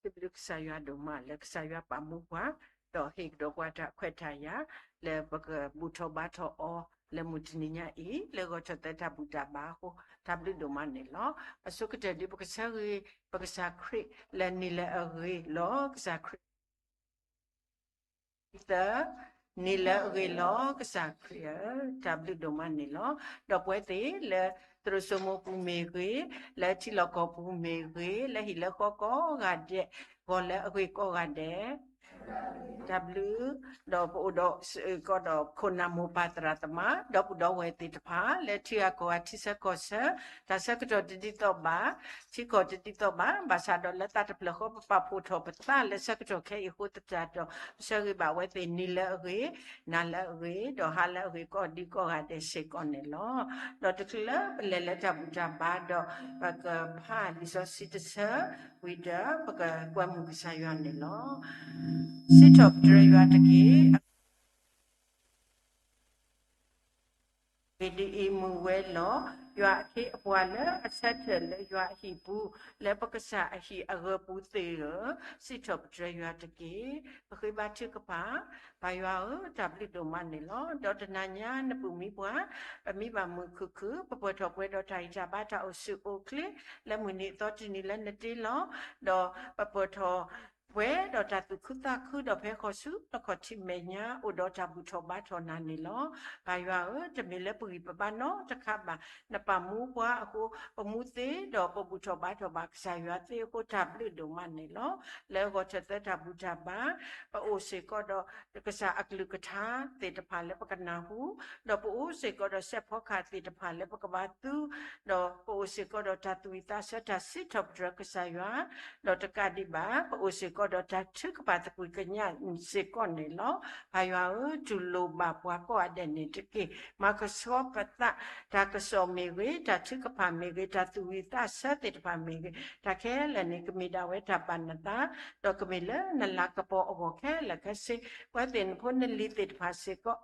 စံးဘျုးကစၢ်ယွၤဒိၣ်မးလၢကစၢ်ယွၤပာ်မူပှၤ, ဒီးဟ့ၣ်ကဒီးပှၤတၢ်ခွဲးတၢ်ယာ် လၢပကဘူၣ်ထီၣ်ဘါထီၣ်အီၤ လၢမုၢ်တနံၤညါအံၤ လၢဂီၤထီၣ်သၢတၢ်ဘူၣ်တၢ်ဘါအဃိ တၢ်ဘျုးဒိၣ်မးန့ၣ်လီၤ. အဆိကတၢၢ်ဒ်ပကဆၢဂ့ၤ ပကစၢ်ခရံာ်လၢနံၤလၢအဂ့ၤလီၤ. ကစၢ်ခရံာ် သၢ, နံၤလၢအဂ့ၤလီၤ ကစၢ်ခရံာ်ဧၢ, တၢ်ဘျုးဒိၣ်မးန့ၣ်လီၤ. ဒီးပဝဲသ့ၣ်လၢသရိာ်စိမိပူၤမ့ၢ်ဂ့ၤ, လၢထံလီၢ်ကီၢ်ပူၤမ့ၢ်ဂ့ၤ, လၢဟံၣ်လၢဃီကိးဂၤဒဲး, ဂီၤလၢအဂ့ၤကိးဂၤဒဲး တၢ်ဘျုး, ဒီးပအိၣ်ဒီးစ့ၢ်ကီးဒီးခိၣ်နၢ်မိၢ်ပၢ်သရၣ်သမါ ဒီပုၢ်ဒီဝဲၢ်သ့ၣ်တဖၣ် လၢထံဂၤကီၢ်ဂၤထံဆၢကီၢ်ဆၢ, တၢ်ဆၢကတီၢ်တဒ်သိးဘၣ်, ထံကီၢ်တဒ်သိးဘၣ်, ဘၣ်ဆၣ်ဒီးလၢသးတဖျၢၣ်ဃီပပာ်ဖှိၣ်ထီၣ်ပသးလၢဆၢကတီၢ်ခဲအံၤအဃိသတးဒီး ပဆၢဂ့ၤဘၣ်ဝဲသ့ၣ်နံၤလၢအဂ့ၤ, နၤလၢအဂ့ၤ, ဒီးဟါလၢအဂ့ၤကိးဒံကိးဂၤဒဲးစ့ၢ်ကီးန့ၣ်လီၤ. ဒီးတချုးလၢပလဲၤလၢတၢ်ဘူၣ်တၢ်ဘါဒီး ပကဖးလံာ်စီဆှံတဆၢဝံၤဒီး ပကကွဲမုာ်ကစၢ်ယွၤန့ၣ်လီၤ. စံးထီၣ်ပတြၢၤယွၤတက့ၢ်. အဂ့ၢ်ဒ်အံၤ, မုၢ်ဝဲလီၤ, ယွၤအခ့အပှၤလၢအဆၢထၢၣ်လၢယွၤအဟံၣ်ပူၤ, လၢပကစၢ်အဟံၣ်အဂၢၤပူၤသ့ၣ်ဧၢ, စံးထီၣ်ပတြၢၤယွၤတက့ၢ်. ပဃ့ဘါထုကဖၣ်. ပၢ်ယွၤဧၢ, တၢ်ဘျုးဒိၣ်မးန့ၣ်လီၤ. ဒီးတနၤညါနပုၢ်မံပှၤ ပမံဘၣ်မုာ်ခုၣ်ခုၣ်, ပပှဲၤထီၣ်ပှဲၤဒီးတၢ်ဂံၢ်တၢ်ဘါတၢ်အိၣ်ဆူၣ်အိၣ်ချ့ လၢမုၢ်နံၤအသီတနံၤလၢနတ့လီၤ, ဒီးပပှဲၤထီၣ်ပှဲၤဒီးတၢ်သူၣ်ခုသးခု ဒီးဖဲဃီၤဆူနခီၣ်ထံးမဲာ်ညါ အိၣ်ဒီးတၢ်ဘူၣ်ထီၣ်ဘါထီၣ်နၤန့ၣ်လီၤ. ပၢ်ယွၤဧၢ, တမ့ၢ်လၢပဂံၢ်ပဘါနီတခါဘၣ်, နပာ်မူပှၤအဃိ ပမူသ့ဒီးပဘူၣ်ထီၣ်ဘါထီၣ်ဘၣ်ကစၢ်ယွၤသ့အဃိ တၢ်ဘျုးဒိၣ်မးန့ၣ်လီၤ. လၢဂီၤထီၣ်သၢတၢ်ဘူၣ်တၢ်ဘါ ပအိၣ်စ့ၢ်ကီးဒီး ကစၢ်အကလုၢ်ကထါသ့ၣ်တဖၣ်လၢပကနၢ်ဟူ, ဒီးပအိၣ်စ့ၢ်ကီးဒီးစဲးဖီကဟၣ်သ့ၣ်တဖၣ်လၢပကဘါသူ, ဒီးပအိၣ်စ့ၢ်ကီးဒီးတၢ်သူၣ်ဝံၣ်သးဆၢတၢ်စံးထီၣ်ပတြၢၤကစၢ်ယွၤ, ဒီးတကးဒံးဘၣ် ပအိၣ်စ့ၢ်ကီးဒီးတၢ်ထုကဖၣ်သကွံၢ်ကညးစ့ၢ်ကီးန့ၣ်လီၤ. ပၢ်ယွၤဧၢ, တူၢ်လိာ်ဘၣ်ပှၤကိးဂၤဒဲးန့ၣ်တက့ၢ်. မၤကဆှီပသး, တၢ်ကစီၣ်မ့ၢ်ဂ့ၤ, တၢ်ထုကဖၣ်မ့ၢ်ဂ့ၤ, တၢ်သူၣ်ဝံၣ်သးဆၢသ့ၣ်တဖၣ်မ့ၢ်ဂ့ၤ, တၢ်ခဲလၢာ်န့ၣ် ကမ့ၢ်ဒၣ်ဝဲတၢ်ဘၣ်နသး, ဒီးကမ့ၢ်လၢနလၤကပီၤအဂီၢ်ခဲလၢာ်ခဲဆ့, ပဝဲသ့ၣ်နဖိနလံၤသ့ၣ်တဖၣ်စ့ၢ်ကီး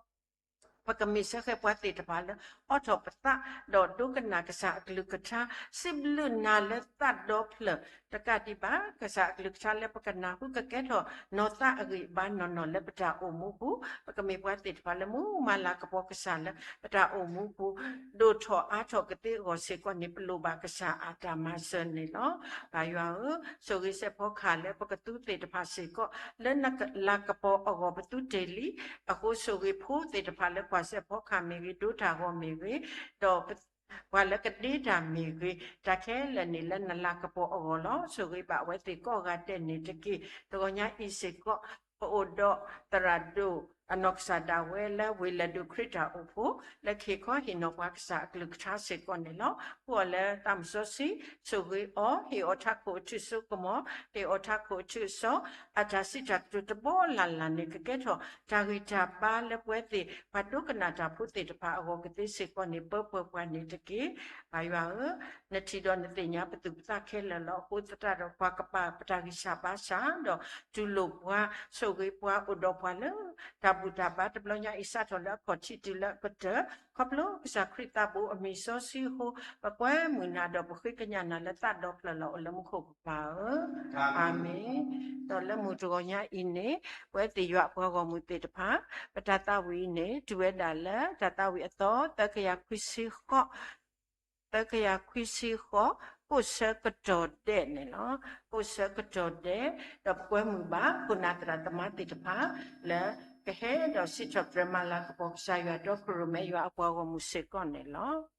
ပကမ့ၢ်စ့ၢ်ကီးပှၤသ့ၣ်တဖၣ်လၢ အိးထီၣ်ပသး ဒီးဒိကနၣ်ကစၢ်အကလုၢ်ကထါ, စံးဘျုးနၤလၢသးဒီဖျၢၣ်, တကးဒံးဘၣ် ကစၢ်အကလုၢ်ကထါလၢပကနၢ်ဟူ ကကဲထီၣ်နီၢ်သးအဂံၢ်အဘါနီၢ်နီၢ်လၢပတၢ်အိၣ်မူပူၤ, ပကမ့ၢ်ပှၤသ့ၣ်တဖၣ်လၢမူမၤလၤကပီၤကစၢ်လၢပတၢ်အိၣ်မူပူၤ, ဒိၣ်ထီၣ်အါထီၣ်ကသ့အဂီၢ်စ့ၢ်ကီးန့ၣ် ပလိၣ်ဘၣ်ကစၢ်အတၢ်မၤစၢၤန့ၣ်လီၤ. ပၢ်ယွၤဧၢ, ဆိၣ်ဂ့ၤစဲးဖီကဟၣ်လၢပကသူသ့ၣ်တဖၣ်စ့ၢ်ကီး, လၢနလၤကပီၤအဂီၢ်ပသူတ့ၢ်လံ, အဃိဆိၣ်ဂ့ၤဖိသ့ၣ်တဖၣ်လၢကွၢ်စဲးဖီကဟၣ်မ့ၢ်ဂ့ၤ, ဒိတၢ်ဂီၤမ့ၢ်ဂ့ၤ, ဒီး ပှၤလၢကဒ့တၢ်မ့ၢ်ဂ့ၤ, တၢ်ခဲလၢာ်န့ၣ်လၢနလၤကပီၤအဂီၢ်လီၤ. ဆိၣ်ဂ့ၤဘၣ်အဝဲသ့ၣ်ကိးဂၤဒဲးန့ၣ်တက့ၢ်. တဂီၤညါအံၤစ့ၢ်ကီး ပအိၣ်ဒီးသရၣ်ဒိၣ်အနီၢ်ကစၢ်ဒၣ်ဝဲလၢဝ့ၢ်လဲၤဒိၣ်ခရံာ်တၢ်အိၣ်ဖှိၣ် လၢခံခီဟ့ၣ်နီၤပှၤကစၢ်အကလုၢ်ကထါစ့ၢ်ကီးန့ၣ်လီၤ. အိၣ်အီၤလၢသးမုၢ်စီဆှံ, ဆိၣ်ဂ့ၤအီၤ, ဟ့ၣ်အီၤထးခိၣ်အထူၣ်စိကမီၤ, ဟ့ၣ်အီၤထးခိၣ်အထူၣ်အစီ, အတၢ်စံးတၢ်ကတိၤတဘီလၢ်လၢ်န့ၣ် ကကဲထီၣ်တၢ်ဂံၢ်တၢ်ဘါလၢပဝဲသ့ၣ် ပှၤဒိကနၣ်တၢ်ဖိသ့ၣ်တဖၣ်အဂီၢ်ကသ့စ့ၢ်ကီးန့ၣ် ပၢပှဲၤပှၤန့ၣ်တက့ၢ်. ပၢ်ယွၤဧၢ, နထံၣ်ဒီးနသ့ၣ်ညါပသူၣ်ပသးခဲလၢာ်လီၤ. အဃိသတးဒီး ပှၤကပာ်ပတၢ်ဂံၢ်စၢ်ဘါစၢ်ဒီး တူၢ်လိာ်ပှၤ, ဆိၣ်ဂ့ၤပှၤ, အိၣ်ဒီးပှၤလၢ တၢ်ဘူၣ်တၢ်ဘါတဘျီညါအံၤ စးထီၣ်လၢအခီၣ်ထံးတုၤလၢအကတၢၢ်, ခီဖျိကစၢ်ခရံာ်သးဘိအမံၤစီဆှံအဃိ ပကွဲမုာ်နၤဒီးပဃ့ကညးနၤလၢသးဒီဖျၢၣ်လီၤ အိၣ်လၢမူခိၣ်ပပၢ်ဧၢ, အၤမ့ၣ်. ဒီးလၢမုၢ်တဂီၤညါအံၤန့ၣ် ပဝဲသ့ၣ်ယွၤအပှၤဂီၢ်မုၢ်သ့ၣ်တဖၣ် ပတၢ်သးဝံၣ်အံၤန့ၣ် တုၤဝဲဒၣ်လၢတၢ်သးဝံၣ်အသီ သၢကယၤခွံဆံဃိး, သၢကယၤခွံဆံဃိး, ကိးဆၢကတီၢ်ဒဲးန့ၣ်လီၤ. ကိးဆၢကတီၢ်ဒဲး, ဒီးပကွဲမုာ်ဘၣ်ခိၣ်နၢ်သရၣ်သမါသ့ၣ်တဖၣ် လၢကဟဲဒီးစံးထီၣ်ပတြၢၤမၤလၤကပီၤကစၢ်ယွၤဒီးကရူၢ်မဲယွၤအပှၤဂီၢ်မုၢ်စ့ၢ်ကီးန့ၣ်လီၤ.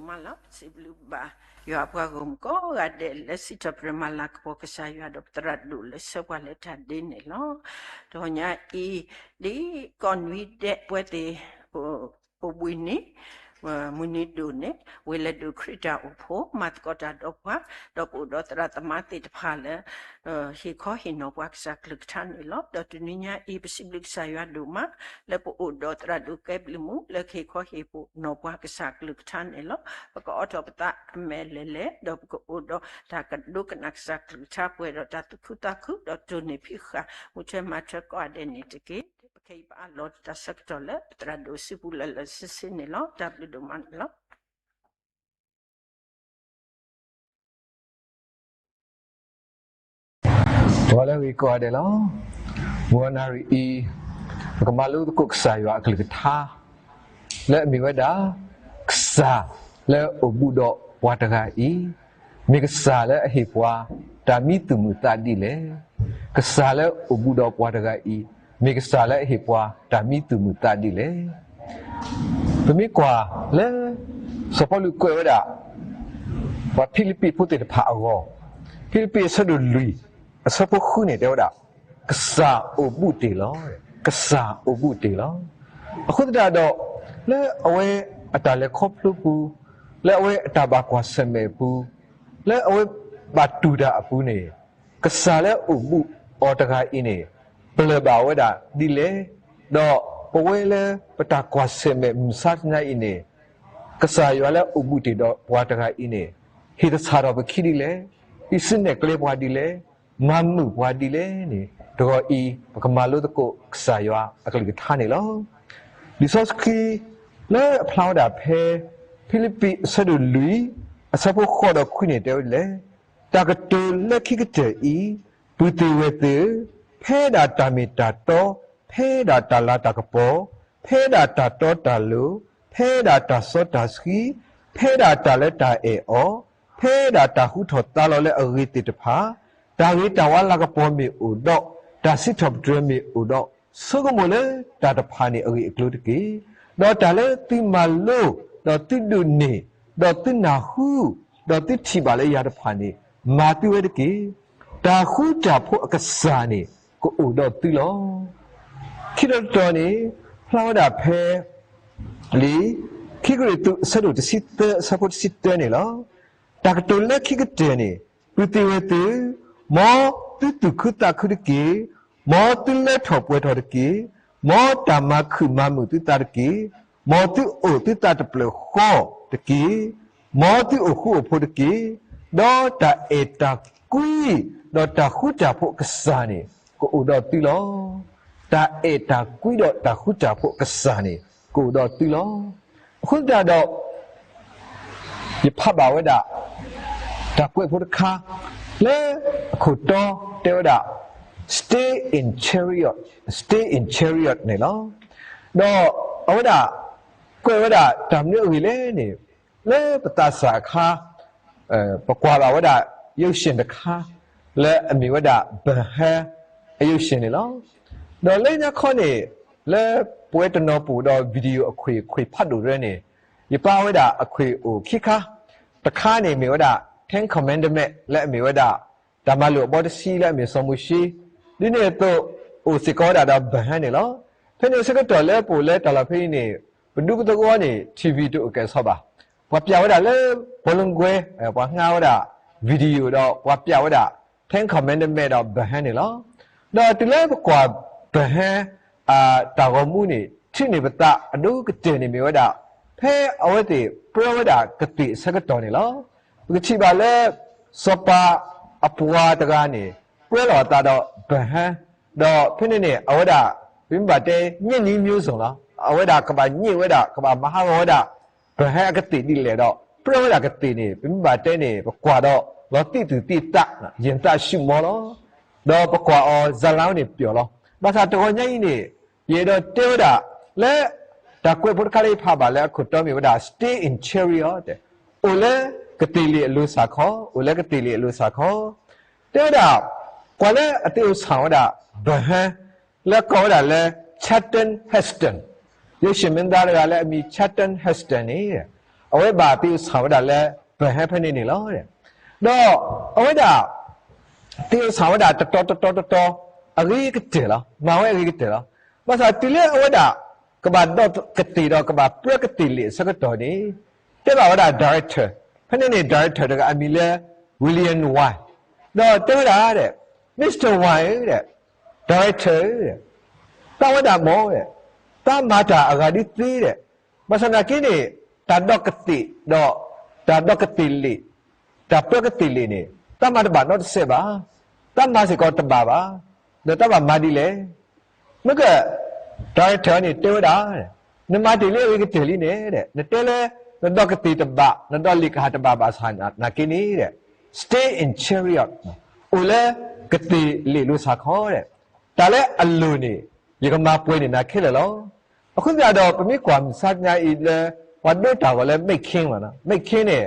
မ့ၢ်လီၤ စံးဘျုးဘၣ် ယွၤအပှၤဂီၢ်မုၢ်ကိးဂၤဒဲးလၢစံးထီၣ်ပတြၢၤမၤလၤကပီၤကစၢ်ယွၤဒီးပသရၣ်ဒိၣ်လၢဆှၢပှၤလၢတၢ်ဒ့န့ၣ်လီၤ. တဂီၤညါအံၤ ဒ်ကီၢ်နွံဒဲးပဝဲသ့ၣ် အိၣ်ဘှံးနံၤ မုၢ်နံၤဒိၣ်န့ၣ် ဝ့ၢ်လဲၤဒိၣ်ခရံာ်တၢ်အိၣ်ဖှိၣ် မၤသကိးတၢ်ဒီးပှၤ ဒီးပအိၣ်ဒီးသရၣ်သမါသ့ၣ်တဖၣ်လၢ ဟ့ၣ်ခီဟ့ၣ်နီၤပှၤကစၢ်ကလုၢ်ကထါန့ၣ်လီၤ. ဒီးတနွံညါအံၤ ပစံးဘျုးကစၢ်ယွၤဒိၣ်မး လၢပအိၣ်ဒီးသရၣ်ဒိၣ်ကဲဘျုးမူ လၢကဟ့ၣ်ခီဟ့ၣ်နီၤပှၤကစၢ်ကလုၢ်ကထါန့ၣ်လီၤ. ပကအိးထီၣ်ပသးအမဲာ်လဲၤလဲၤ ဒီးပကအိၣ်ဒီးတၢ်ကဒိကနၣ်ကစၢ်ကလုၢ်ကထါ ပှဲၤဒီးတၢ်သူၣ်ခုသးခု ဒီးတိၢ်န့ၢ်ဖံးဃာ် မူထွဲမၤထွဲကိးဂၤဒဲးန့ၣ်တက့ၢ်. ပခဲအံၤပအးလီၤတၢ်ဆၢကတီၢ်လၢ ပသရၣ်ဒိၣ်စုပူၤလၢာ်လၢာ်ဆ့ဆ့န့ၣ်လီၤ. တၢ်ဘျုးဒိၣ်မးန့ၣ်လီၤ. ပှၤလၢအဂ့ၤကိးဂၤဒဲးလီၤ. မုၢ်နၤရံၣ်အံၤ ပကမၤလိသကိးကစၢ်ယွၤအကလုၢ်ကထါ လၢအမ့ၢ်ဝဲဒၣ် ကစၢ်လၢအအိၣ်ဘူးဒီးပှၤတဂၤအံၤ မ့ၢ်ကစၢ်လၢအဟ့ၣ်ပှၤ တၢ်မံသူၣ်မုာ်သးဒ်လဲၣ်. ကစၢ်လၢအအိၣ်ဘူးဒီးပှၤတဂၤအံၤ မ့ၢ်ကစၢ်လၢအဟ့ၣ်ပှၤ တၢ်မံသူၣ်မုာ်သးဒ်လဲၣ်. ပမ့ၢ်ကွၢ်လၢ စီၤပီလူးကွဲးဝဲဒၣ် ပှၤဖံလံးပံးဖိသ့ၣ်တဖၣ်အဂီၢ်, ဖံလံးပံးအဆၢဒိၣ်လွံၢ် အဆၢဖိဃုန့ၣ်တဲဝဲဒၣ်, ကစၢ်အိၣ်ဘူးတ့ၢ်လီၤ. ကစၢ်အိၣ်ဘူးတ့ၢ်လီၤ. အဃိသတးဒီး လၢအဝဲအတၢ်လဲၤခီဖျိပူၤ, လၢအဝဲအတၢ်ဘၣ်ကွၢ်ဆၢၣ်မဲာ်အပူၤ, လၢအဝဲဘၣ်တူၢ်တၢ်အပူၤန့ၣ်, ကစၢ်လၢအအိၣ်ဘူးအီၤတဂၤအံၤန့ၣ် ပျၢၢ်ဘၣ်ဝဲဒၣ်ဒ်လဲၣ်, ဒီးပဝဲလၢပတၢ်ကွၢ်ဆၢၣ်မဲာ်မုၢ်မဆါတနံၤအံၤန့ၣ် ကစၢ်ယွၤလၢအအိၣ်ဘူးတ့ၢ်ဒီးပှၤတဂၤအံၤန့ၣ် ဟ့ၣ်သဆၣ်ထီၣ်ပခံဒ်လဲၣ်, ဟံးစုနဲၣ်ကျဲပှၤဒ်လဲၣ်, မၤမုာ်ပှၤဒ်လဲၣ်န့ၣ် တဂီၤအံၤ ပကမၤလိသကိးကစၢ်ယွၤအကလုၢ်ကထါန့ၣ်လီၤ. လံာ်စီဆှံလၢအဖျါဝဲဒၣ်ဖဲ ဖံလံးပံးအဆၢဒိၣ်လွံၢ် အဆၢဖိဃိးဒီးခွံန့ၣ်တဲဝဲဒ်လဲၣ်, တၢ်ကတိၤလၢခံကတၢၢ်အံၤ, ပုၢ်သ့ၣ်ဝဲၢ်သ့ၣ်ဧၢ, ဖဲဒၣ်တၢ်မ့ၢ်တၢ်တီ, ဖဲဒၣ်တၢ်လၤတၢ်ကပီၤ, ဖဲဒၣ်တၢ်တီတၢ်လိၤ, ဖဲဒၣ်တၢ်စီတၢ်ဆှံ, ဖဲဒၣ်တၢ်လၢတၢ်အဲၣ်အီၤ, ဖဲဒၣ်တၢ်ဟူထီၣ်သါလီၤလၢအဂ့ၤသ့ၣ်တဖၣ်, တၢ်ဂ့ၤတၢ်ဝါလၤကပီၤမ့ၢ်အိၣ်ဒီး, တၢ်စံးထီၣ်ပတြၢၤမ့ၢ်အိၣ်ဒီး, ဆိကမိၣ်လၢတၢ်တဖၣ်န့ၣ်အဂ့ၢ်အကျိၤတက့ၢ်. ဒီးတၢ်လၢသုမၤလိ, ဒီးသုဒိးန့ၢ်, ဒီးသုနၢ်ဟူ, ဒီးသုထံၣ်ဘၣ်လၢယၤတဖၣ်န့ၣ်, မၤသုဝဲတက့ၢ်. တၢ်ဃူတၢ်ဖိးအကစၢ်န့ၣ် ကအိၣ်ဒီးသုလီၤ. ခံတီၤတတီၤန့ၣ် ဖျါဝဲဒၣ်ဖဲ လံာ်ခံကရံၣ်သူး အဆၢဒိၣ်တဆံသၢ အဆၢဖိတဆံတၢန့ၣ်လီၤ. တၢ်ကတိၤလၢခံကတၢၢ်န့ၣ်, ပုၢ်သ့ၣ်ဝဲၢ်သ့ၣ်ဧၢ, မ်သုသူၣ်ခုသးခုတက့ၢ်. မ်သုလၢထီၣ်ပှဲၤထီၣ်တက့ၢ်. မ်တၢ်မၤခုၣ်မၤမုာ်သုသးတက့ၢ်. မ်သုအိၣ်သုသးတဖျၢၣ်ဃီတက့ၢ်. မ်သုအိၣ်ဃူအိၣ်ဖိးတက့ၢ်. ဒီးတၢ်အဲၣ်တၢ်ကွံ ဒီးတၢ်ဃူတၢ်ဖိးအကစၢ်န့ၣ် ကအိၣ်ဒီးသုလီၤ. တၢ်အဲၣ်တၢ်ကွံဒီးတၢ်ဃူတၢ်ဖိးအကစၢ်န့ၣ် ကအိၣ်ဒီးသုလီၤ. အဃိသတးဒီး ယဖးဘၣ်ဝဲဒၣ် တၢ်ကွဲးဖိတခါ လၢအခိၣ်တီတဲဝဲဒၣ် Stay in chariot, stay in chariot န့ၣ်လီၤ. ဒီးအဝဲဒၣ် ကွဲးဝဲဒၣ်တၢ်မနုၤအဂ့ၢ်လဲၣ်န့ၣ်, လၢပသးစၢ်အခါ ပကွၢ်ဘၣ်ဝဲဒၣ် ရုပ်ရှင် တခါ လၢအမ့ၢ်ဝဲဒၣ် Ben Hur အ ရုပ်ရှင် န့ၣ်လီၤ. ဒီးလၢညါခီန့ၣ် လၢပဝဲတနီၤပအိၣ်ဒီး video အခွံၣ်ခွံၣ်ဖးဒိၣ်တရၢန့ၣ် ယပာ်ဝဲဒၣ်အခွံၣ်အိၣ်ခံခါ, တခါန့ၣ်မ့ၢ်ဝဲဒၣ် Ten Commandment လၢအမ့ၢ်ဝဲဒၣ် တၢ်မၤလိာ်အဘီတဆံလၢအမ့ၢ်စီၤမိၤၡ့, ဒ်န့ၣ်အသိး အိၣ်စ့ၢ်ကီးဝဲဒၣ်ဒီး Ben Hur န့ၣ်လီၤ. ဖဲန့ၣ်အဆၢကတီၢ်လၢပအိၣ်လၢတၢ်လီၢ်ဖဲအံၤန့ၣ် ပဒူပသဝီန့ၣ် ထံၣ်ဝံၤတအိၣ်ကဲၣ်ဆိးဘၣ်. ပှၤပျးဝဲဒၣ်လၢ ဘောလုံးကွင်း, ပှၤငါဝဲဒၣ် video ဒီးပှၤပျးဝဲဒၣ် Ten Commandment ဒီး Ben Hur န့ၣ်လီၤ. ဒီးတုၤလၢပကွၢ် Ben Hur တၢ်ဂီၤမူန့ၣ် ထံၣ်န့ၢ်ပသးအဒိကတၢၢ်န့ၣ်မ့ၢ်ဝဲဒၣ် ဖဲအဝဲသ့ၣ်ပြၢဝဲဒၣ်ကသ့ၣ်အဆၢကတီၢ်န့ၣ်လီၤ. ပကထံၣ်ဘၣ်လၢ စီၤပၤအပှၤတဂၤန့ၣ် ပြၢလီၤအသးဒီး Ben Hur, ဒီးဖဲန့ၣ်န့ၣ် အဝဲဒၣ် ပမ့ၢ်ဘၣ်တဲ ညစ်နည်းမျိုးစုံ လီၤ. အဝဲဒၣ်ကဘၣ်ညစ်ဝဲဒၣ် ကဘၣ်မၤဟးဂီၤဝဲဒၣ် Ben Hur အကသ့ၣ်ဒ်လဲၣ်ဒီး ပြၢဝဲဒၣ်ကသ့ၣ်န့ၣ် ပမ့ၢ်ဘၣ်တဲန့ၣ် ပကွၢ်ဒီး လီၤသံးသူၣ်သံးသး ယံသးရှူမော လီၤ. ဒီးပကွၢ်အီၤ ဇာတ်လမ်း န့ၣ်ပျီၣ်လီၤ. ဘၣ်ဆၣ်တဂီၤညါအံၤန့ၣ် ယအဲၣ်ဒိးတဲဝဲဒၣ် လၢ တၢ်ကွဲးဖိတခါလၢယဖးဘၣ်လၢအခိၣ်တီမ့ၢ်ဝဲဒၣ် Stay in chariot အိၣ်လၢကသ့ၣ်လ့ၣ်အလိၤစ့ၢ်ကီး, အိၣ်လၢကသ့ၣ်လ့ၣ်အလိၤစ့ၢ်ကီး. တဲဝဲဒၣ် ပှၤလၢအသ့ၣ်အိၣ်ဆၣ်ဝဲဒၣ် Ben Hur လၢကိးဝဲဒၣ်လၢ Charlton Heston, ရုပ်ရှင်မင်းသား တဂၤလၢအမံၤ Charlton Heston န့ၣ် အဝဲဘၣ်သ့ၣ်အိၣ်ဆၣ်ဝဲဒၣ်လၢ ပဟဲဖဲန့ၣ်န့ၣ်လီၤ. ဒီးအဝဲဒၣ် သ့ၣ်အိၣ်ဆၣ်ဝဲဒၣ်တတီၤတတီၤတတီၤ အဂ့ၤကတၢၢ်လီၤ. မၤဝဲအဂ့ၤကတၢၢ်လီၤ. ဘၣ်ဆၣ်တုၤလၢအဝဲဒၣ် ကဘၣ်ဒီးကသ့ၣ်ဒီးကဘၣ်ပၢကသ့ၣ်လံာ်အဆၢကတီၢ်န့ၣ် တဲဘၣ်ဝဲဒၣ် director, ဖဲန့ၣ်န့ၣ် director တဂၤအမံၤလၢ William Whyte, ဒီးတဲဝဲဒၣ် Mister Whyte ဧၢ, director ဧၢ, တၢ်ဝဲဒၣ်မ့ၢ် တၢ်မၤတၢ်အဂၤဒ်သ့ဒီး ဘၣ်ဆၣ်သနာ်က့န့ၣ် တၢ်ဒီးကသ့ၣ်ဒီး တၢ်ဒီးကသ့ၣ်လံာ်, တၢ်ပၢကသ့ၣ်လံာ်န့ၣ် တၢ်မၤတဘၣ်နီတစဲးဘၣ်, တၢ်မၤစ့ၢ်ကီးတဘၣ်ဘၣ်, ဒီးတၢ်ဘၣ်မၤဒ်လဲၣ်. မ့ၢ်က director န့ၣ်တဲဝဲဒၣ်, နမၤတ့ၢ်လံအဂ့ၤကတၢၢ်လံန့ၣ်, နတဲလၢ နဒီးကသ့ၣ်တဘၣ်, နဒီးလံာ်ကဟၣ်တဘၣ်ဘၣ်ဆၣ်သနာ်က့န့ၣ် stay in chariot, အိၣ်လၢကသ့ၣ်လံာ်လိၤစ့ၢ်ကီး, တၢ်လၢအလိၤန့ၣ် ယကမၤပှဲၤန့ၢ်နၤခဲလၢာ်လီၤ. အဃိသတးဒီး ပမ့ၢ်ကွၢ်မုၢ်ဆါတနံၤအံၤလၢ ပှၤဒိတၢ်ဂီၤလၢ Met Kings မ့ၢ်နီၤ, Met Kings န့ၣ်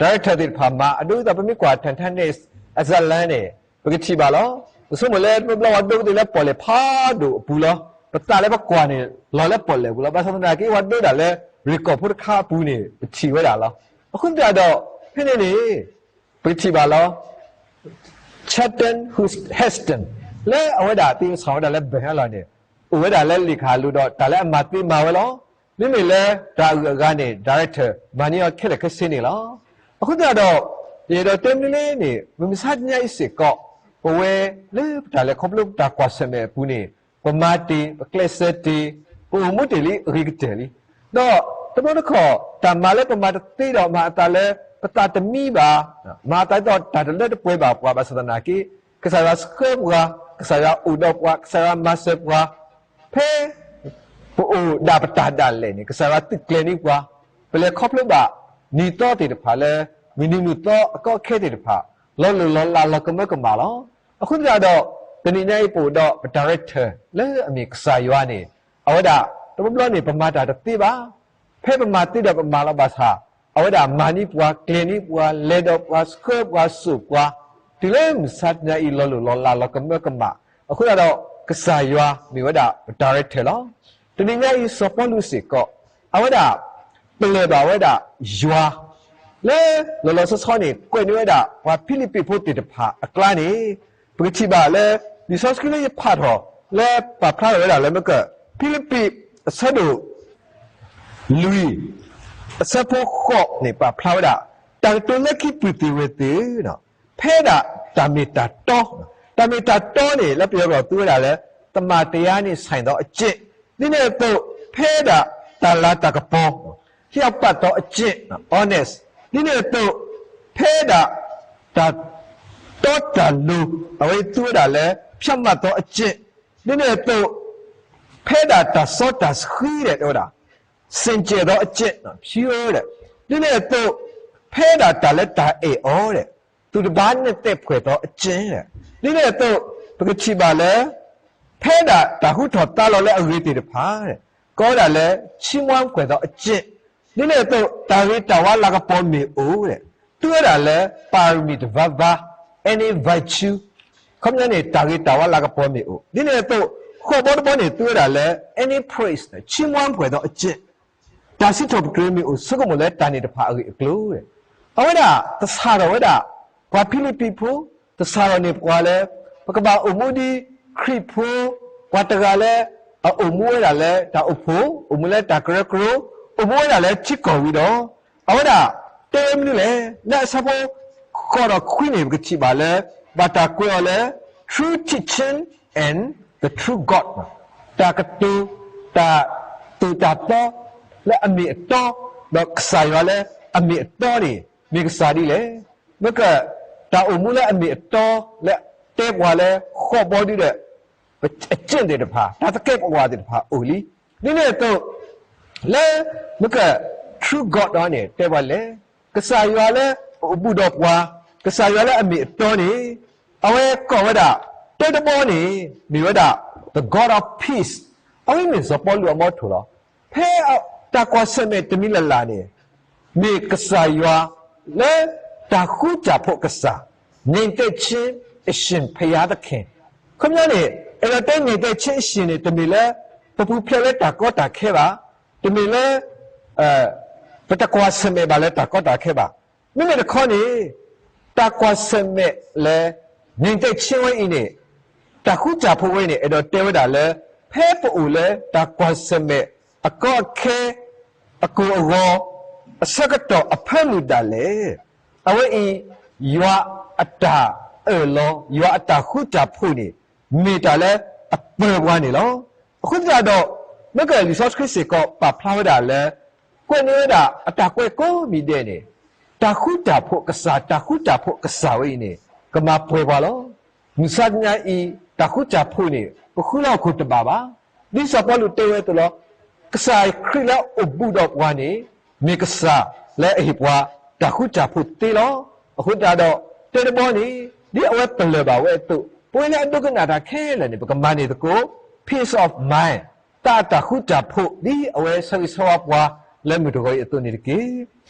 director သ့ၣ်တဖၣ်မၤအဒိသတး ပမ့ၢ်ကွၢ် Titanic အ ဇာတ်လမ်း န့ၣ် ပကထံၣ်ဘၣ်လီၤ. ပဆိကမိၣ်လၢတဘျီဘျီပှၤဒိကသ့ၣ်လၢပီၣ်လဲၣ်ဖးဒိၣ်အပူၤလီၤ. ပသးလၢပကွၢ်န့ၣ် လီၤလၢပီၣ်လဲၣ်ပူၤလီၤ. ဘၣ်ဆၣ်သနာ်က့ ပှၤဒိဒၣ်လၢ ရ့ၣ်ကီၢ်ဖိတခါအပူၤန့ၣ် ပထံၣ်ဝဲဒၣ်လီၤ. အဃိသတးဒီး ဖဲန့ၣ်န့ၣ် ပကထံၣ်ဘၣ်လီၤ Charlton Heston လၢအဝဲဒၣ်သ့ၣ်အိၣ်ဆၣ်ဝဲဒၣ်လၢ ဘၢၣ်ဟဲလီၤန့ၣ် အိၣ်ဝဲဒၣ်လၢလံာ်ကဟၣ်လိၤဒီး တၢ်လၢအမၤသ့မၤဝဲလီၤ. မ့မ့ၢ်လၢတၢ်အုၣ်အဂၤန့ၣ် director မၤန့ၢ်အီၤခဲလၢာ်ခဲဆ့န့ၣ်လီၤ. အဃိသတးဒီး ယအဲၣ်ဒိးတဲမနုၤလဲၣ်န့ၣ် မုၢ်မဆါတနံၤအံၤစ့ၢ်ကီး ပဝဲလၢပတၢ်လဲၤခီဖျိပတၢ်ကွၢ်ဆၢၣ်မဲာ်အပူၤန့ၣ် ပမၤတ့ၢ် ပကျဲးစၢးတ့ၢ် ပအိၣ်မူတ့ၢ်လံအဂ့ၤကတၢၢ်လံ. ဒီးတဘျီတခီၣ် တၢ်မၤလၢပမၤတသ့ဒီးမၤအသးလၢ ပသးတမံဘၣ်, မၤအသးဒ်သိးတၢ်တလၢတပှဲၤဘၣ်ပှၤဘၣ်ဆၣ်သနာ်က့ ကစၢ်ယွၤဆှၢပှၤ, ကစၢ်ယွၤအိၣ်ဒီးပှၤ, ကစၢ်ယွၤမၤစၢၤပှၤ, ဖဲ ပအိၣ်ဒၣ်ပတၢ်ဒၣ်လဲာ်န့ၣ် ကစၢ်ယွၤသုးကျဲၤန့ၢ်ပှၤ, ပလဲၤခီဖျိဘၣ် နံၤသီသ့ၣ်တဖၣ်လၢ မုၢ်နံၤမုၢ်သီအကီအခဲသ့ၣ်တဖၣ် လီၤလိၢ်လီၤလးလီၤကမၢကမၣ်လီၤ. အဃိသတးဒီး တနံၤညါအံၤပအိၣ်ဒီးပ director လၢအမ့ၢ်ကစၢ်ယွၤန့ၣ် အဝဲဒၣ် တဘျီဘျီန့ၣ် ပမၤတၢ်တသ့ဘၣ်. ဖဲပမၤသ့ဒီးပမၤလီၤဘၣ်ဆၣ် အဝဲဒၣ်မၤန့ၢ်ပှၤ ကျဲၤန့ၢ်ပှၤ လဲၤဒီးပှၤ ဆှၢပှၤ စိာ်ပှၤ တုၤလၢမုၢ်မဆါတနံၤအံၤ လီၤလိၢ်လီၤလးလီၤကမၢကမၣ်. အဃိသတးဒီး ကစၢ်ယွၤမ့ၢ်ဝဲဒၣ်ပ director လီၤ. တနံၤညါအံၤ စီၤပီလူးစ့ၢ်ကီး အဝဲဒၣ် ပျဲၢ်ဘၣ်ဝဲဒၣ်ယွၤ လၢလီၤလီၤဆီဆီန့ၣ် ကွဲးန့ၢ်ဝဲဒၣ် ပှၤဖံလံးပံးဖိသ့ၣ်တဖၣ်အကျါန့ၣ် ပကထံၣ်ဘၣ်လၢ လံာ်စီဆှံလၢယဖးထီၣ် လၢပာ်ဖျါထီၣ်ဝဲဒၣ်လၢမ့ၢ်က ဖံလံးပံး အဆၢဒိၣ် လွံၢ် အဆၢဖိဃိးန့ၣ် ပာ်ဖျါဝဲဒၣ် တၢ်ကတိၤလၢခံ ပုၢ်သ့ၣ်ဝဲၢ်သ့ၣ်ဧၢ, ဖဲဒၣ်တၢ်မ့ၢ်တၢ်တီ, တၢ်မ့ၢ်တၢ်တီန့ၣ် လၢပယီၤပလီၢ်သူဝဲဒၣ်လၢ သမ္မာတရားနှင့်ဆိုင်သောအကျင့်, ဒ်န့ၣ်အသိး ဖဲဒၣ်တၢ်လၤတၢ်ကပီၤ လၢအပာ်တီအကျင့် honest, ဒ်န့ၣ်အသိး ဖဲဒၣ်တၢ်တီတၢ်လိၤ အဝဲသူဝဲဒၣ်လၢ ဖြောင့်မတ်သောအကျင့်, ဒ်န့ၣ်အသိး ဖဲဒၣ်တၢ်စီတၢ်ဆှံဒီး တဲဝဲဒၣ် စင်ကြယ်သောအကျင့် pure ဒီး ဒ်န့ၣ်အသိး ဖဲဒၣ်တၢ်လၢတၢ်အဲၣ်အီၤဒီး သူတစ်ပါးနှစ်သက်ဖွယ်သောအကျင့် ဒ်န့ၣ်အသိး ပကထံၣ်ဘၣ်လၢ ဖဲဒၣ်တၢ်ဟူထီၣ်သါလီၤလၢအဂ့ၤသ့ၣ်တဖၣ် ကိးဝဲဒၣ်လၢ ချီးမွမ်းဖွယ်သောအကျင့်, ဒ်န့ၣ်အသိး တၢ်ဂ့ၤတၢ်ဝါလၤကပီၤမ့ၢ်အိၣ်ဒီး သူဝဲဒၣ်လၢ ပါရမီတစ်ပါးပါး any virtue ခီပညီန့ၣ် တၢ်ဂ့ၤတၢ်ဝါလၤကပီၤမ့ၢ်အိၣ်, ဒ်န့ၣ်အသိး ဃိးဘီတဘီန့ၣ် သူဝဲဒၣ်လၢ any praise ချီးမွမ်းဖွယ်သောအကျင့်, တၢ်စံးထီၣ်ပတြၢၤမ့ၢ်အိၣ် ဆိကမိၣ်လၢတၢ်န့ၣ်တဖၣ်အဂ့ၢ်အကျိၤ အဝဲဒၣ် သဆၣ်ထီၣ်ဝဲဒၣ် ပှၤဖံလံးပံးဖိ, သဆၣ်ထီၣ်န့ၢ်ပှၤလၢ ပကဘၣ်အိၣ်မူဒ်ခရံာ်ဖိ, ပှၤတဂၤလၢ အအိၣ်မူဝဲဒၣ်လၢတၢ်အိၣ်ဖှိၣ်, အိၣ်မူလၢတၢ်ကရၢကရိ, အိၣ်မူဝဲဒၣ်လၢထံကီၢ်ဝံၤဒီး အဝဲဒၣ်တဲမနုၤလဲၣ်, လၢအဆၢဖိဃိးဒီးခွံန့ၣ် ပကထံၣ်ဘၣ်လၢ ဘၣ်တၢ်ကွဲးအီၤလၢ true teaching and the true God တၢ်ကတိၤ တၢ်သိၣ်တၢ်သီ လၢအမ့ၢ်အတီ, ဒီးကစၢ်ယွၤလၢအမ့ၢ်အတီန့ၣ် မ့ၢ်ကစၢ်ဒ်လဲၣ်. မ့ၢ်က တၢ်အိၣ်မူလၢအမ့ၢ်အတီ လၢတဲပှၤလၢဃိးဘီဒုဒီး အကျင့်သ့ၣ်တဖၣ်, တၢ်သကဲးပဝးသ့ၣ်တဖၣ်အိၣ်လံ. ဒ်န့ၣ်အသိး လၢ မ့ၢ်က true God ဒီးန့ၣ် တဲပှၤလဲၣ်, ကစၢ်ယွၤလၢအအိၣ်ဘူးဒီးပှၤ, ကစၢ်ယွၤလၢအမ့ၢ်အတီန့ၣ် အဝဲကိးဝဲဒၣ် တၢတဘီန့ၣ် မ့ၢ်ဝဲဒၣ် the God of peace, အဝဲမ့ၢ်စီၤပီလူးအဘီထိၣ်လီၤ. ဖဲတၢ်ကွၢ်ဆၢၣ်မဲာ်တမံၤလၢ်လၢ်န့ၣ် မ့ၢ်ကစၢ်ယွၤလၢတၢ်ဃူတၢ်ဖိးကစၢ်, ငြိမ်သက်ခြင်းအရှင်ဘုရားသခင်, ခီပညီန့ၣ် အဲၣ်ဒိးတဲ ငြိမ်သက်ခြင်းအရှင် န့ၣ် တမ့ၢ်လၢ ပပူၤဖျဲးလၢတၢ်ကီတၢ်ခဲဘၣ်, တမ့ၢ်လၢ အ ပတကွၢ်ဆၢၣ်မဲာ်ဘၣ်လၢတၢ်ကီတၢ်ခဲဘၣ်. မ့မ့ၢ်တခီန့ၣ် တၢ်ကွၢ်ဆၢၣ်မဲာ်လၢ ငြိမ်သက်ခြင်း ဝဲအံၤန့ၣ် တၢ်ဃူတၢ်ဖိးဝဲအံၤန့ၣ် အဲၣ်ဒိးတဲဝဲဒၣ်လၢ ဖဲပအိၣ်လၢတၢ်ကွၢ်ဆၢၣ်မဲာ် အကီအခဲ အကိၢ်အဂီၤ အဆၢကတီၢ်အဖၢမုၢ်ဒၣ်လဲာ် အဝဲအံၤ ယွၤအတၢ်အၢၣ်လီၤ ယွၤအတၢ်ဃူတၢ်ဖိးန့ၣ် မ့ၢ်တၢ်လၢအပၢၤပှၤန့ၣ်လီၤ. အဃိသတးဒီး မ့ၢ်ကလံာ်စီဆှံစ့ၢ်ကီးပာ်ဖျါဝဲဒၣ်လၢ ကွဲးန့ၢ်ဝဲဒၣ်အတၢ်ကွဲးကိးမံၤဒဲးန့ၣ် တၢ်ဃူတၢ်ဖိးအကစၢ်, တၢ်ဃူတၢ်ဖိးအကစၢ်ဝဲအံၤန့ၣ် ကမၤပှဲၤပှၤလီၤ. မုၢ်ဆါတနံၤအံၤ တၢ်ဃူတၢ်ဖိးန့ၣ် ပဃုလီၤအခိၣ်တဘၣ်ဘၣ်. ဒ်စီၤပီလူးတဲဝဲအသိးလီၤ. ကစၢ်ခရံာ်လၢအအိၣ်ဘူးဒီးပှၤန့ၣ် မ့ၢ်ကစၢ်လၢအဟ့ၣ်ပှၤတၢ်ဃူတၢ်ဖိးသ့လီၤ. အဃိသတးဒီး တဲတဘီန့ၣ် ဒ်အဝဲပလၢၢ်ဘၣ်ဝဲအသိး ပဝဲလၢအဒိကနၣ်တၢ်ခဲလၢာ်န့ၣ် ပကမၤန့ၢ်သကိး peace of mind သးအတၢ်ဃူတၢ်ဖိး ဒ်အဝဲဆၢဂ့ၤဆၢဝါပှၤလၢမုၢ်တဂီၤအံၤအသိးန့ၣ်တက့ၢ်.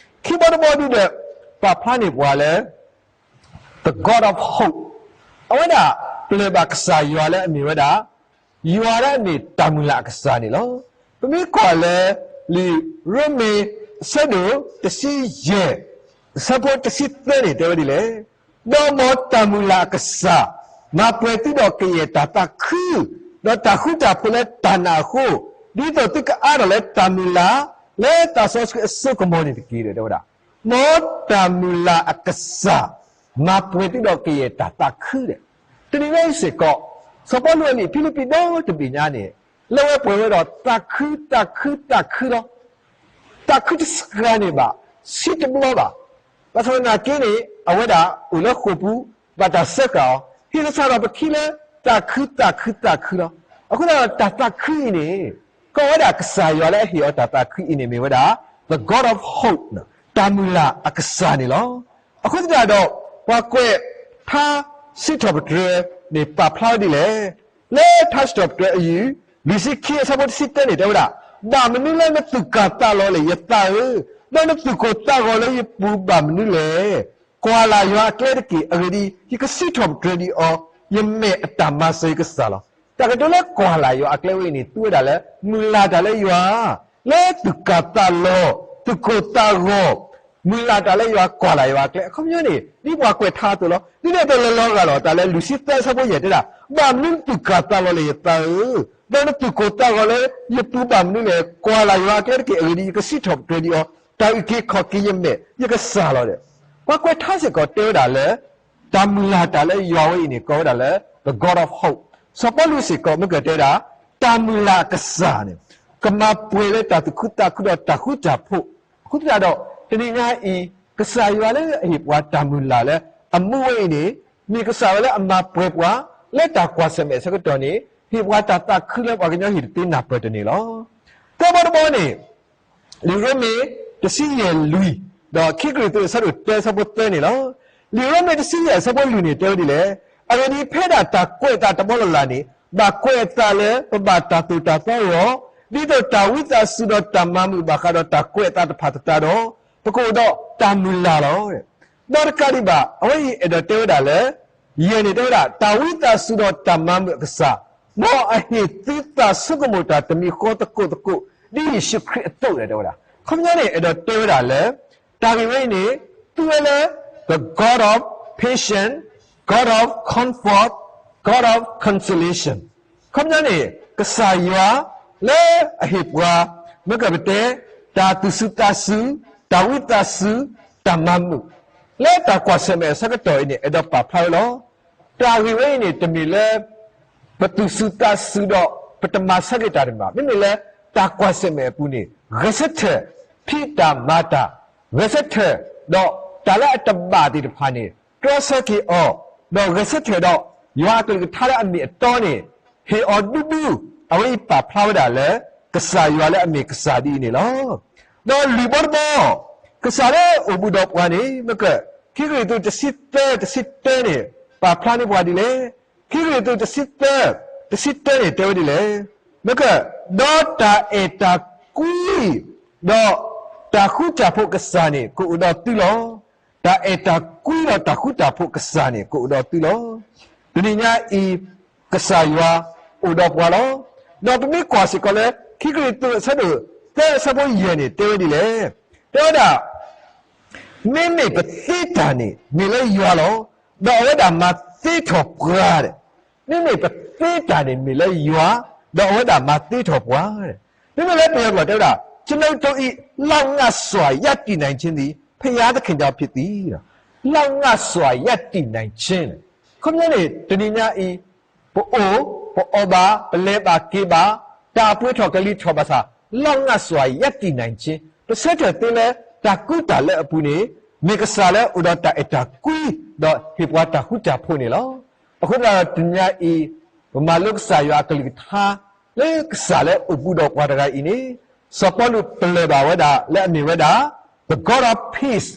ခံဘီတဘီဒုဒီး ပာ်ဖျါန့ၢ်ပှၤလၢ the God of hope အဝဲဒၣ်ပလၢၢ်ဘၣ်ကစၢ်ယွၤလၢအမ့ၢ်ဝဲဒၣ် ယွၤလၢအမ့ၢ်တၢ်မုၢ်လၢ်အကစၢ်န့ၣ်လီၤ. ပမ့ၢ်ကွၢ်လၢ လံာ်ရိမ့ၤ အဆၢဒိၣ်တဆံယဲၢ် အဆၢဖိတဆံသၢန့ၣ် တဲဝဲဒ်လဲၣ်. ဒီးမ်တၢ်မုၢ်လၢ်အကစၢ် မၤပှဲၤသုဒီးကယဲၢ်တၢ်သးခု ဒီးတၢ်ဃူတၢ်ဖိးလၢတၢ်နာ်အဃိ, ဒ်သိးသုကအါထီၣ်လၢတၢ်မုၢ်လၢ် လၢသးစီဆှံအစိကမီၤန့ၣ်တက့ၢ် တဲဝဲဒၣ်. မ်တၢ်မုၢ်လၢ်အကစၢ် မၤပှဲၤသုဒီးကယဲၢ်တၢ်သးခုဒီး တနံၤညါအံၤစ့ၢ်ကီး စီၤပီလူးအလံာ်ဖံလံးပံးဒီတဘ့ၣ်ညါန့ၣ် လၢဝဲပှဲၤဝဲဒီးသးခု သးခု သးခုလီၤ. သးခုတစှၤန့ၣ်ဘၣ် ဆံးတဘျီဘၣ်. ဘၣ်ဆၣ်သနာ်က့န့ၣ် အဝဲဒၣ်အိၣ်လၢဃိာ်ပူၤ ဘၣ်တၢ်စၢဃာ်အီၤ ဟ့ၣ်လီၤစၢ်ဒီးပခံလၢ သးခု သးခု သးခုလီၤ. အဃိသတးဒီးတၢ်သးခုအံၤန့ၣ် ကီးဝဲဒၣ်ကစၢ်ယွၤလၢအဟ့ၣ်အီၤတၢ်သးခုအံၤန့ၣ်မ့ၢ်ဝဲဒၣ် the God of hope တၢ်မုၢ်လၢ်အကစၢ်န့ၣ်လီၤ. အဃိသတးဒီး ပှၤကွဲးထါစံးထီၣ်ပတြၢၤန့ၣ် ပာ်ဖျါဝဲဒ်လဲၣ်. လၢထါစံးထီၣ်ပတြၢၤအယုၢ် လွံၢ်ဆံခံအဆၢဖိတဆံတၢန့ၣ် တဲဝဲဒၣ်, ဘၣ်မနုၤလၢနသူၣ်ကၢ်သးလီၤလဲၣ် ယသးဧၢ, ဒီးနသူၣ်ကိၢ်သးဂီၤလၢယပူၤဘၣ်မနုၤလဲၣ်. ကွၢ်လၢ်ယွၤအကျဲတက့ၢ်. အဂ့ၢ်ဒ်အံၤ, ယကစံးထီၣ်ပတြၢၤဒံးအီၤ, ယမဲာ်အတၢ်မၤစၢၤယကစၢ်လီၤ. တၢ်ကတိၤလၢကွၢ်လၢ်ယွၤအကျဲဝဲအံၤန့ၣ် သူဝဲဒၣ်လၢ မုၢ်လၢ်တၢ်လၢယွၤ, လၢသူၣ်ကၢ်သးလီၤ, သူၣ်ကိၢ်သးဂီၤ, မုၢ်လၢ်တၢ်လၢယွၤ ကွၢ်လၢ်ယွၤအကျဲ အခီပညီန့ၣ် ဒ်ပှၤကွဲးထါအသိးလီၤ. ဒ်န့ၣ်အသိးလီၤလီၤဂာ်လီၤ တၢ်လၢလွံၢ်ဆံသၢအဆၢဖိယဲၢ်တဲဒၣ်, ဘၣ်မနုၤနသူၣ်ကၢ်သးလီၤလဲၣ်ယသးဧၢ, ဒီးနသူၣ်ကိၢ်သးဂီၤလၢယပူၤဘၣ်မနုၤလဲၣ်. ကွၢ်လၢ်ယွၤအကျဲတက့ၢ်. အဂ့ၢ်ဒ်အံၤ, ယကစံးထီၣ်ပတြၢၤဒံးအီၤ, တၢ်အုၣ်က့ၤခီၣ်က့ၤယမဲာ်ယကစၢ်လီၤဒီး ပှၤကွဲးထါစ့ၢ်ကီးတဲဝဲဒၣ်လၢ တၢ်မုၢ်လၢ်တၢ်လၢယွၤဝဲအံၤန့ၣ် ကိးဝဲဒၣ်လၢ the God of hope. စီၤပီလူးစ့ၢ်ကီး မ့ၢ်ကတဲဒၣ် တၢ်မုၢ်လၢ်အကစၢ်န့ၣ် ကမၤပှဲၤလၢတၢ်သူၣ်ခုသးခုဒီးတၢ်ဃူတၢ်ဖိး. အဃိသတးဒီး တနံၤညါအံၤ ကစၢ်ယွၤလၢအဟ့ၣ်ပှၤတၢ်မုၢ်လၢ်လၢအမူဝဲအံၤန့ၣ် မ့ၢ်ကစၢ်ယွၤလၢအမၤပှဲၤပှၤ လၢတၢ်ကွၢ်ဆၢၣ်မဲာ်အဆၢကတီၢ်န့ၣ် ဟ့ၣ်ပှၤတၢ်သးခုလၢပှၤကညီဟ့ၣ်တသ့နၢ်ပၢၢ်တန့ၢ်လီၤ. သၢဘီတဘီန့ၣ် လံာ်ရိမ့ၤ တဆံယဲၢ်လွံၢ် ဒီးခံကရံၣ်သူး အဆၢဒိၣ်တၢ အဆၢဖိသၢန့ၣ်လီၤ. လံာ်ရိမ့ၤ တဆံယဲၢ် အဆၢဖိလွံၢ်န့ၣ် တဲဝဲဒ်လဲၣ်. အဂ့ၢ်ဒ်အံၤ, ဖဲဒၣ်တၢ်ကွဲးအသးတဘီလၢ်လၢ်န့ၣ် ဘၣ်ကွဲးအသးလၢပဘၣ်တၢ်သိၣ်တၢ်သီဂီၤ, ဒ်သိးတၢ်ဝံသးစူၤဒီးတၢ်မၤမုာ်ဘၣ်ဃးဒီးတၢ်ကွဲးအသးတဖၣ်သတးဒီး ပကအိၣ်ဒီးတၢ်မုၢ်လၢ်လီၤ. ဒီးတကးဒံးဘၣ် အဝဲအံၤအဲၣ်ဒိးတဲဝဲဒၣ်လၢ ယဲၢ်န့ၣ်တဲဝဲဒၣ် တၢ်ဝံသးစူၤဒီးတၢ်မၤမုာ်အကစၢ်, မ်အဟ့ၣ်သုသးဆိကမိၣ်တၢ်တမံၤဃီသကိးသကိး ဒ်ယ့ၣ်ၡူးခရံာ်အသိးန့ၣ် တဲဝဲဒၣ်. အခီပညီန့ၣ် အဲၣ်ဒိးတဲဝဲဒၣ်လၢ တၢ်ဂ့ၢ်ဝဲအံၤန့ၣ် သူဝဲလၢ the God of patience, God of comfort, God of consolation. အခီပညီန့ၣ် ကစၢ်ယွၤလၢအဟ့ၣ်ပှၤ မ့ၢ်ကပတဲ တၢ်သူၣ်စူၤသးစူၤ, တၢ်ဝံသးစူၤ, တၢ်မၤမုာ် လၢတၢ်ကွၢ်ဆၢၣ်မဲာ်အဆၢကတီၢ်အံၤန့ၣ် အဲၣ်ဒိးပာ်ဖျါဝဲလီၤ. တၢ်ဂ့ၢ်ဝဲအံၤန့ၣ် တမ့ၢ်လၢ ပသူၣ်စူၤသးစူၤဒီး ပတမၤဆၢက့ၤတၢ်တမံၤဘၣ်. မ့မ့ၢ်လၢ တၢ်ကွၢ်ဆၢၣ်မဲာ်အပူၤန့ၣ် ဂဲၤဆၢထၢၣ် ဖံးတၢ်မၤတၢ်, ဂဲၤဆၢထၢၣ် ဒီးတၢ်လၢအတဘၣ်သ့ၣ်တဖၣ်န့ၣ် တြီဆၢက့ၤအီၤ, ဒီးဂဲၤဆၢထၢၣ်ဒီး ယွၤအကလုၢ်ကထါလၢအမ့ၢ်အတီန့ၣ် ဟ့ၣ်အီၤဒူဒူ, အဝဲအံၤပာ်ဖျါဝဲဒၣ်လၢ ကစၢ်ယွၤလၢအမ့ၢ်ကစၢ်ဒ်အံၤန့ၣ်လီၤ. ဒီးလွံၢ်ဘီတဘီ ကစၢ်လၢအအိၣ်ဘူးဒီးပှၤန့ၣ် မ့ၢ်က ခံကရံၣ်သူး တဆံသၢ တဆံတၢန့ၣ် ပာ်ဖျါန့ၢ်ပှၤဒ်လဲၣ်. ခံကရံၣ်သူး တဆံသၢ တဆံတၢန့ၣ် တဲဝဲဒ်လဲၣ်. မ့ၢ်က ဒီးတၢ်အဲၣ်တၢ်ကွံ ဒီးတၢ်ဃူတၢ်ဖိးကစၢ်န့ၣ် ကအိၣ်ဒီးသုလီၤ. တၢ်အဲၣ်တၢ်ကွံဒီးတၢ်ဃူတၢ်ဖိးကစၢ်န့ၣ် ကအိၣ်ဒီးသုလီၤ. တနံၤညါအံၤ ကစၢ်ယွၤအိၣ်ဒီးပှၤလီၤ. ဒီးပမ့ၢ်ကွၢ်စ့ၢ်ကီးလၢ ခံကရံၣ်သူး အဆၢဒိၣ်သၢ အဆၢဖိယဲၢ်န့ၣ် တဲဝဲဒ်လဲၣ်. တဲဝဲဒၣ် မ့မ့ၢ်ပသ့တၢ်န့ၣ် မ့ၢ်လၢယွၤလီၤ. ဒီးအဝဲဒၣ်မၤသ့ထီၣ်ပှၤဒီး, မ့မ့ၢ်ပသ့တၢ်န့ၣ်မ့ၢ်လၢယွၤ, ဒီးအဝဲဒၣ်မၤသ့ထီၣ်ပှၤ. မ့မ့ၢ်လၢပယီၤကျိာ်တဲဝဲဒၣ် ကျွန်ုပ်တို့၏ လောက်ငှစွာ ရပ်တည်နိုင်ခြင်းသည် ဘုရားသခင်ကြောင့်ဖြစ်သည်. လောက်ငှစွာ ရပ်တည်နိုင်ခြင်း ခီပညီန့ၣ် တနံၤညါအံၤ ပအိၣ်, ပအီၣ်ဘၣ်, ပလဲၤဘၣ်က့ၤဘၣ်, တၢ်အပှ့ၤထီၣ်ကလံၤထီၣ်ဘၣ်ဆၣ် လောက်ငှစွာ ရပ်တည်နိုင်ခြင်း ပဆၢထၢၣ်သ့လၢ တၢ်ကူတၢ်လၢအပူၤန့ၣ် မ့ၢ်ကစၢ်လၢအိၣ်ဒီးတၢ်အဲၣ်တၢ်ကွံ ဒီးဟ့ၣ်ပှၤတၢ်ဃူတၢ်ဖိးန့ၣ်လီၤ. အဃိသတးဒီးတနံၤညါအံၤ ပမၤလိကစၢ်ယွၤအကလုၢ်ကထါ လၢကစၢ်လၢအိၣ်ဘူးဒီးပှၤတဂၤအံၤန့ၣ် စီၤပီလူးပလၢၢ်ဘၣ်ဝဲဒၣ်လၢအမ့ၢ်ဝဲဒၣ် the God of peace,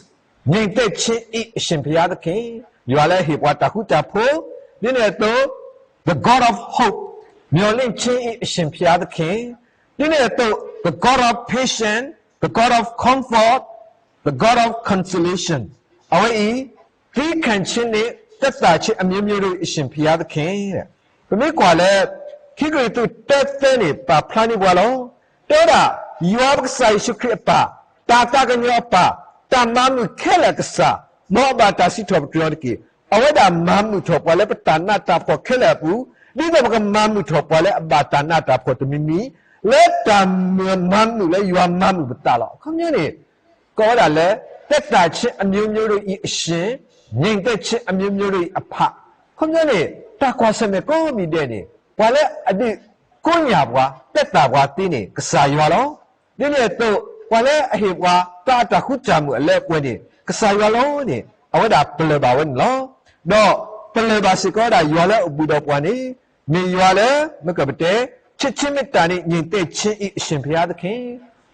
ငြိမ်သက်ခြင်း၏ အရှင်ဘုရားသခင်, ယွၤလၢဟ့ၣ်ပှၤတၢ်ဃူတၢ်ဖိး, ဒ်န့ၣ်အသိး the God of hope, မျှော်လင့်ခြင်း၏ အရှင်ဘုရားသခင်, ဒ်န့ၣ်အသိး the God of patience, the God of comfort, the God of consolation, အဝဲအံၤ သည်းခံခြင်းနှင့် သက်သာခြင်းအမျိုးမျိုးတို့၏ အရှင်ဘုရားသခင် ပမ့ၢ်ကွၢ်လၢ ခံကရံၣ်သူး တၢသၢန့ၣ် ပာ်ဖျါန့ၢ်ပှၤလီၤ. တဲဝဲဒၣ် ယွၤပကစၢ်ယ့ၣ်ၡူးခရံာ်အပၢ်, တၢ်သးကညီၤအပၢ်, တၢ်မၤမုာ်ခဲလၢာ်အကစၢ်, မ်အဘၣ်တၢ်စံးထီၣ်ပတြၢၤအီၤတက့ၢ်. အဝဲဒၣ်မၤမုာ်ထီၣ်ပှၤလၢပတၢ်နးတၢ်ဖှီၣ်ခဲလၢာ်အပူၤ, ဒ်သိးပကမၤမုာ်ထီၣ်ပှၤလၢအဘၣ်တၢ်နးတၢ်ဖှီၣ်တမံၤမံၤ, လၢတၢ်မၤမုာ်လၢယွၤမၤမုာ်ပသးလီၤ. အခီပညီန့ၣ် ကိးဝဲဒၣ်လၢ သက်သာခြင်းအမျိုးမျိုးတို့၏ အရှင်, ငြိမ်သက်ခြင်းအမျိုးမျိုးတို့၏ အဖ, အခီပညီန့ၣ် တၢ်ကွၢ်ဆၢၣ်မဲာ်ကိးမံၤဒဲးန့ၣ် ပှၤလၢအဒုးကိးညၣ်ပှၤ သက်သာပှၤသ့န့ၣ် ကစၢ်ယွၤလီၤ. ဒ်န့ၣ်အသိး ပှၤလၢအဟ့ၣ်ပှၤသးအတၢ်ဃူတၢ်မုာ်အလၢအပှဲၤန့ၣ် ကစၢ်ယွၤလီၤန့ၣ် အဝဲဒၣ်ပလၢၢ်ဘၣ်ဝဲန့ၣ်လီၤ. ဒီးပလၢၢ်ဘၣ်စ့ၢ်ကီးဝဲဒၣ်ယွၤလၢအအိၣ်ဘူးဒီးပှၤန့ၣ် မ့ၢ်ယွၤလၢ မ့ၢ်ကပတဲ ချစ်ခြင်းမေတ္တာနှင့် ငြိမ်သက်ခြင်း၏ အရှင်ဘုရားသခင်,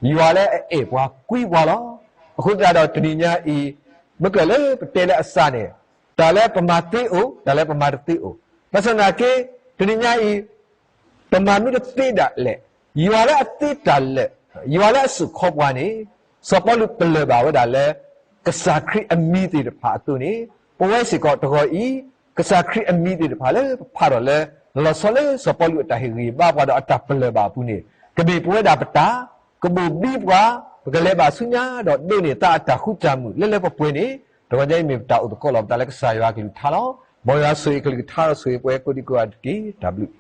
ယွၤလၢအအဲၣ်ပှၤကွံပှၤလီၤ. အဃိသတးဒီးတနံၤညါအံၤ မ့ၢ်ကလၢပတဲလၢအစးန့ၣ် တၢ်လၢပမၤသ့အိၣ်, တၢ်လၢပမၤတသ့အိၣ်, ဘၣ်ဆၣ်သနာ်က့ တနံၤညါအံၤ ပမၤမ့ၢ်တသ့ဒၣ်လဲာ်, ယွၤလၢအသ့တၢ်လၢာ်, ယွၤလၢအစူးခီပှၤန့ၣ် စီၤပီလူးပလၢၢ်ဘၣ်ဝဲဒၣ်လၢ ကစၢ်ခရံာ်အမံၤသ့ၣ်တဖၣ်အသိးန့ၣ် ပဝဲစ့ၢ်ကီးတဂီၤအံၤ ကစၢ်ခရံာ်အမံၤသ့ၣ်တဖၣ်လၢပဖးထီၣ်လၢ လီၤဆီလၢစီၤပီလူးအတၢ်ဟ့ၣ်ဂံၢ်ဘါပှၤဒီးအတၢ်ပလၢၢ်ဘၣ်အပူၤန့ၣ် ကမ့ၢ်ပဝဲဒၣ်ပတၢ်, ကဘိၣ်ဘံပှၤ, ပကလဲၤဘၣ်ဆူညါဒီးဒိးန့ၢ်သးအတၢ်ဃူတၢ်မုာ်လၢလၢပှဲၤပှဲၤန့ၣ် တဂီၤညါအံၤမ့ၢ်ပတၢ်အိၣ်သကိးလီၤပသးလၢကစၢ်ယွၤအကလုၢ်ကထါလီၤ. မ်ယွၤဆိၣ်ဂ့ၤအကလုၢ်ကထါဒီးဆိၣ်ဂ့ၤပှၤကိးဒံကိးဂၤတက့ၢ်. တၢ်ဘျုး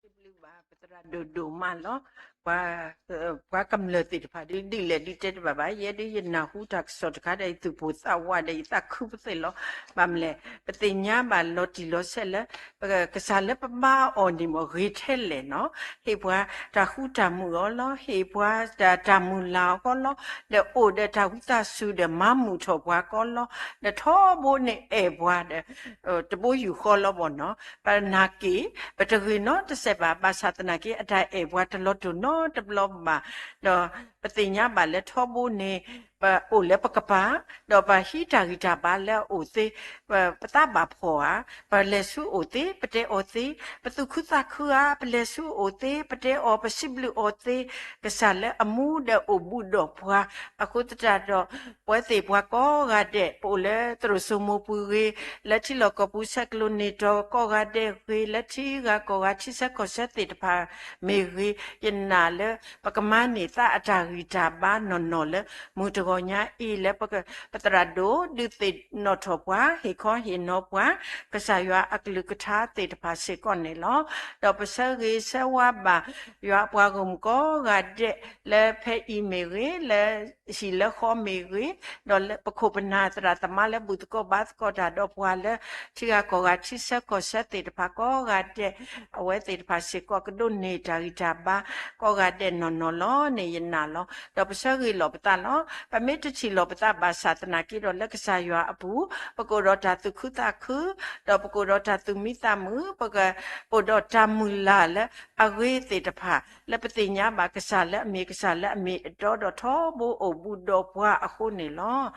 ဘျုးဘၣ် ပသရၣ်ဒိၣ်ဒိၣ်မးလီၤ. ပှၤ, ပှၤကမျၢၢ်သ့ၣ်တဖၣ်ဒ်လဲၣ်ဒ်တဲတဘၣ်ဘၣ်, ယဲဒ်ယနၢ်ဟူတၢ်ကစီၣ်တခါဒီး ယသူၣ်ပိၢ်သးဝးဒီးယသးခုပသ့ၣ်လီၤ. ဘၣ်မနုၤလဲၣ်, ပသ့ၣ်ညါဘၣ်လီၤတံၢ်လီၤဆဲးလၢ ကစၢ်လၢပဘါအီၤန့ၣ်မ့ၢ်ဂ့ၤထဲလဲၣ်နီၤ, ဟ့ၣ်ပှၤတၢ်ဃူတၢ်မုာ်အီၤလီၤ, ဟ့ၣ်ပှၤတၢ်မုၢ်လၢ်အီၤလီၤ, ဒီးအိၣ်ဒီးတၢ်ဝံသးစူၤဒီးမၤမုာ်ထီၣ်ပှၤကီးလီၤ, ဒီးထီဘိန့ၣ်အဲၣ်ပှၤဒီး တဘိယူၢ်ဃီလီၤဘၣ်နီၤ, ပနာ်က့ၤ, ပတဂ့ၤနီတစဲးဘၣ်, ဘၣ်ဆၣ်သနာ်က့ အတၢ်အဲၣ်ပှၤတလီၤတိာ်နီတဘျီဘၣ်, ဒီးပသ့ၣ်ညါဘၣ်လၢထီဘိန့ၣ် ပအိၣ်လၢပကပၤ, ဒီးပဟံးတၢ်ဂံၢ်တၢ်ဘါလၢအအိၣ်သ့, ပသးဘၣ်ဖှီၣ်ဧါ, ပလဲၤဆူအအိၣ်သ့, ပတဲအီၤသ့, ပသူၣ်ခုသးခုဧါ, ပလဲၤဆူအအိၣ်သ့, ပတဲအီၤ, ပစံးဘျုးအီၤသ့, ကစၢ်လၢအမူဒီးအိၣ်ဘူးဒီးပှၤ, အဃိသတးဒီး ပဝဲသ့ၣ်ပှၤကိးဂၤဒဲး ပအိၣ်လၢသရိာ်စိမိၤပူၤဂ့ၤ, လၢထံလီၢ်ကီၢ်ပူၤဆဲးကျိးန့ၢ်တီၤကိးဂၤဒဲးဂ့ၤ, လၢထံဂၤကီၢ်ဂၤထံဆၢကီၢ်ဆၢသ့ၣ်တဖၣ်မ့ၢ်ဂ့ၤ, ယနာ်လၢပကမၤန့ၢ်သးအတၢ်ဂံၢ်တၢ်ဘါနီၢ်နီၢ်လၢမုၢ်တဂီၤညါအံၤလၢ ပသရၣ်ဒိၣ်ဒုးသ့ၣ်နီၣ်ထီၣ်ပှၤ, ဟ့ၣ်ခီဟ့ၣ်နီၤပှၤ, ကစၢ်ယွၤအကလုၢ်ကထါသ့ၣ်တဖၣ်စ့ၢ်ကီးန့ၣ်လီၤ. ဒီးပဆၢဂ့ၤဆၢဝါဘၣ် ယွၤအပှၤဂီၢ်မုၢ်ကိးဂၤဒဲး လၢဖဲအံၤမ့ၢ်ဂ့ၤ, လၢဟံၣ်လၢဃီမ့ၢ်ဂ့ၤ, ဒီးလၢပခိၣ်ပနၢ်သရၣ်သမါလၢဘူၣ်သကိးဘါသကိးတၢ်ဒီးပှၤလၢ ထံဂၤကီၢ်ဂၤထံဆၢကီၢ်ဆၢသ့ၣ်တဖၣ်ကိးဂၤဒဲး, အဝဲသ့ၣ်တဖၣ်စ့ၢ်ကီးကဒိးန့ၢ်တၢ်ဂံၢ်တၢ်ဘါ ကိးဂၤဒဲးနီၢ်နီၢ်လီၤန့ၣ် ယနာ်လီၤ. ဒီးပဆၢဂ့ၤလီၤပသးလီၤ. ပမ့ၢ်တထံၣ်လီၤပသးဘၣ်ဆၣ်သနာ်က့ဒီး လၢကစၢ်ယွၤအပူၤ ပကအိၣ်ဒီးတၢ်သူၣ်ခုသးခု, ဒီးပကအိၣ်ဒီးတၢ်သူၣ်မံသးမုာ်, ပကအိၣ်ဒီးတၢ်မုၢ်လၢ်လၢအဂ့ၤသ့ၣ်တဖၣ် လၢပသ့ၣ်ညါဘၣ်ကစၢ်လၢအမ့ၢ်ကစၢ်လၢအမ့ၢ်အတီဒီး ထီဘိအိၣ်ဘူးဒီးပှၤအဃိန့ၣ်လီၤ.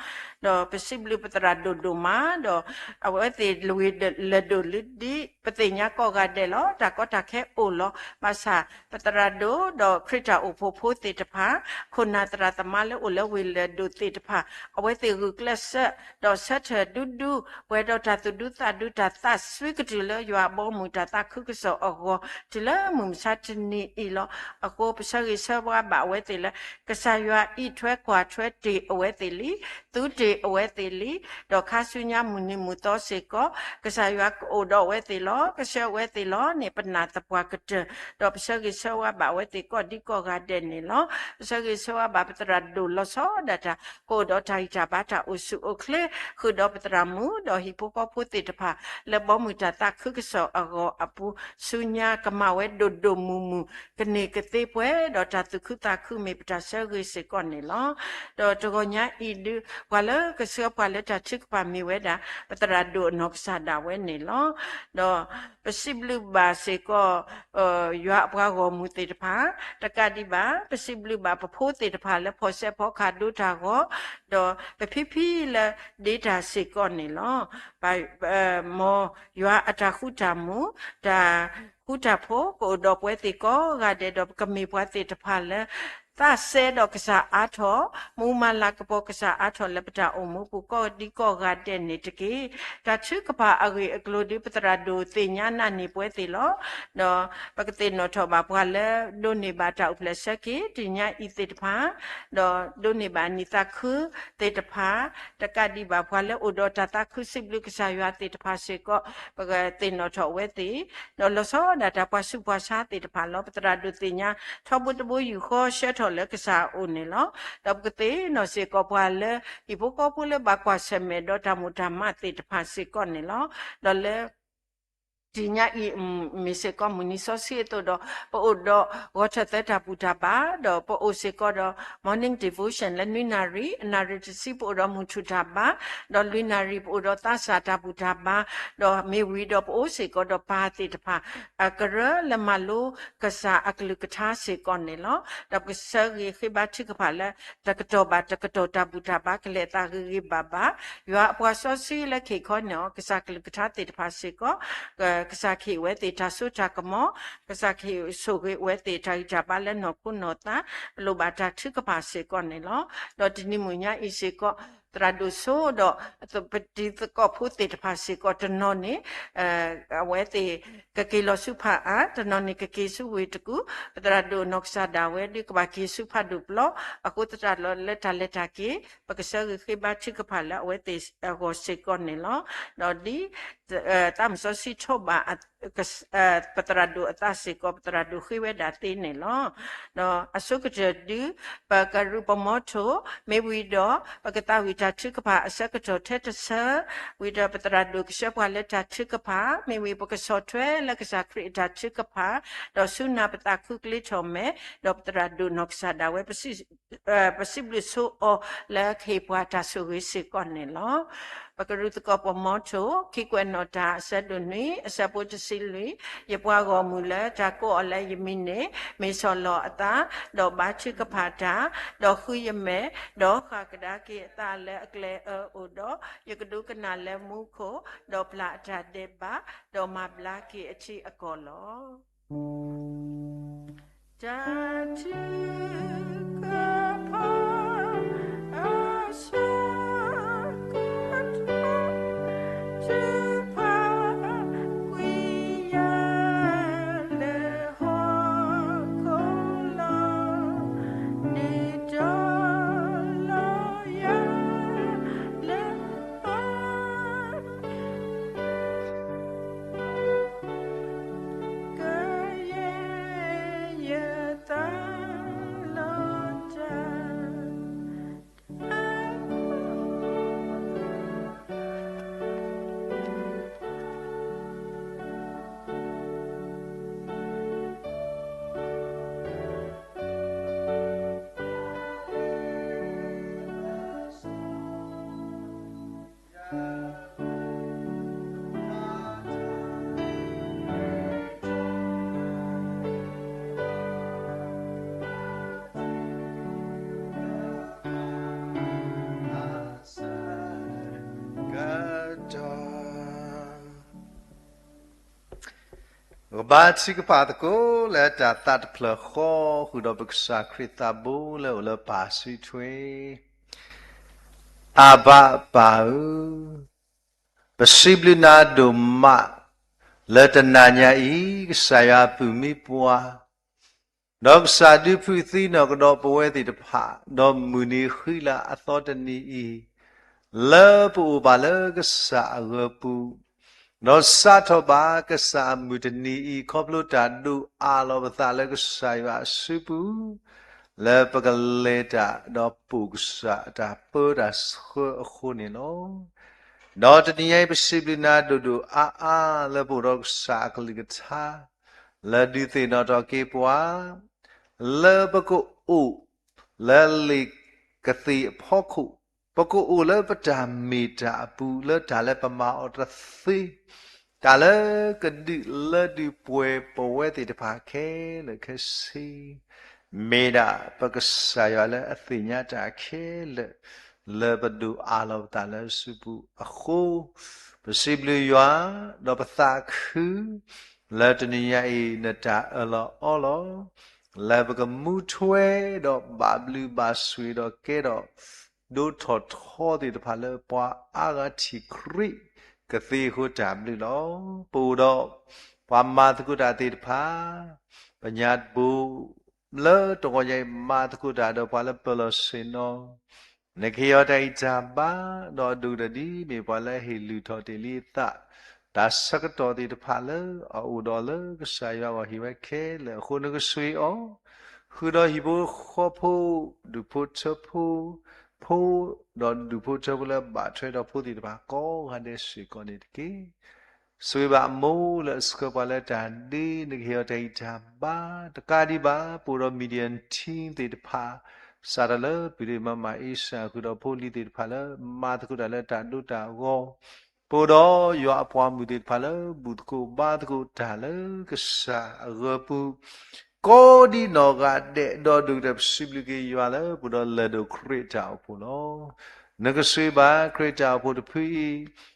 ဒီးပစံးဘျုးပသရၣ်ဒိၣ်ဒိၣ်မး, ဒီးအဝဲသ့ၣ်လၢဝ့ၢ်လၢဒိၣ်လၢဒံး ပသ့ၣ်ညါကိးဂၤဒဲးလီၤ. တၢ်ကီတၢ်ခဲအိၣ်လီၤ. ဘၣ်ဆၣ်ပသရၣ်ဒိၣ်ဒီးခရံာ်တၢ်အိၣ်ဖှိၣ်ဖိသ့ၣ်တဖၣ်, ခိၣ်နၢ်သရၣ်သမါလၢအိၣ်လၢဝ့ၢ်လၢ ပသရၣ်ဒိၣ်သ့ၣ်တဖၣ် အဝဲသ့ၣ်ဂုာ်ကျဲးစၢး ဒီးဆၢထၢၣ်ဒူဒူ ပှဲၤဒီးတၢ်သူၣ်ဒူသးဒူ တၢ်သးစွံကတုၤလၢယွၤအဘီအမုၢ် တၢ်သးခုကစီၣ်အဂီၢ် တုၤလၢမုၢ်မဆါတနံၤအံၤလီၤ. အဃိပဆၢဂ့ၤဆၢဝါဘၣ်အဝဲသ့ၣ်လၢ ကစၢ်ယွၤအံးထွဲကွၢ်ထွဲတ့ၢ်အဝဲသ့ၣ်လံ, သုတ့ၢ်အဝဲသ့ၣ်လံ, ဒီးခါဆူညါမုၢ်နံၤမုၢ်သီစ့ၢ်ကီး ကစၢ်ယွၤကအိၣ်ဒီးအဝဲသ့ၣ်လီၤ. ကဆှၢအဝဲသ့ၣ်လီၤန့ၣ် ပနာ်သပှၢ်ကတၢၢ်, ဒီးပဆၢဂ့ၤဆၢဝါဘၣ်အဝဲသ့ၣ်ကိးဒံကိးဂၤဒဲးန့ၣ်လီၤ. ပဆၢဂ့ၤဆၢဝါဘၣ်ပသရၣ်ဒိၣ်လီၤဆီဒၣ်တၢ် ကအိၣ်ဒီးတၢ်ဂံၢ်တၢ်ဘါ တၢ်အိၣ်ဆူၣ်အိၣ်ချ့ ဃုာ်ဒီးပသရၣ်မုၣ် ဒီးဟံၣ်ဖိဃီဖိသ့ၣ်တဖၣ် လၢဘီမုၢ်တၢ်သးခုကစီၣ်အဂီၢ်အပူၤ ဆူညါကမၤဝဲဒိၣ်ဒိၣ်မုၢ်မုၢ် ကန့ၢ်ကသ့ပှဲၤဒီးတၢ်သူၣ်ခုသးခု မ့ၢ်ပတၢ်ဆၢဂ့ၤစ့ၢ်ကီးန့ၣ်လီၤ. ဒီးတဂီၤညါအံၤဒုး ပှၤလၢကဆှၢပှၤလၢတၢ်ထုကဖၣ်မ့ၢ်ဝဲဒၣ် ပသရၣ်ဒိၣ်အနီၢ်ကစၢ်ဒၣ်ဝဲန့ၣ်လီၤ. ဒီးပစံးဘျုးဘၣ်စ့ၢ်ကီး ယွၤအပှၤဂီၢ်မုၢ်သ့ၣ်တဖၣ် တကးဒံးဘၣ် ပစံးဘျုးဘၣ်ပဖိသ့ၣ်တဖၣ်လၢဖီၣ်စဲးဖီၣ်ခါဒိတၢ်ဂီၤ ဒီးပဖံဖံလၢဒ့တၢ်စ့ၢ်ကီးန့ၣ်လီၤ. မ်ယွၤအတၢ်ဃူတၢ်မုာ် တၢ်ဃူတၢ်ဖိး ကအိၣ်ဒီးပဝဲသ့ၣ်ကိးဂၤဒဲး ဒီးပကမ့ၢ်ပှၤသ့ၣ်တဖၣ်လၢ သးစဲဒီးကစၢ်အါထီၣ်, မူမၤလၤကပီၤကစၢ်အါထီၣ်လၢပတၢ်အိၣ်မူပူၤကိးဒံကိးဂၤဒဲးန့ၣ်တက့ၢ်. တၢ်ထုကဖၣ်အဂ့ၢ်အကျိၤဒုး ပသရၣ်ဒိၣ်သ့ၣ်ညါနၢ်န့ၢ်ပဝဲသ့ၣ်လီၤ. ဒီးပကသ့ၣ်နီၣ်ထီၣ်ဘၣ်ပှၤလၢဒိးန့ၢ်ဘၣ်တၢ်အိၣ်ဖျဲၣ်ဆၢက့ၤ တနံၤညါအံၤသ့ၣ်တဖၣ် ဒီးဒိးန့ၢ်ဘၣ်အနံၣ်သးခုသ့ၣ်တဖၣ် တကးဒံးဘၣ်ပှၤလၢအိၣ်ဒီးတၢ်သးခုစံးဘျုးကစၢ်ယွၤသ့ၣ်တဖၣ်စ့ၢ်ကီး ပကသ့ၣ်နီၣ်ထီၣ်ဝဲသ့ၣ် ဒီးလီၤဆီဒၣ်တၢ်ပှၤဆူးပှၤဆါသ့ၣ်တဖၣ်လီၤ. ပသရၣ်ဒိၣ်သ့ၣ်ညါ ထီဘိတဘိယူၢ်ဃီဆှၢထီၣ်လၢကစၢ်အအိၣ်န့ၣ်လီၤ. ဒီးပကသ့ၣ်နီၣ်စ့ၢ်ကီးပှၤလၢ ဟံၣ်ဖိဃီဖိလၢဘၣ်ကွၢ်ဆၢၣ်မဲာ်ဒီးတၢ်မုာ်တၢ်မးသ့ၣ်တဖၣ်စ့ၢ်ကီးန့ၣ်လီၤ. ဒီးလၢ တနံၤညါအံၤ မ့ၢ်စ့ၢ်ကီးမုၢ်နံၤစီဆှံအသိးဒီး ပအိၣ်ဒီးဂီၤထၢၣ်သၢတၢ်ဘူၣ်တၢ်ဘါ ဒီးပအိၣ်စ့ၢ်ကီးဒီး morning devotion လၢနွံနၣ်ရံၣ်, အနၣ်ရံၣ်တဆံ ပအိၣ်ဒီးမုၢ်ထူၣ်တၢ်ဘါ, ဒီးလွံၢ်နၣ်ရံၣ် ပအိၣ်ဒီးသးစၢ်တၢ်ဘူၣ်တၢ်ဘါ, ဒီးမ့ၢ်ဝံၤဒီးပအိၣ်စ့ၢ်ကီးဒီးပၢ်သ့ၣ်တဖၣ် အကရၢလၢမၤလိကစၢ်အကလုၢ်ကထါစ့ၢ်ကီးန့ၣ်လီၤ. ဒီးပကဆၢဂ့ၤဃ့ဘါထုကဖၣ်လၢ တကတီၢ်ဘၣ်တကတီၢ်တၢ်ဘူၣ်တၢ်ဘါကလဲၤသးဂ့ၤဂ့ၤဘၣ်ဘၣ်, ယွၤအပှၤစီဆှံလၢခံခီန့ၣ် ကစၢ်ကလုၢ်ကထါသ့ၣ်တဖၣ်စ့ၢ်ကီး ကစၢ်ကဟ့ၣ်ဝဲသ့ၣ်တၢ်စိတၢ်ကမီၤ, ကစၢ်ကဟ့ၣ်ဆိၣ်ဂ့ၤဝဲသ့ၣ်တၢ်ဂံၢ်တၢ်ဘါလၢနီၢ်ခိနီၢ်သး, ပလိၣ်ဘၣ်တၢ်ထုကဖၣ်စ့ၢ်ကီးန့ၣ်လီၤ. ဒီးတနံၤမုၢ်ညါအံၤစ့ၢ်ကီး သရၣ်ဒိၣ်စိဒီး ပတံၤသကိးဖိသ့ၣ်တဖၣ်စ့ၢ်ကီးတနီၤန့ၣ် အဝဲသ့ၣ်ကက့ၤလီၤဆူဖၣ်အါ, တနီၤန့ၣ်ကက့ၤဆူဝ့ၢ်တကူၣ်, ပသရၣ်ဒိၣ်နီၢ်ကစၢ်ဒၣ်ဝဲဒုးကဘၣ်က့ၤဆူဖးဒိၣ်ပျီ, အဃိသတးဒီးလၢတၢ်လဲၤတၢ်က့ၤ ပကဆၢဂ့ၤဃ့ဘါထုကဖၣ်လၢအဝဲသ့ၣ်အဂီၢ်စ့ၢ်ကီးန့ၣ်လီၤ. ဒီးဒ် သးမုၢ်စီဆှံထိးဘၣ် ပသရၣ်ဒိၣ်အသးစ့ၢ်ကီး ပသရၣ်ဒိၣ်ဃ့ဝဲဒၣ်သ့န့ၣ်လီၤ. ဒီးအဆိကတၢၢ်ဒုး ပကရူၢ်ပမီထိၣ် မ့ၢ်ဝံၤဒီး ပကသးဝံၣ်တၢ်ထုကဖၣ်အဆၢကတီၢ်ထဲတဆၢ, ဝံၤဒီးပသရၣ်ဒိၣ်ကဆှၢပှၤလၢတၢ်ထုကဖၣ်, မ့ၢ်ဝံၤပကဆီၣ်ထွဲလၢကစၢ်ခရံာ်အတၢ်ထုကဖၣ်, ဒီးဆူနၤပသးခုကလ့ထီၣ်မဲာ်, ဒီးပသရၣ်ဒိၣ်နီၢ်ကစၢ်ဒၣ်ဝဲ ပစံးဘျုးဆိအီၤလၢကဟ့ၣ်ပှၤတၢ်ဆိၣ်ဂ့ၤစ့ၢ်ကီးန့ၣ်လီၤ. ပကရူၢ်သကိးပမီထိၣ် ခံကွဲးနီၣ်တၢ်အဆၢဒိၣ်နွံ အဆၢဖိတဆံလွံၢ်, ယပှၤဂီၢ်မုၢ်လၢတၢ်ကိးအီၤလၢယမံၤန့ၣ် မ့ၢ်ဆီၣ်လီၤအသး, ဒီးဘါထုကဖၣ်တၢ်, ဒီးဃုယမဲာ်, ဒီးဃၣ်ကဒါက့ၤအသးလၢအကျဲအၢအိၣ်ဒီး, ယကဒိကနၣ်လၢမူခိၣ်, ဒီးပျၢ်အတၢ်ဒဲးဘး, ဒီးမၤဘျါက့ၤအထံအကီၢ်လီၤ. တၢ်ထုကဖၣ်အဆၢကတီၢ် ထုကဖၣ်ကွံာ်ယၤလၢဟီၣ်ခိၣ်လီၤ, ဒုးတီၤလီၤယၤလၢ ကယဲၢ်ယသးလီၤတၢ် ကဘါထုကဖၣ်သကိးလၢတၢ်သးတဖျၢၣ်ဃီ ဃုာ်ဒီးပကစၢ်ခရံာ်သးဘိလၢအိၣ်လၢပၢ်စုထွဲ အဘၣ်ပၢ်ဧၢ, ပစံးဘျုးနၤဒိၣ်မး လၢတနၤညါအံၤ ကစၢ်ယွၤပုၢ်မံပှၤ ဒီးကစၢ်ဒုးဖုးသံနီၢ်ကဒီးပဝဲသ့ၣ်တဖၣ်, ဒီးမုၢ်နံၤဃံလၤအသီတနံၤအံၤ, လၢပအိၣ်ဘၣ်လၢကစၢ်အဂၢၤပူၤ, ဒီးစးထီၣ်ဘၣ်ကစၢ်အမုၢ်တနံၤအံၤ ခီဖျိတၢ်ဒိၣ်အးလီၤပသးလၢကစၢ်ယွၤအစုပူၤ, လၢပကလဲၤတၢ်ဒီးပိာ်ကစၢ်အတၢ်ပၢတၢ်ဆှၢအဃိန့ၣ်လီၤ. ဒီးတနံၤညါအံၤ ပစံးဘျုးနၤဒိၣ်ဒိၣ်အါအါလၢပအိၣ်ဒီးကစၢ်အကလုၢ်ကထါ, လၢဒုးသ့ၣ်နီၣ်ထီၣ်က့ၤပှၤ, လၢပကအိၣ်လၢလံာ်ကသ့ၣ်အဖီခိၣ်, ပကအိၣ်လၢပတၢ်မ့ၢ်တၢ်အပူၤ လၢတၢ်လၢပမၤအီၤတသ့, တၢ်လၢကဒုးလၢဒုးပှဲၤပဝဲသ့ၣ်တဖၣ်ခဲလၢာ်ခဲဆ့ မ့ၢ်ဒၣ်ပကစၢ်ယွၤလၢအသ့ၣ်ညါတၢ်ခဲလၢာ်, လၢပဒိၣ်အးလီၤပသးလၢစုပူၤအဃိ, ပစံးဘျုးယွၤ, ဒီးပသးခု, လၢတနံၤညါအံၤ နတၢ်အၢၣ်လီၤအီလီၤ, လၢပကမူထွဲဒီးဘၣ်ဘျုးဘၣ်ဆိၣ်ဂ့ၤဒီးကဲထီၣ် ဒိၣ်ထီၣ်ထီသ့ၣ်တဖၣ်လၢပှၤအါဂၤထံၣ်ခရံာ်ကသ့အဃိတၢ်ဘျုးလီၤ. ပအိၣ်ဒီးပှၤမၤသကိးတၢ်သ့ၣ်တဖၣ်, ပညါတဘိ လၢတဂီၤညါအံၤ မၤသကိးတၢ်ဒီးပှၤလၢပၢၤလီၢ်ဆ့ၣ်နီၤ, နကဟ့ၣ်အီၤတၢ်ဂံၢ်တၢ်ဘါ, ဒီးအဒိၣ်ကတၢၢ်ဒ်မ့ၢ်ပှၤလၢအဟ့ၣ်လုၢ်ထီၣ်တ့ၢ်လံအသး, တၢ်ဆၢကတီၢ်သ့ၣ်တဖၣ်လၢအအိၣ်ဒီးလၢကစၢ်ယွၤအဂီၢ်ဟ့ၣ်ဝဲခဲလၢာ်အဃိ နကဆိၣ်ဂ့ၤအီၤ, ဃုာ်ဒီးဟံၣ်ဖိဃီဖိ, ဒူၣ်ဖိထၢဖိ, ဖိ, ဒီးဒူၣ်ဖိထၢဖိလၢဘၣ်ထွဲဒီးဖိသ့ၣ်တဖၣ် ကိးဂၤဒဲးစ့ၢ်ကီးန့ၣ်တက့ၢ်. ဆိၣ်ဂ့ၤဘၣ်အမိၢ်လၢအဆှၢပှၤလၢတၢ်ဒ့, နကဟ့ၣ်အီၤတၢ်ဂံၢ်တၢ်ဘါ, တကးဒံးဘၣ် ပအိၣ်ဒီး Media Team သ့ၣ်တဖၣ်, စးထီၣ်လၢပုၢ်ဒ့မးမးအ့စၢ် ဃုာ်ဒီးဖိလံၤသ့ၣ်တဖၣ်လၢမၤသကိးတၢ်လၢတၢ်ဒိတၢ်ဂီၤ, ပအိၣ်ဒီးယွၤအပှၤမုၣ်သ့ၣ်တဖၣ်လၢဘူၣ်သကိးဘါသကိးတၢ်လၢကစၢ်အဂၢၤပူၤ, ကိးဒံနီၢ်ဂၤဒဲး, ဒီးဒိၣ်ကတၢၢ်ပစံးဘျုးက့ၤယွၤလၢပအိၣ်ဒီးလၢၢ်ဒိၣ်ခရံာ်တၢ်အိၣ်ဖှိၣ်လီၤ. နကဆိၣ်ဂ့ၤဘၣ်ခရံာ်တၢ်အိၣ်ဖှိၣ်တဖု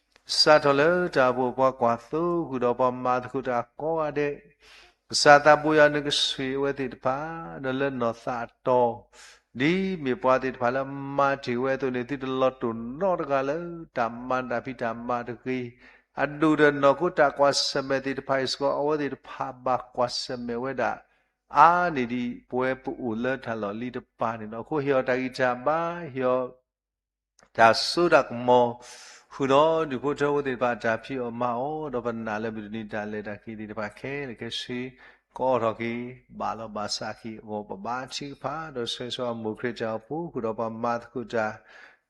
အံၤ, စးထီၣ်လၢတၢ်အိၣ်ဖှိၣ်ပှၤကွၢ်သိ ဃုာ်ဒီးပှၤမၤသကိးတၢ်ကိးဂၤဒဲး, ကစၢ်သးဘိယွၤ နကဆိၣ်ဂ့ၤအဝဲသ့ၣ်တဖၣ်, ဒီးလၢနီၢ်သးအတီၢ်, ဒ်မ့ၢ်ပှၤသ့ၣ်တဖၣ်လၢမၤတ့ၢ်ဝဲအသိးန့ၣ် သုတလီၤတိာ်နီတဂၤလၢတၢ်မၤတၢ်ဖံးတၢ်မၤတဂ့ၤ, အဒိၣ်ဒီးနီၢ်ခိတၢ်ကွၢ်ဆၢၣ်မဲာ်သ့ၣ်တဖၣ်အံၤစ့ၢ်ကီး အဝဲသ့ၣ်တဖၣ်ဘၣ်ကွၢ်ဆၢၣ်မဲာ်ဝဲဒၣ် အါန့ၢ်ဒံးပဝဲပအိၣ်လၢတၢ်လီၢ်လံၤတပၤန့ၣ်လီၤ. အဃိဟ့ၣ်အီၤတၢ်ဂံၢ်တၢ်ဘါ, ဟ့ၣ်အီၤ တၢ်စိတၢ်ကမီၤ, ဃုာ်ဒီးဒူၣ်ဖိထၢဖိသ့ၣ်တဖၣ်တၢ်ဖံးအီၣ်မၤအီၣ်, ဒီးပနာ်လၢမုၢ်တနံၤတၢ်လဲၤတၢ်က့ၤသ့ၣ်တဖၣ်ခဲလၢာ်ခဲဆ့ ကအီၣ်ထီၣ်က့ၤ ဘၣ်လီၤဘၣ်စးက့ၤအဂီၢ် ပဘါထုကဖၣ်, ဒီးဆၢဂ့ၤဆၢဝါမိၢ်ခရံာ်တၢ်အိၣ်ဖှိၣ် ဃုာ်ဒီးပှၤမၤသကိးတၢ်,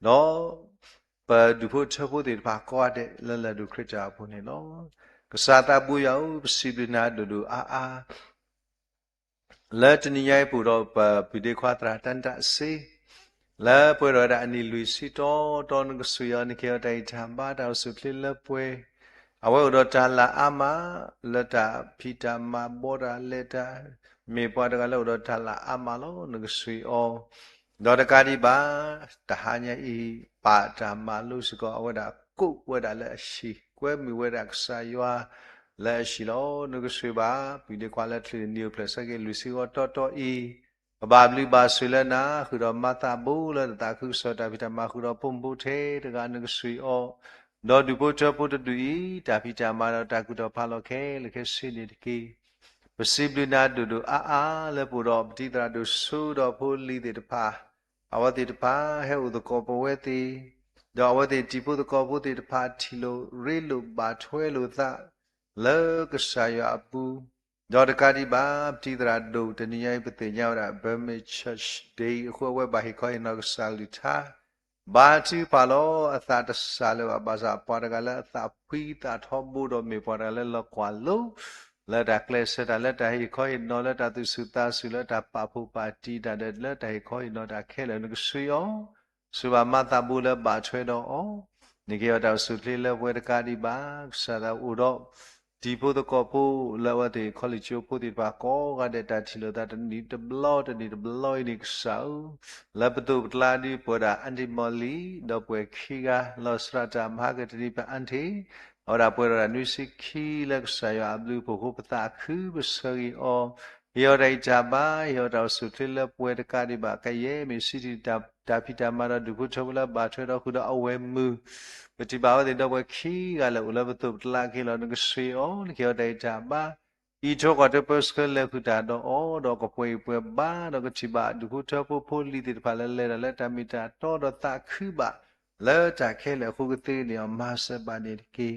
ဒီးပဒူၣ်ဖိထၢဖိသ့ၣ်တဖၣ်ကိးဂၤဒဲးလၢလၢၢ်ဒိၣ်ခရံာ်တၢ်အိၣ်ဖှိၣ်န့ၣ်လီၤ. ကစၢ်သးဘိယွၤဧၢ, ပစံးဘျုးနၤဒိၣ်ဒိၣ်အါအါ လၢတနံၤညါအံၤပအိၣ်ဒီးပပုၢ်ဒ့ခွါသရၣ်တၢ်နတၢ်စ့, လၢပှဲၤထီၣ်ဝဲဒၣ်အနံၣ်လွံၢ်ဆံတီတီ နကဆိၣ်ဂ့ၤအီၤ နကဟ့ၣ်အီၤတၢ်ဂံၢ်တၢ်ဘါ တၢ်အိၣ်ဆူၣ်အိၣ်ချ့လၢပှဲၤ, အဝဲအိၣ်ဒီးတၢ်လၤအါမး လၢတၢ်ဖံးတၢ်မၤဘီတၢ်လဲၤတၢ်, မ့ၢ်ပှၤတဂၤလၢအိၣ်ဒီးတၢ်လၤအါမးလီၤ. နကဆိၣ်ဂ့ၤအီၤ, ဒီးတကးဒံးဘၣ် တဟါညါအံၤ ပာ်တၢ်မၤလိစ့ၢ်ကီး အဝဲဒၣ်ကိးဝဲဒၣ်လၢအဟံၣ် ကွဲမုာ်ဝဲဒၣ်ကစၢ်ယွၤလၢအဟံၣ်လီၤ. နကဆိၣ်ဂ့ၤဘၣ် ပုၢ်ဒ့ခွါလၢချုးနံၣ်အိၣ်ဖျဲၣ် ဆၢက့ၤလွံၢ်ဆံဂီၤတီတီအံၤ, ပဘၣ်ဘျုးဘၣ်ဆိၣ်ဂ့ၤလၢနၤ ဃုာ်ဒီးမၤသးဘိလၢနသးခုကစီၣ်တၢ်ဖံးတၢ်မၤ ဃုာ်ဒီးဖိမုၣ်ဖိထဲတဂၤ နကဆိၣ်ဂ့ၤအီၤ, ဒီးဒူၣ်ဖိထၢဖိတဒူၣ်အံၤ တၢ်ဖံးတၢ်မၤဒီးတၢ်ကူၣ်ထီၣ်ဖးလီၤခဲလၢာ်ခဲဆ့န့ၣ်တက့ၢ်. ပစံးဘျုးနၤဒိၣ်ဒိၣ်အါအါ လၢပအိၣ်ဒီးပတံၤသရၣ်ဒိၣ်စိဒီးဖိလံၤသ့ၣ်တဖၣ်, အဝဲသ့ၣ်တဖၣ်ဟဲအိၣ်သကိးပဝဲသ့ၣ်, ဒီးအဝဲသ့ၣ်တံၤဖိသကိးဖိသ့ၣ်တဖၣ် ထံၣ်လိာ်ရ့လိာ်ဘၣ်ထွဲလိာ်သး လၢကစၢ်ယွၤအပူၤ, ဒီးတကးဒံးဘၣ် ပတံၤသရၣ်ဒိၣ် တနံၤညါအံၤ ပသ့ၣ်ညါဝဲဒၣ် Burmese Church Day အဃိ အဝဲဘၣ်ဟ့ၣ်ခီဟ့ၣ်နီၤကစၢ်ကလုၢ်ကထါ, ဘါထုကဖၣ်လီၤ. အသးတစၢ်လၢၤဘၣ် ဘၣ်ဆၣ်ပှၤတဂၤလၢအသးဖှံသးထီဘိဒီး မ့ၢ်ပှၤတဂၤလၢလီၤကွၢ်လိ လၢတၢ်ကျဲးစၢးတၢ် လၢတၢ်ဟ့ၣ်ခီဟ့ၣ်နီၤ လၢတၢ်သူၣ်ဆူၣ်သးဆူၣ် လၢတၢ်ပာ်ဖှိၣ်ပာ်တံၢ်တၢ်ဒီး လၢတၢ်ဟ့ၣ်ခီဟ့ၣ်နီၤတၢ်ခဲလၢာ် နကဆိၣ်ဂ့ၤအီၤ, ဆိၣ်ဂ့ၤဘၣ်မၤသးဘိလၢဘၣ်ထွဲဒီးအီၤ, နကဟ့ၣ်အီၤတၢ်အိၣ်ဆူၣ်အိၣ်ချ့လၢပှဲၤတကးဒံးဘၣ် ကစၢ်သးအိၣ်ဒီး တံၤဖိသကိးဖိလၢအဝဲသ့ၣ် ခီလ့ၣ်ကၠိဖိသ့ၣ်တဖၣ် ကိးဂၤဒဲး တၢ်ထံၣ်လိာ်သးတနံၤတဘျီ တနံၤတဘျီအံၤန့ၣ် ကစၢ်ဧၢ, လၢပသိးပကျါဒ်ပဝဲဒၣ် အၣ်ထံၣ်မီၢ်လံၤ ဒီးပှဲၤခံဂၤ လီၤစှၤတၢ်မၤဟါကတနံၤ ပအၣ်ထံၣ်, အဝဲဒၣ်ပှဲၤထီၣ်ဒၣ်နွံဆံခံလၢကစၢ်ယွၤအဘျုးအဖှိၣ်အဃိ ပသးခုပဆၢဂ့ၤအီၤ, ဟ့ၣ်အီၤတၢ်ဂံၢ်တၢ်ဘါ, ဟ့ၣ်အီၤတၢ်အိၣ်ဆူၣ်အိၣ်ချ့လၢပှဲၤတကးဒံးဘၣ် ကယဲၢ်မ့ၢ်စံးထံၣ်တၢ်ဖံးတၢ်မၤဒီး ဒူၣ်ဖိထၢဖိလၢဘၣ်ထွဲဒီးဃုာ်ဒီးအဝဲမုၢ်, ပထံၣ်ဘၣ်အဝဲသ့ၣ်ဒီပုၢ်ဝဲၢ်ခံဂၤလၢအိၣ်လၢပသိးပတလါက့ၤလီၤ. နကဆှ့အီၤ, နကဟ့ၣ်အီၤတၢ်ဂံၢ်တၢ်ဘါ, အံးထိကွၢ်ထွဲပၢဆှၢလဲၤဃုာ်တၢ်ဒီးအီၤ, ဒီးကပှဲၤအံၤပှဲၤဘါ, ဒီးကထံၣ်ဘၣ်ဒူၣ်ဖိထၢဖိဖိလံၤသ့ၣ်တဖၣ်လၢလဲၤတၢ်လၢတၢ်မ့ၢ်တၢ်တီဒီးသးခုဘၣ်လၢတၢ်ခဲလၢာ်အဃိကသ့န့ၣ်အီၤ မၤစၢၤဘၣ်န့ၣ်တက့ၢ်.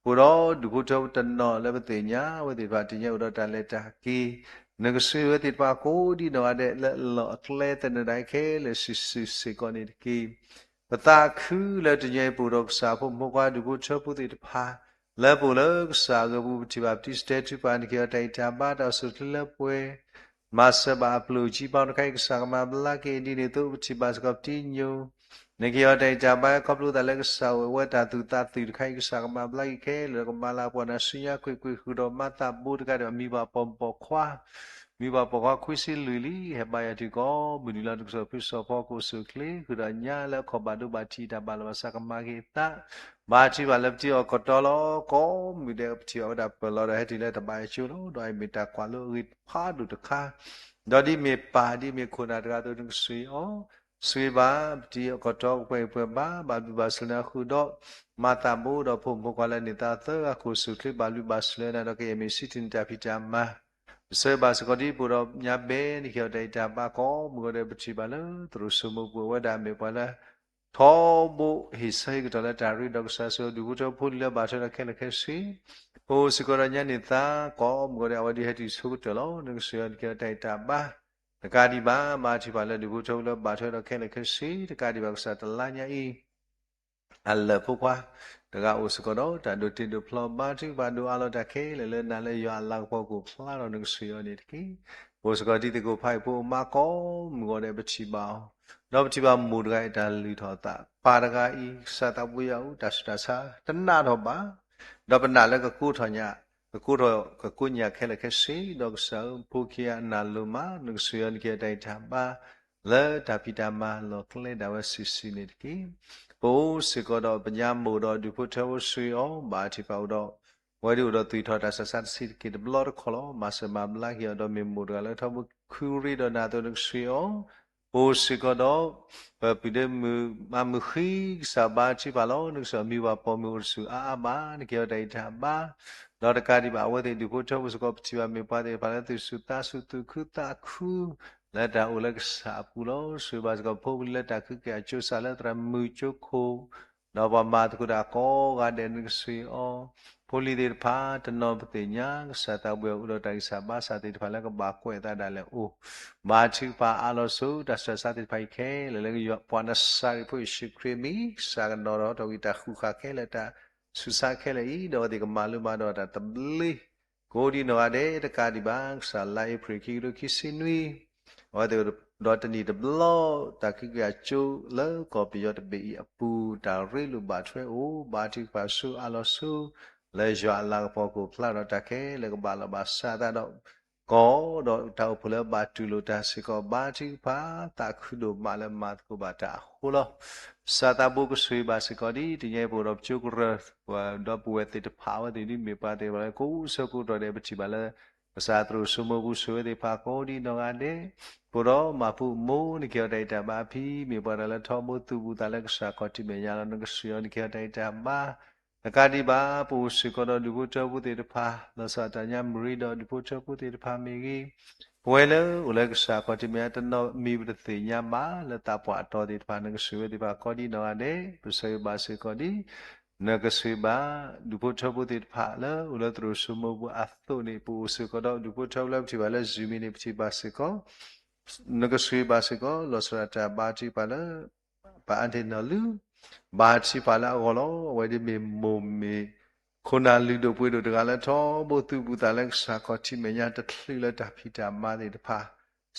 ပအိၣ်ဒီးဒူၣ်ဖိထၢဖိတနီၤလၢပသ့ၣ်ညါ အဝဲသ့ၣ်တဖၣ်တနံၤညါအိၣ်ဒီးတၢ်လဲၤတၢ်က့ၤ, နကဆှ့အဝဲသ့ၣ်တဖၣ်ကိးဒံနီၢ်ဂၤဒဲးလၢအလီၢ်အကျဲသနၢၣ်ဒၣ်ခဲလၢာ်စုာ်စုာ်စ့ၢ်ကီးန့ၣ်တက့ၢ်. ပသးခုလၢတနံၤညါအံၤပအိၣ်ဒီးကစၢ်ဖိမုၣ်ဖိခွါဒူၣ်ဖိထၢဖိသ့ၣ်တဖၣ် လၢပအိၣ်လၢကစၢ်အဂ့ၢ်ပူၤ ပထံၣ်ဘၣ်ပတံၢ်စတဲာ်ထုကဖၣ် နကဟ့ၣ်အီၤတၢ်ဂံၢ်တၢ်ဘါ တၢ်အိၣ်ဆူၣ်အိၣ်ချ့လၢပှဲၤ မၤစၢၤဘၣ်အပျိၢ်အခံပာ်တခါအံၤ ကစၢ်ကမၤဘျါက့ၤဒ်န့ၣ်အသိး ပထံၣ်ဘၣ်စ့ၢ်ကီးပတံၢ်ညိၣ်, နကဟ့ၣ်အီၤတၢ်ဂံၢ်တၢ်ဘါ ခီဖျိသးလၢကစၢ်အိၣ်ဝဲတၢ်သူၣ်သးသူၣ်တခါအံၤ ကစၢ်ကမၤဘျါက့ၤခဲလၢာ် ကမၤလၤပှၤနၢ်ဆူညါကွ့ၢ်ကွ့ၢ်ဃုာ်ဒီးမၤသးဘိတကးဒံးဘၣ် မံၤပှၤပိာ်မုၣ်ပိာ်ခွါ, မံၤပှၤပိာ်ခွါခွံဆံလွံၢ်လံ ဟဲဘါယွၤထံကီၢ် မုၢ်နံၤလီၤ နကစၢ်ဖုစီၤဖီကအိၣ်ဆူၣ်အိၣ်ချ့ ဃုာ်ဒီးညါလၢအခီၣ်ဘၣ်ဒိဘၣ်ထံးတၢ်ဘၣ်လီၤဘၣ်စး ကမၤက့ၤအသး ဘါထုကဖၣ်လၢပတံၤအီၤကတီၤလီၤ. ကိးမုၢ်ဒဲးပထံၣ်ဘၣ်ဝဲဒၣ်ပၢၢ်လီၤဒီးဟဲတုၤလၢတဘၣ်အံၤကၠိလီၤ. ဒီးအံၤမ့ၢ်တၢ်ကွၢ်လိအဂ့ၢ်ဖးဒိၣ်တခါ, ဒီးဒ်မ့ၢ်ပၢ်ဒ်မ့ၢ်ခိၣ်နၢ်တဂၤအသိး နကဆှ့အီၤ, ဆှ့ဘၣ်ပတံၤအီၤကတီၤ ကပှဲၤအံၤပှဲၤဘါ ဘၣ်ဘျုးဘၣ်ဆိၣ်လၢနၤဃုာ်ဒီး မၤသးဘိဒီးဖိမုၣ်ဖိခွါလၢန့ၢ်သါသၢဂၤ ကအိၣ်ဆူၣ်အိၣ်ချ့ ဘၣ်ဘျုးဘၣ်ဆိၣ်လၢနၤဒီး ကယဲၢ်မ့ၢ်စံးထံၣ်နတၢ်ဖံးတၢ်မၤ ပဆၢဘၣ်စ့ၢ်ကီးဒ်ပအိၣ်ဒီးညါဘဲ နကဟ့ၣ်အီၤတၢ်ဂံၢ်တၢ်ဘါ ကိးမုၢ်ဂီၤဒဲး ပထံၣ်ဘၣ်လၢသရိာ်စိမိၤပူၤ အဝဲဒၣ်မ့ၢ်ပှၤလၢ ထီဘိဟ့ၣ်ဆၢဟ့ၣ်ကတီၢ်လၢတၢ်ရ့ဒီးကစၢ် ဆှၢဒူၣ်ဖိထၢဖိလၢဘၣ်ထွဲဒီးခဲလၢာ်ခဲဆ့, ပအိၣ်စ့ၢ်ကီးဒီးညါန့ၢ်သါ ကိးမုၢ်ဂီၤဒဲး အဝဲဒၣ်ဟဲတုၤဆိကတၢၢ်လီၤ. နကဆှ့အီၤ နကဟ့ၣ်အီၤတၢ်ဂံၢ်တၢ်ဘါ တကးဒံးဘၣ် ဘါထုကဖၣ်လၢဒူၣ်ဖိထၢဖိလၢဘၣ်ထွဲဒီးခဲလၢာ်ခဲဆ့ တကးဒံးဘၣ် ကစၢ်တလါညါအံၤ အလၢၢ်ဖိခွါတဂၤအိၣ်စ့ၢ်ကီးဒီး တၢ်ဒိးတ့ဒိးဖျီ ဘါထုကဖၣ်ဒိးအးလီၤတၢ်ခဲလၢာ်လၢနၤလၢယွၤအလၤကပီၤကအိၣ်ဖျါဒီး နကဆှ့အီၤန့ၣ်တက့ၢ်. ပအိၣ်စ့ၢ်ကီးတံၤသကိးဖးအံၤဖိအမါ ကိးမုၢ်ဂီၤဒဲး ပထံၣ်ဘၣ်အီၤ, ဒီးပထံၣ်ဘၣ်မိၢ်တဂၤအံၤ တၢ်လုၢ်ထီၣ်အသး ပၢ်တဂၤအံၤ ကစၢ်သးပှ့ၤယၤအူ တၢ်ဆူးတၢ်ဆါ တနာ်ထီၣ်ဘၣ် ဒီးပနာ်လၢကကိးထီၣ်ညၣ်, ကကိးထီၣ်ကကိးညၣ်ခဲလၢာ်ခဲဆ့ ဒီးကစၢ်ဧၢ ဖိခံဂၤအနၢ်လိၤမး နကဆှ့အီၤ နကဟ့ၣ်အီၤတၢ်ဂံၢ်တၢ်ဘါ လၢတၢ်ဖံးတၢ်မၤလီၢ်ကျဲဒၣ်ဝဲစုာ်စုာ်န့ၣ်တက့ၢ်. ပအိၣ်စ့ၢ်ကီးဒီးပညါမိၢ်ဒီးဒူၣ်ဖိထၢဖိဆှ့အီၤ ဘၣ်ထံၣ်ပာ်အိၣ်ဒီး အဝဲဒၣ်အိၣ်ဒီးသွံၣ်ထီၣ်တၢ်ဆူးတၢ်ဆါတဆံးတက့ၢ်တဘျီတခီၣ်လီၤ. မၤစၢၤမၤဘျါက့ၤအီၤဒီး မ့ၢ်မိၢ်တဂၤလၢထီဘိခုရ့ဒီးနၤအသိး နကဆှ့အီၤ ပအိၣ်စ့ၢ်ကီးဒီး ပပုၢ်ဒီးမုၣ်မၤမုၢ်ဃံ ကစၢ်ဘါထုကဖၣ်လီၤ. နကစၢ်မံၤပှၤပိာ်မုၣ်အိၣ်တဆူၣ်အါအါဘၣ် နကဟ့ၣ်အီၤတၢ်ဂံၢ်တၢ်ဘါ ဒီးတကးဒံးဘၣ် အဝဲသ့ၣ်ဒူၣ်ဖိထၢဖိစ့ၢ်ကီး ပထံၣ်ဘၣ်မ့ၢ်ပှၤသ့ၣ်တဖၣ်လၢသူၣ်ဆူၣ်သးဆူၣ် သူၣ်ခုသးခု လၢတၢ်အိၣ်လၢကစၢ်အပူၤလီၤ. ဆှ့ဘၣ်စ့ၢ်ကီးဖိပလံၤလၢတၢ်ကဟုကယာ်ကၠိစးလၢသရၣ်မုၣ်ကၠိခိၣ် ဒီးပှၤမၤသကိးတၢ်ကိးဂၤဒဲး နကဆှ့အီၤ ဖိလံၤသ့ၣ်တဖၣ် တနီၤပသ့ၣ်ညါ ကစၢ်သးပှ့ၤအီၤအိၣ်ဒီးတၢ်ဂံၢ်စၢ်ဘါစၢ်သ့ၣ်တဖၣ်လၢကဘၣ်ကွဲးအသးဒၣ်လဲာ်အိၣ် ဘါထုကဖၣ်အးလီၤဆိ တၢ်ဆူးတၢ်ဆါသ့ၣ်တဖၣ်အံၤခဲလၢာ်လၢ ပှၤနစၤရ့းဖိယ့ၣ်ၡူးခရံာ်အမံၤ ကစၢ်ကဒီးထီၣ်က့ၤတၢ်ဃုာ်ဃာ်ခဲလၢာ် တၢ်ဆူးဆါခဲလၢာ်အံၤ ဒီးအဝဲသ့ၣ်ကမၤလိမၤဒိးတၢ်သဘျ့ ကိးဒံနီၢ်ဂၤဒဲး တကးဒံးဘၣ် ကစၢ်လါအ့ဖြ့ၣ်ခံကထိခံဆံနွံ အဝဲသ့ၣ်ဒီးတနံၣ်တဘျီ တၢ်ကဟုကယာ်ကၠိလၢကီၢ်ပယီၤတဘ့ၣ်အံၤအပူၤ တၢ်ရ့လိာ်ဘၣ်ထွဲအိၣ် ဘါထုကဖၣ်ဆိအးလီၤဆိ လၢယွၤအလၤကပီၤကအိၣ်ဖျါဒီးတၢ်ခဲလၢာ်ကဘၣ်လီၤဘၣ်စးအသးဒီး ကီးဒီးတၢ်အိၣ်ဖှိၣ်လၢဘၣ်တူၢ်လိာ်တၢ်စ့ၢ်ကီး ဘါထုကဖၣ်သးခုဒိၣ်မးလၢမၤသကိးဘၣ်တၢ်အဃိလီၤ. ကစၢ်သးဘိကဆှ့ဘၣ်စ့ၢ်ကီးဒ်တနံၤအံၤ ပအိၣ်ဒီးပကၠိကရၢ ဒီပုၢ်ဝဲၢ်သ့ၣ်တဖၣ် အဝဲသ့ၣ်ဒ်မ့ၢ်ပှၤသ့ၣ်တဖၣ်လၢ ကိးဆၢကိးကတီၢ်ဒဲး ပထံၣ်ဘၣ်လၢ ကစၢ်သရိာ်စိမိၤပူၤဆိၣ်ဝဲသ့ၣ်တဖၣ်ကိးဒံနီၢ်ဂၤဒဲး ပအိၣ်ဒီးမၤပူၤမိၢ် နကဟ့ၣ်အီၤတၢ်ဂံၢ်တၢ်ဘါ အဖံမ့ၢ်ပှၤတဂၤလၢထီဘိသူၣ်ဘူၣ်သးလၢကစၢ်ခီၣ်ထံးမဲာ်ညါလီၤ. နကဆှ့အီၤ နကဟ့ၣ်အီၤတၢ်ဂံၢ်တၢ်ဘါ တကးဒံးဘၣ် ပအိၣ်စ့ၢ်ကီးဒီးဒူၣ်ဖိထၢဖိသ့ၣ်တဖၣ် လီၤဆီဒၣ်တၢ်ညါမုၢ်ရံဒီးဒူၣ်ဖိထၢဖိသ့ၣ်တဖၣ်မ့ၢ်ဂ့ၤ, ပဝဲလၢအိၣ်လၢကစၢ်ခီၣ်ထံးမဲာ်ညါတနီၤမံၤပတသ့ၣ်ညါဘၣ် လၢသးပှၢ်အတီၤသ့ၣ်တဖၣ် နကဆှ့ဝဲသ့ၣ်တဖၣ်ကိးဒံနီၢ်ဂၤဒဲး ပဆၢဂ့ၤဘၣ်စ့ၢ်ကီးဒ် နကဆှ့ဘၣ် ဒူၣ်ဖိထၢဖိသ့ၣ်တဖၣ်လၢအိၣ်လၢသရိာ်စိမိၤပူၤအသိးန့ၣ် ပအိၣ်စ့ၢ်ကီးဒီးဒူၣ်ဖိထၢဖိလၢပထံၣ်ဘၣ်လၢ Zoom မံၤန့ၣ် ပထံၣ်ဘၣ်စ့ၢ်ကီး နကဆှ့ဘၣ်စ့ၢ်ကီး လီၤဆီဒၣ်တၢ်ဘါထုကဖၣ်လၢ ပၢ်အါဒ့ၣ်နီၢ်လူ ဘါထုကဖၣ်လၢအဂီၢ်လီၤ. အဝဲဒ်မ့ၢ်မိၢ်မ့ၢ် ခိၣ်နၢ်လုၢ်ဒိၣ်ပှ့ၤဒိၣ်တဂၤလၢထီဘိသူၣ်ဘူၣ်သးလၢကစၢ်ခီၣ်ထံးမဲာ်ညါ တချုးလၢတၢ်ဖံးတၢ်မၤသ့ၣ်တဖၣ်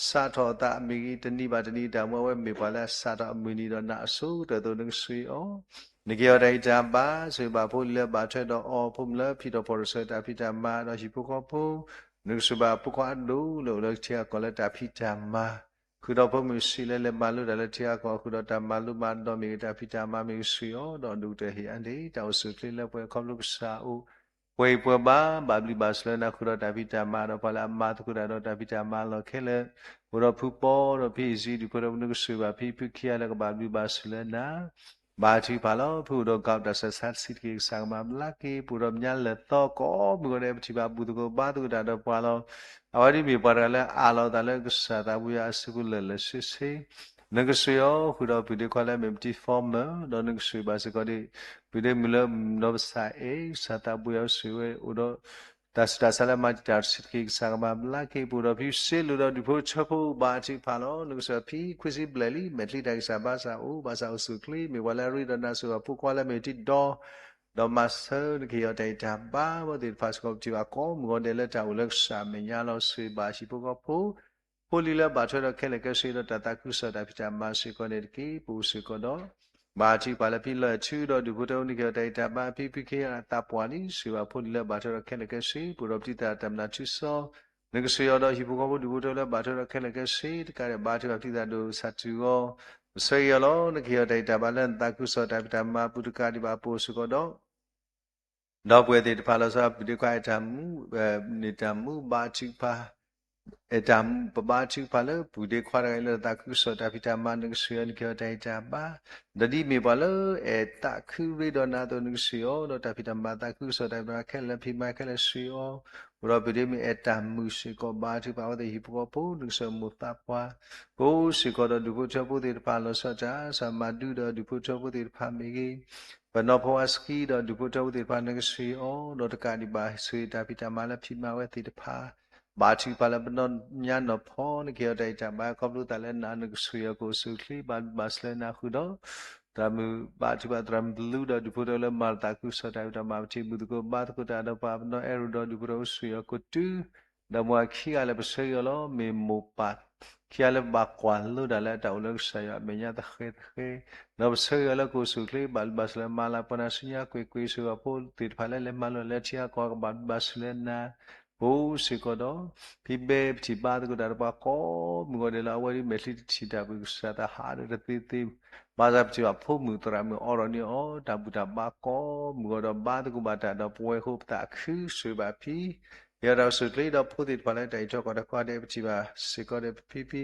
စးထီၣ်အသးမ့ၢ်ဂ့ၤ တနံၤဘၣ်တနံၤတၢ်မူ အဝဲမ့ၢ်ပှၤလၢအစးထီၣ်အမုၢ်နံၤဒီးနၤအစိၤကတၢၢ်အသိး နကဆှ့အီၤ နကဟ့ၣ်အီၤတၢ်ဂံၢ်တၢ်ဘါ ဆှ့ဘၣ်ဖိလံၤလၢဘၣ်ထွဲဒီးအီၤ ဖိမုၣ်လၢဖံးထီၣ်ဖီၣ်ထီၣ်ဆၢတၢ်ဖံးတၢ်မၤဒီးဟံၣ်ဖိဃီဖိ နကဆှ့ဘၣ်ဖိခွါအဒိၣ်လၢအိၣ်လၢထံဂၤကီၢ်လၢတၢ်ဖံးတၢ်မၤ ဃုာ်ဒီးဖိမုၣ်ဆံးလၢလဲၤမၤလိတၢ်လၢထံဂၤကီၢ် ဃုာ်ဒီးတၢ်မၤလိမၤဒိးမ့ၢ်ဂ့ၤ တၢ်ဖံးတၢ်မၤမ့ၢ်ဂ့ၤ ဆှ့အီၤ ဒီးဒိၣ်ကတၢၢ်ဟ့ၣ်အါန့ၢ် တၢ်အိၣ်ဆူၣ်အိၣ်ချ့လၢပှဲၤခီဖျိကစၢ်အိၣ် ပှဲၤအံၤပှဲၤဘၣ် ဘၣ်ဘျုးဘၣ်ဆိၣ်လၢနၤ ဃုာ်ဒီးတၢ်ဖံးတၢ်မၤဒီးပှၤလၢအမၤသကိးတၢ်ဒီးတၢ်ဖံးတၢ်မၤလီၢ်ခဲလၢာ်, အိၣ်ဒီးဖုပီဒီးဖံအံၤစံး ဒုးဖိထၢဖိ နကစၢ်ယွၤဖံ ဖုခံဂၤလၢကဘၣ်ဘျုးဘၣ်ဆိၣ်လၢနၤ ဘါထုကဖၣ်လီၤ. ဖုအိၣ်ဒီး ကီး တၢ်ဆၢသဆံးတက့ၢ် ကစၢ်ကမၤဘျါက့ၤ ပအိၣ်ဒီးညါလၢာ်သီကိးမုၢ်ဂီၤဒဲး ပထံၣ်ဘၣ်ဘူၣ်သကိးဘါသကိးတၢ်ဒီးပှၤလီၤ. အဝဲဒ်မ့ၢ်ပှၤတဂၤလၢအးလီၤအသးလၢကစၢ်သးဘိယွၤအစုပူၤလၢာ်လၢာ်ဆ့ဆ့, နကစၢ်ယွၤဃုာ်ဒီးပုၢ်ဒ့ခွါလၢအမ့ၢ်ပတံၤ former ဒီးနကစၢ်ယွၤဘၣ်စ့ၢ်ကီးဒံး ပုၢ်ဒ့မုၣ်လၢနီၢ်ပစၢ်အဲၣ် ကစၢ်သးဘိယွၤအိၣ်ဆိးဝဲအိၣ်ဒီး တၢ်ဆူးတၢ်ဆါလၢမၤတံာ်တာ်တဆံးတက့ၢ် ကစၢ်ကမၤဘျါက့ၤ ပအိၣ်ဒီးဖံစ့လိာ်ဒီးဒုးဖိထၢဖိ ဘါထုကဖၣ်လီၤ. နကစၢ်ယွၤဖံခွံဆံဘျဲၣ်လံ မဲာ်ချံတၢ်ဂံၢ်စၢ်ဘါစၢ်အိၣ် ဘၣ်ဆၣ်အိၣ်ဆူၣ်ချ့ မ့ၢ်ပှၤလၢအရ့ဒီးနၤ စၢၤဘၣ်ဖိခွါလၢအမ့ၢ်တံၤဒီး ဒီးမၤစၢၤနကဟ့ၣ်အီၤတၢ်ဂံၢ်တၢ်ဘါ အဝဲသ့ၣ်တဖၣ်စ့ၢ်ကီး ပထံၣ်ဘၣ်ကိးမုၢ်ဂီၤဒဲးလၢတၢ်အိၣ်လၢကစၢ်အမဲာ်ညါလီၤ. စံးဘၣ်ဟံၣ်ဖိဃီဖိ ဖိလံၤလၢအဘၣ်ထွဲဒီးခဲလၢာ်ခဲဆ့ဒီးတၢ်သးခုကစီၣ်တၢ်ဖံးတၢ်မၤစ့ၢ်ကီးန့ၣ်တက့ၢ်. ပအိၣ်စ့ၢ်ကီးဒီး ဘါထုကဖၣ်လၢဖံလီၢ်အဲၣ်ထူဒီးဒုးဖိထၢဖိ နကဟ့ၣ်အီၤတၢ်ဂံၢ်တၢ်ဘါ ဖံဖုခံဂၤအသးပှၢ်လံ စံးဘၣ်ဖိလံၤလၢအဘၣ်ထွဲဒီးခဲလၢာ်ခဲဆ့ ပအိၣ်ဒီးပတံၤသရၣ်တၢ်မနုၤထူစီ နကစၢ်ယွၤဒီးဟံၣ်ဖိဃီဖိဒုးဖိထၢဖိလၢဘၣ်ထွဲဒီးခဲလၢာ်ခဲဆ့ တကးဒံးဘါထုကဖၣ်ပတံၤသရၣ်ဒိၣ်ဆၣ်တူၢ်အီၤ ပဆၢဂ့ၤအီၤလီၤ. နကဟ့ၣ်အီၤတၢ်ဂံၢ်တၢ်ဘါလၢနသးခုကစီၣ်တၢ်ဖံးတၢ်မၤအပူၤ တကးဒံးဘၣ်ပအိၣ်စ့ၢ်ကီးဒီး ဒီပုၢ်ဝဲၢ်သ့ၣ်တဖၣ်လီၤဆီ ပုၢ်ဒ့ခွါအဲၣ်တၢ်မူ န့ၢ်တၢ်မူ ဘါထုကဖၣ် အဲၣ်တၢ်မူ ပဘါထုကဖၣ်လၢပုၢ်ဒ့ခွါတဂၤအံၤလၢသးခုကစီၣ်တၢ်ဖံးတၢ်မၤ နကစၢ်ယွၤ နကဟ့ၣ်အီၤတၢ်ဂံၢ်တၢ်ဘါ ဒီးဒ်မ့ၢ်ပှၤလၢအဲၣ်သးခုရ့ဒီးနၤအသိး နကစၢ်ယွၤဒီးတၢ်ဖံးတၢ်မၤ သးခုကစီၣ်တၢ်ဖံးတၢ်မၤခဲလၢာ်လၢဖံးမၤခဲလၢာ်စ့ၢ်ကီးအီၤ အိၣ်ဒီးပုၢ်ဒ့မုၣ်အဲၣ်တၢ်မုၣ်စ့ၢ်ကီး ဘါထုကဖၣ်အဝဲသ့ၣ်ဟံၣ်ဖိဃီဖိ နကစၢ်ယွၤမိၢ်သးပှၢ် ပအိၣ်စ့ၢ်ကီးဒီးဒုးဖိထၢဖိသ့ၣ်တဖၣ်လီၤဆီ တၢ်စၢ်မၤဒုဒီးဒုးဖိထၢဖိသ့ၣ်တဖၣ်မ့ၢ်ဂ့ၤ ပနီၢ်ဖီဝါစကံဒီးဒုးဖိထၢဖိသ့ၣ်တဖၣ် နကစၢ်ယွၤအီၤ ဒီးတကးဒံးဘၣ် ဆၢတၢ်ဖံးတၢ်မၤလၢဖံးမၤဝဲသ့ၣ်တဖၣ် ဘါထုကဖၣ်လၢပနီၢ်ညါနီၢ်ဖီ နကဟ့ၣ်အီၤတၢ်ဂံၢ်တၢ်ဘါ ခီဖျိသးလၢနၤ နကစၢ်ယွၤကအိၣ်ဆူၣ်အိၣ်ချ့ ဘၣ်ဘျုးဘၣ်ဆိၣ်လၢနၤဃုာ်ဒီး သရၣ်မုၣ်ဘါထုကဖၣ် သရၣ်မုၣ်ဘလူဒီးဒုးဖိထၢဖိလၢမၤသးခုကစီၣ်တၢ်ဖံးတၢ်မၤ ပထံၣ်ဘူၣ်သကိးဘါသကိးတၢ်ဒီးပှၤ ပနီၢ်အဲၣ်ရူးဒီးဒုးဖိထၢဖိ ကစၢ်ယွၤကအိၣ်တုၤ ဒီးမိၢ်ခံဂၤလၢပဆၢဂ့ၤအီၤလီၤ မ့ၢ်မိၢ်ပၢ်ခံဂၤလၢပဘၣ်ကွၢ်လိတၢ်လၢအတၢ်အိၣ်လၢကစၢ်ယွၤအမဲာ်ညါသဃဲသဃဲ ဒီးပဆၢဂ့ၤအီၤလၢကအိၣ်ဆူၣ်အိၣ်ချ့ ဘၣ်ဘျုးဘၣ်ဆိၣ်လၢမၤလၤပှၤနၤဆူညါကွ့ၢ်ကွ့ၢ် စၢၤဘၣ်ဖိသ့ၣ်တဖၣ်လၢလဲၤမၤလိလၢထံဂၤကီၢ်ဂၤ ကဘၣ်ဘျုးဘၣ်ဆိၣ်လၢနၤ ပအိၣ်စ့ၢ်ကီးဒီး ဖံဘဲပထံၣ်ဘါသကိးတၢ်ဒီးပှၤကိးမုၢ်ဂီၤဒဲးလၢအဝဲဒ်မဲာ်ချံတထံၣ်တၢ်ပူၤ ကစၢ်သးဟးဒီးတသ့သ့ ဘၣ်ဆၣ်ပထံၣ်ဘၣ်ဖိမုၣ်သရၣ်မုၣ်အိးထီၣ်န့ၢ်အီၤ တၢ်ဘူၣ်တၢ်ဘါကိးမုၢ်ဂီၤဒီး ဘါသကိးဘၣ်တၢ်ဒီးပဝဲဃိပသးခု စၢၤဘၣ်ဖံ ဟ့ၣ်အီၤတၢ်အိၣ်ဆူၣ်အိၣ်ချ့ဒီးဖိသ့ၣ်တဖၣ်လၢတၢ်အံးထွဲကွၢ်ထွဲခီဒဲး ပထံၣ်ဘၣ်စ့ၢ်ကီးဒီးပဖံဖံ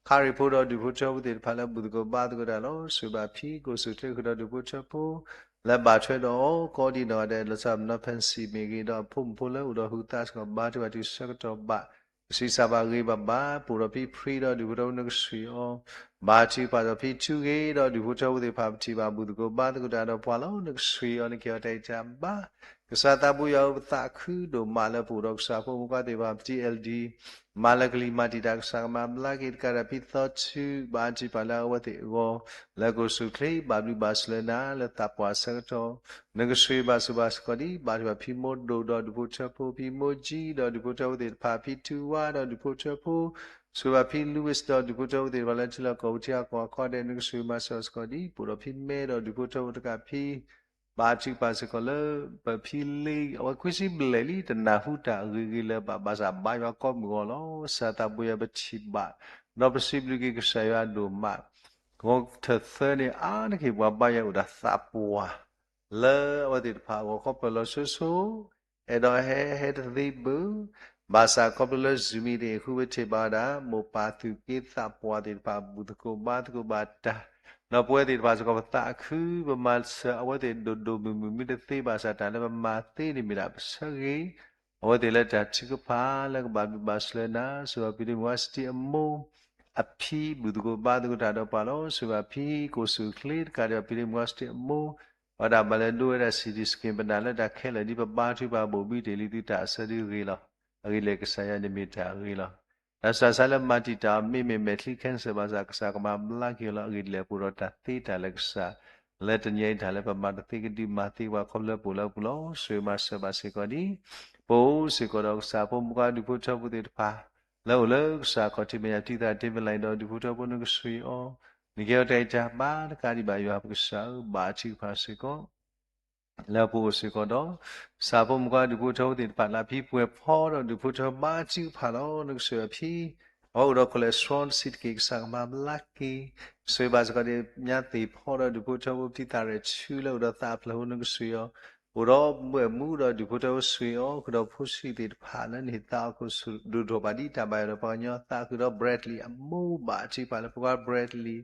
ခါရံၣ်ဖိဒီးဒုးဖိထၢဖိသ့ၣ်တဖၣ်လၢဘူၣ်သကိးဘါသကိးတၢ်လီၤ စၢၤဘၣ်ဖံ ကအိၣ်ဆူၣ်အိၣ်ချ့ဃုာ်ဒီးဒုးဖိထၢဖိ လၢဘၣ်ထွဲဒီးအီၤကိးဒံးနီၢ်ဂၤဒဲး လီၤဆီဒၣ်တၢ် ဖဲစံၣ်မ့ၢ်ဂ့ၤ ဒီးအဖိမုၣ်ဖိလၢအိၣ်ဒီးဟုးသးစ့ၢ်ကီး ဘါထုကဖၣ်တုၤဆၢကတီၢ်ဘၣ် ကဆံးစၢ်ဘၣ်ဂ့ၤဘၣ်ဘၣ် ပအိၣ်ဒီးဖံဖရံဒီးဒုးဖိထၢဖိ နကစၢ်ယွၤအီၤ ဘါထုကဖၣ်ဒီးဖံထူဂ့ၤဒီးဒုးဖိထၢဖိသ့ၣ်တဖၣ် ပထံၣ်ဘၣ်ဘူၣ်သကိးဘါသကိးတၢ်ဒီးပှၤလီၤ နကစၢ်ယွၤအီၤ နကဟ့ၣ်အီၤတၢ်ဂံၢ်တၢ်ဘါ ကစၢ်သးဘိယွၤဧၢ ပသးခုဒိၣ်မးလၢပအိၣ်ဒီးကစၢ်ဖိမုၣ်ဖိသ့ၣ်တဖၣ် ပတံၤအဲၣ်လဒံ မၤလၢကလံၤမၤတံာ်တာ် ကစၢ်ကမၤဘျါက့ၤ တကးဒံးဖံသီထူ ဘါထုကဖၣ်လၢအဝဲသ့ၣ်အဂီၢ် လၢကအိၣ်ဆူၣ်အိၣ်ချ့ ဘၣ်ဘျုးဘၣ်ဆိၣ်လၢနၤ လၢသးပှၢ်ဆၢကတီၢ် နကစၢ်ယွၤဘၣ်ဆိၣ်ဘၣ်စ့ၢ်ကီးဒံး ဘါထုကဖၣ်ဖံမိၢ်ဒိၣ်ဒီးဒုးဖိထၢဖိ ဖံမိၢ်ကၠံဒီးဒုးဖိထၢဖိသ့ၣ်တဖၣ် ဖံထူဝါဒီးဒုးဖိထၢဖိ ဆိၣ်ဘၣ်ဖံ Louis ဒီးဒုးဖိထၢဖိသ့ၣ်တဖၣ်လၢထံလီၢ်ကီၢ်ပူၤထံဂၤကီၢ်ဂၤခီဒဲး နကစၢ်ယွၤမၤစၢၤစ့ၢ်ကီးဒံး ပအိၣ်ဒီးဖံမဲဒီးဒုးဖိထၢဖိတကးဖံ ဘါထုကဖၣ်စ့ၢ်ကီးလၢ ပဖံလ့ အဝဲခွံဆံဘျဲၣ်လံ တနၢ်ဟူတၢ်အဂ့ၤဂ့ၤလၢၤဘၣ် ဘၣ်ဆၣ်ဘါယွၤကိးမုၢ်ဂီၤလီၤ ကစၢ်သးဘိယွၤပထံၣ်ဘၣ် ဒီးပစံးဘျုးက့ၤကစၢ်ယွၤဒိၣ်မး ဂီၤထၢၣ်သၢန့ၣ် အါတက့ၢ်ပှၤဘါယွၤအိၣ်ဒီးသးပှၢ် လၢအဝဲသ့ၣ်တဖၣ်အဂီၢ်ခီဖျိလီၤစိၤစိၤ အဲၣ်ဒိးဟဲဟဲတသ့ဘၣ် ဘၣ်ဆၣ်ခီဖျိလၢ Zoom meeting အဃုဝဲထံၣ်ဘၣ်ဝဲဒၣ် မိၢ်ပၢ်သူၣ်က့သးပှၢ်သ့ၣ်တဖၣ် ဘူၣ်သကိးဘါသကိးဘၣ်တၢ် ဒီးပဝဲသ့ၣ်တဖၣ်စ့ၢ်ကီးပသးခု ပမၤစၢၤအဝဲသ့ၣ်ဒိၣ်ဒိၣ်မုၢ်မုၢ်မ့ၢ်တသ့ဘၣ်ဆၣ် တၢ်လၢပမၤသ့န့ၣ်မ့ၢ်ဒၣ်ပဆၢဂ့ၤ အဝဲသ့ၣ်လၢတၢ်ထုကဖၣ်လၢကဘၣ်ဘျုးဘၣ်ဆိၣ်လၢနၤ စၢၤဘၣ်ဖံဒ့မုၣ်ဝါစတံအမိၢ် အဖံဘူၣ်သကိးဘါသကိးတၢ်ဒီးပှၤလီၤ စၢၤဘၣ်ဖံကအိၣ်ဆူၣ်အိၣ်ချ့တကးဒံးဘၣ်ဖံဒ့မုၣ်ဝါစတံအမိၢ် အဝဲဒၣ်ဘၣ်လဲၤဒိဝဲဒၣ် CT scan ပနၢ်လၢတၢ်ခဲလၢာ်ဒ်ပဘါထုကဖၣ်ဘိၣ်ဘံတ့ၢ်လံသုတၢ်အဆၢဒုဂ့ၤလီၤ အဂ့ၢ်လဲၣ်ကစၢ်ယွၤန့ၣ်မ့ၢ်တၢ်အဂ့ၤလီၤ တၢ်ဆူးတၢ်ဆါလၢမၤတံာ်တာ်အီၤမ့မ့ၢ်မဲာ်ချံ cancer ဘၣ်ဆၣ် ကစၢ်ကမၤဘျါက့ၤအီၤလီၤ အဂ့ၢ်ဒ်လဲၣ်ပအိၣ်ဒီးတၢ်သ့တၢ်လၢကစၢ် လၢတနံၤအံၤတၢ်လၢပမၤတသ့ကဒုမၤသ့ပှၤခီဖျိလၢပအိၣ်လၢအပူၤလီၤ စၢၤမၤစၢၤဘၣ်စ့ၢ်ကီးဒံး ပအိၣ်စ့ၢ်ကီးဒီးကစၢ်ဖိမုၣ်ဖိခွါဒုးဖိထၢဖိသ့ၣ်တဖၣ် လၢအိၣ်လၢကစၢ်ခီၣ်ထံးမဲာ်ညါ တံၤသရၣ်တ့ဝဲလၢဒီးဒုးဖိထၢဖိ နကစၢ်ယွၤအီၤ နကဟ့ၣ်အီၤတၢ်ဂံၢ်တၢ်ဘါတကးဒံးဘၣ်ယွၤပကစၢ်ဧၢ ဘါထုကဖၣ်စ့ၢ်ကီး လၢပအိၣ်စ့ၢ်ကီးဒီး ကစၢ်ဖိမုၣ်ဖိခွါဒုးဖိထၢဖိသ့ၣ်တဖၣ် လၢဖံပှဲၤဖီဒီးဒုးဖိထၢဖိဘါထုကဖၣ်လီၤ နကစၢ်ယွၤဖံ အဝဲအိၣ်ဒီး cholesterol တဆံးတက့ၢ် ကစၢ်ကမၤဘျါက့ၤ စၢၤဘၣ်စ့ၢ်ကီးဒံး ညါသ့ၣ်ဖီဒီးဒုးဖိထၢဖိ ပတံၤသရၣ်ထူလၢအိၣ်ဒီးသးအဖျၢၣ်ဖိ နကစၢ်ယွၤ အိၣ်ဒီးမုၢ်မူဒီးဒူၣ်ဖိထၢဖိဆှံအီၤ ဃုာ်ဒီးဖိဆံးသ့ၣ်တဖၣ်လၢနဟ့ၣ်သါအီၤခိၣ်ဆူၣ် ဒိၣ်ထီၣ်ဘၣ်ဒ်တၢ်ဘၣ်ယွၤဒီးပှၤကညီသး ဃုာ်ဒီး Bradley အမိၢ် ဘၣ်ထုကဖၣ်လၢပှၤ Bradley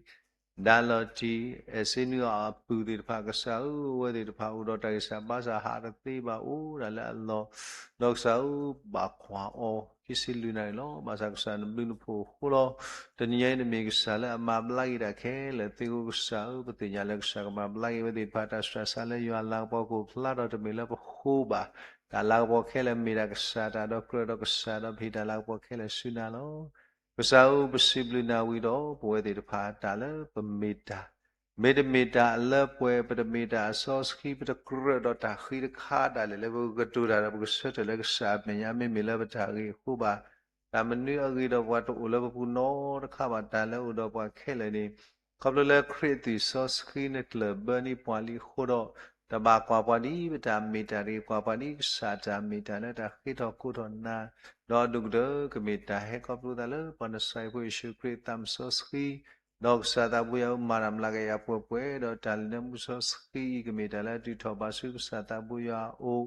ဒၣ်လီၤတံၢ် အဲၣ်စ့နုအီၤအပုၢ်သ့ၣ်တဖၣ် ကစၢ်ဧၢ အဝဲသ့ၣ်တဖၣ်အိၣ်ဒီးတၢ်ဂံၢ်စၢ်ဘါစၢ်ဟးတသ့ဘၣ်အိၣ်ဒၣ်လၢအလီၢ် ဒီးကစၢ်ဧၢ ဘၣ်ကွၢ်အီၤ ခံဆံလွံၢ်နၣ်ရံၣ်လီၤ. ဘၣ်ဆၣ်ကစၢ်နဘျုးနဖှိၣ်အဃိလီၤ. တနံၤညါအံၤနမ့ၢ်ကစၢ်လၢအမၤဘျါက့ၤတၢ်ခဲလၢာ်သ့အဃိ ကစၢ်ဧၢ ပသ့ၣ်ညါလၢကစၢ်ကမၤဘျါက့ၤအဝဲသ့ၣ်တဖၣ် တၢ်ဆှၢဆါလၢယွၤလၤကပီၤခိၣ်ဖျါထီၣ် တမ့ၢ်လၢပဃိဘၣ်. တၢ်လၤကပီၤခဲလၢာ်မ့ၢ်ဒၣ်ကစၢ်တၢ်ဒီးကြၢးဒီးကစၢ်ဒီး ပဟ့ၣ်တၢ်လၤကပီၤခဲလၢာ်ဆူနၤလီၤ. ကစၢ်ဧၢ ပစံးဘျုးနၤဝံၤဒီး ပဝဲသ့ၣ်တဖၣ်အတၢ်လၢပမ့ၢ်တၢ် မ့တမ့ၢ်တၢ်အလၢပှဲၤ ပတမ့ၢ်တၢ်အစီဆှံ ပတကြၢးဒီးတၢ်ဃံတခါဒၣ်လဲာ်လၢပကကတိၤတၢ်ဒီး ပကဆၢထၢၣ်လၢကစၢ်အမဲာ်ညါ မ့မ့ၢ်လၢပတၢ်ဂ့ၢ်အဃိဘၣ်. တၢ်မနုၤအဂ့ၢ်ဒီးပှၤတအိၣ်လၢပပူၤနီတခါဘၣ် တၢ်လၢအိၣ်ဒီးပှၤခဲလၢာ်န့ၣ် ခီဖျိလၢခရံာ်အသွံၣ်စီဆှံနကျၢၢ်ဘၢန့ၢ်ပှၤလံအဃိဒီး တဘၣ်ကွၢ်ပှၤဒ်ပတၢ်မ့ၢ်တၢ်တဂ့ၤ ကွၢ်ပှၤဒ်ကစၢ်တၢ်မ့ၢ်တၢ်လၢတၢ်ဃ့ထီၣ်ကိးထီၣ်နၤ ဒီးအဒိၣ်ကတၢၢ် ကမ့ၢ်တၢ်ဟဲခီဖျိသးလၢပှၤနစၤရ့းဖိယ့ၣ်ၡူးခရံာ်အသးစီဆှံ ဒီးကစၢ်သးဘိယွၤဧၢ မၤတၢ်မျးကယၤပှဲၤပှဲၤ ဒီးတၢ်လဲၤနုာ်မူစီဆှံအံၤ ကမ့ၢ်တၢ်လၢအတုၤထီၣ်ဘၣ်ဆူကစၢ်သးဘိယွၤအအိၣ်,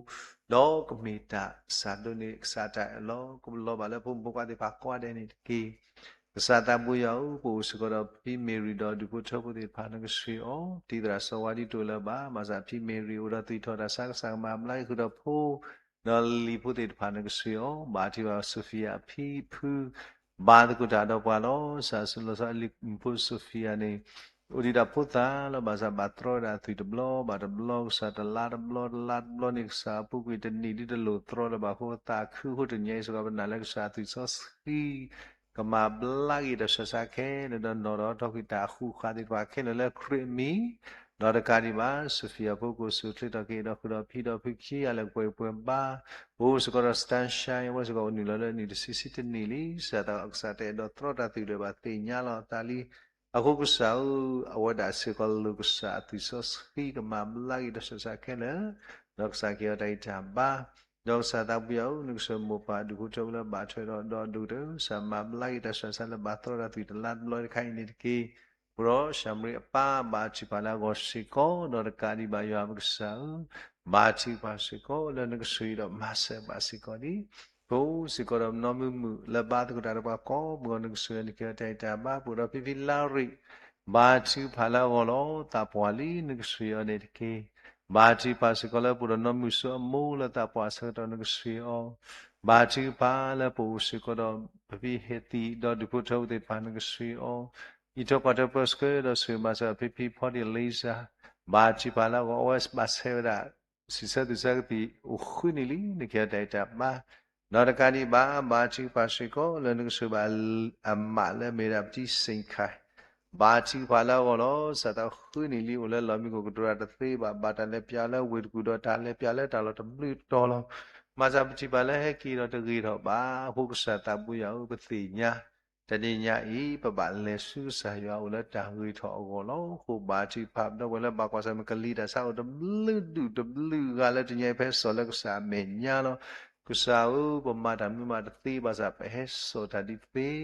ဒီးကမ့ၢ်တၢ်စၢ်ဒိးန့ၢ်ကစၢ်တၢ်အၢၣ်လီၤ ကလီၤဘၣ်လၢဖိမုၣ်ဖိခွါသ့ၣ်တဖၣ်ကိးဂၤဒဲးန့ၣ်တက့ၢ်. ကစၢ်သးဘိယွၤဧၢ ပအိၣ်စ့ၢ်ကီးဒီးဖံမ့ၤရံၤဒီးဒူၣ်ဖိထၢဖိသ့ၣ်တဖၣ် နကဆှၢအီၤ တံၤသရၣ်စီၤဝါဒ်တအိၣ်လၢၤဘၣ် ဘၣ်ဆၣ်ဖံမ့ၤရံၤအိၣ်ဒီးသွံၣ်ထီၣ်တၢ်ဆါ ကစၢ်ကမၤဘျါက့ၤဃုာ်ဒီးဖိ ဒီးလံၤဖိသ့ၣ်တဖၣ် နကဆှၢအီၤ ဘၣ်ထုကဖၣ် Sophia အဖံအဖု ဘါသကိးတၢ်ဒီးပှၤလီၤ. ကစၢ်လီၤဆီလံာ်ဖိ Sophia န့ၣ် အိၣ်ဒံးတၢ်ဖိသၣ်လီၤ ဘၣ်ဆၣ်ဘၣ်တြီဝဲဒၣ်အသွံၣ်တဘျီဘၣ်တဘျီ ကစၢ်တလါတဘျီတလါတဘျီန့ၣ် ကစၢ်အပူၤကွံာ်တနံၣ်ဒ်တလိၣ်တြီလၢၤဘၣ်အဃိ သးခုအဃိ တနံၤအံၤစ့ၢ်ကီး ပနာ်လၢကစၢ်အသွံၣ်စီဆှံ ကမၤဘျါက့ၤတၢ်ဆှၢဆါခဲလၢာ် ဒီးနီၣ်ဒီးထီၣ်ကွံာ်တၢ်အဃုာ်ဃာ်သ့ၣ်တဖၣ်ခဲလၢာ်လၢခရံာ်အမံၤ, ဒီးတကးဒံးဘၣ် Sophia ဖိကိၣ်စူၣ်ချ့ထီၣ်က့ၤ ဒီးဃုာ်ဒီးဖံဒီးဖုခံဂၤလၢာ်ပှဲၤပှဲၤဘါ, ပအိၣ်စ့ၢ်ကီးဒီး Sunshine အဝဲစ့ၢ်ကီးအိၣ်နုာ်လီၤလၢအနံၣ်တဆံဆံတနံၣ်လံ စးထီၣ်ကစၢ်တအဲၣ်ဒိးတြီတၢ်သွံၣ်လၢၤဘၣ်သ့ၣ်ညါလီၤအသးလံ. အဃိကစၢ်ဧၢ အဝဲဒၣ်စ့ၢ်ကီးလိၣ်ကစၢ်အသွံၣ်စီဆှံကမၤဘျါက့ၤတၢ်ဆှၢဆါခဲလၢာ်, ဒီးကစၢ်ကဟ့ၣ်အီၤတၢ်ဂံၢ်တၢ်ဘါ ဒီးကစၢ်သးဘိယွၤဧၢ နကစၢ်မိၢ်ပၢ်ဒူၣ်ဖိထၢဖိလၢဘၣ်ထွဲဒီး ဒီးဒိၣ်ကတၢၢ် ကစၢ်မၤဘျါက့ၤတၢ်ဆှၢဆါလၢဘၣ်တြီတၢ်သွံၣ်တလါတဘျီတခါအံၤန့ၣ်တက့ၢ်. ပဒီးၡၤမရံအပၢ် ဘါထုကဖၣ်လၢအဂီၢ်စ့ၢ်ကီး ဒီးတကးဒံးဘၣ်ယွၤပကစၢ်ဧၢ, ဘါထုကဖၣ်စ့ၢ်ကီးလၢနကဆှၢအံၤဒီးမၤစၢၤဘၣ်စ့ၢ်ကီးလံ. ပအိၣ်စ့ၢ်ကီးဒီးနီၢ်မုာ်မုာ်လၢဘါသကိးတၢ်ဒီးပှၤကိးမုၢ်ဂီၤ နကဆှၢအံၤ နကဟ့ၣ်အီၤတၢ်ဂံၢ်တၢ်ဘါ ပအိၣ်ဒီးဖံဖံလါရံၣ် ဘါထုကဖၣ်လၢအဂီၢ်လီၤ သးပှၢ်လံ နကဆှၢအံၤန့ၣ်တက့ၢ်. ဘါထုကဖၣ်စ့ၢ်ကီးလၢပအိၣ်ဒီးနီၢ်မုၢ်စိအမိၢ်လၢသးပှၢ်အဆၢကတီၢ် နကဆှၢအံၤ ဘါထုကဖၣ်လၢပအိၣ်စ့ၢ်ကီးဒီး ပဖံဟ့ၣ်သံၣ် ဒီးဒူၣ်ဖိထၢဖိသ့ၣ်တဖၣ် နကဆှၢအံၤ အံးထွဲကွၢ်ထွဲပၢဆှၢဒီးဆှၢမၤစၢၤဖံဖံဖီဒံၣ်လံစၢ် ဘါထုကဖၣ်လၢအဂီၢ် အဝဲဘၣ်ဆဲးဝဲဒၣ် စံးဆၢသုးဆၢကသံၣ်အိၣ်ဃုနံၣ်လံ နကဟ့ၣ်အီၤတၢ်ဂံၢ်တၢ်ဘါ ဒီးတကးဒံးဘၣ် ဘါထုကဖၣ်စ့ၢ်ကီးလၢနကဆှၢဘၣ်အမးလၢအမ့ၢ်ဒၣ်ပတံၤစ့ၣ်ခါ ဘါထုကဖၣ်လၢအဂီၢ်လီၤ. စးထီၣ်ဃုနံၣ်လံအိၣ်လၢလီၢ်မံခိၣ်ကတိၤတၢ်တသ့ဘၣ် ဘၣ်တၢ်လဲၤပၠးလၢဝ့ၢ်တကူၣ်ဒီးတၢ်လဲၤပၠးလၢတၢ်လီၢ်တဘျုးတီၤလီၤ. မၤစၢၤပထံၣ်ဘၣ်လၢဟဲက့ၤဒီးတဂ့ၤထီၣ်ဘၣ် အဃိကစၢ်သးဘိယွၤဧၢ ပသ့ၣ်ညါ တနံၤညါအံၤ ပဘၣ်လဲၤဆူကစၢ်ယွၤအိၣ်လၢတၢ်ဂ့ၤထီၣ်အဂီၢ်လီၤ. အဃိဘါထုကဖၣ်ဒီပုၢ်ဝဲၢ်လၢဘၣ်ကွၢ်ဆၢၣ်မဲာ် ကလံၤတၢ်ဆါအိၣ်တဘျုးဂၤလၢတနံၤအံၤ ပဟဲစိာ်လၢကစၢ်အမဲာ်ညါလီၤ. ကစၢ်ဧၢ ပမၤတၢ်မနုၤမးတသ့ဘၣ်ဆၣ် ပဟဲစိာ်တၢ်ဒ်သ့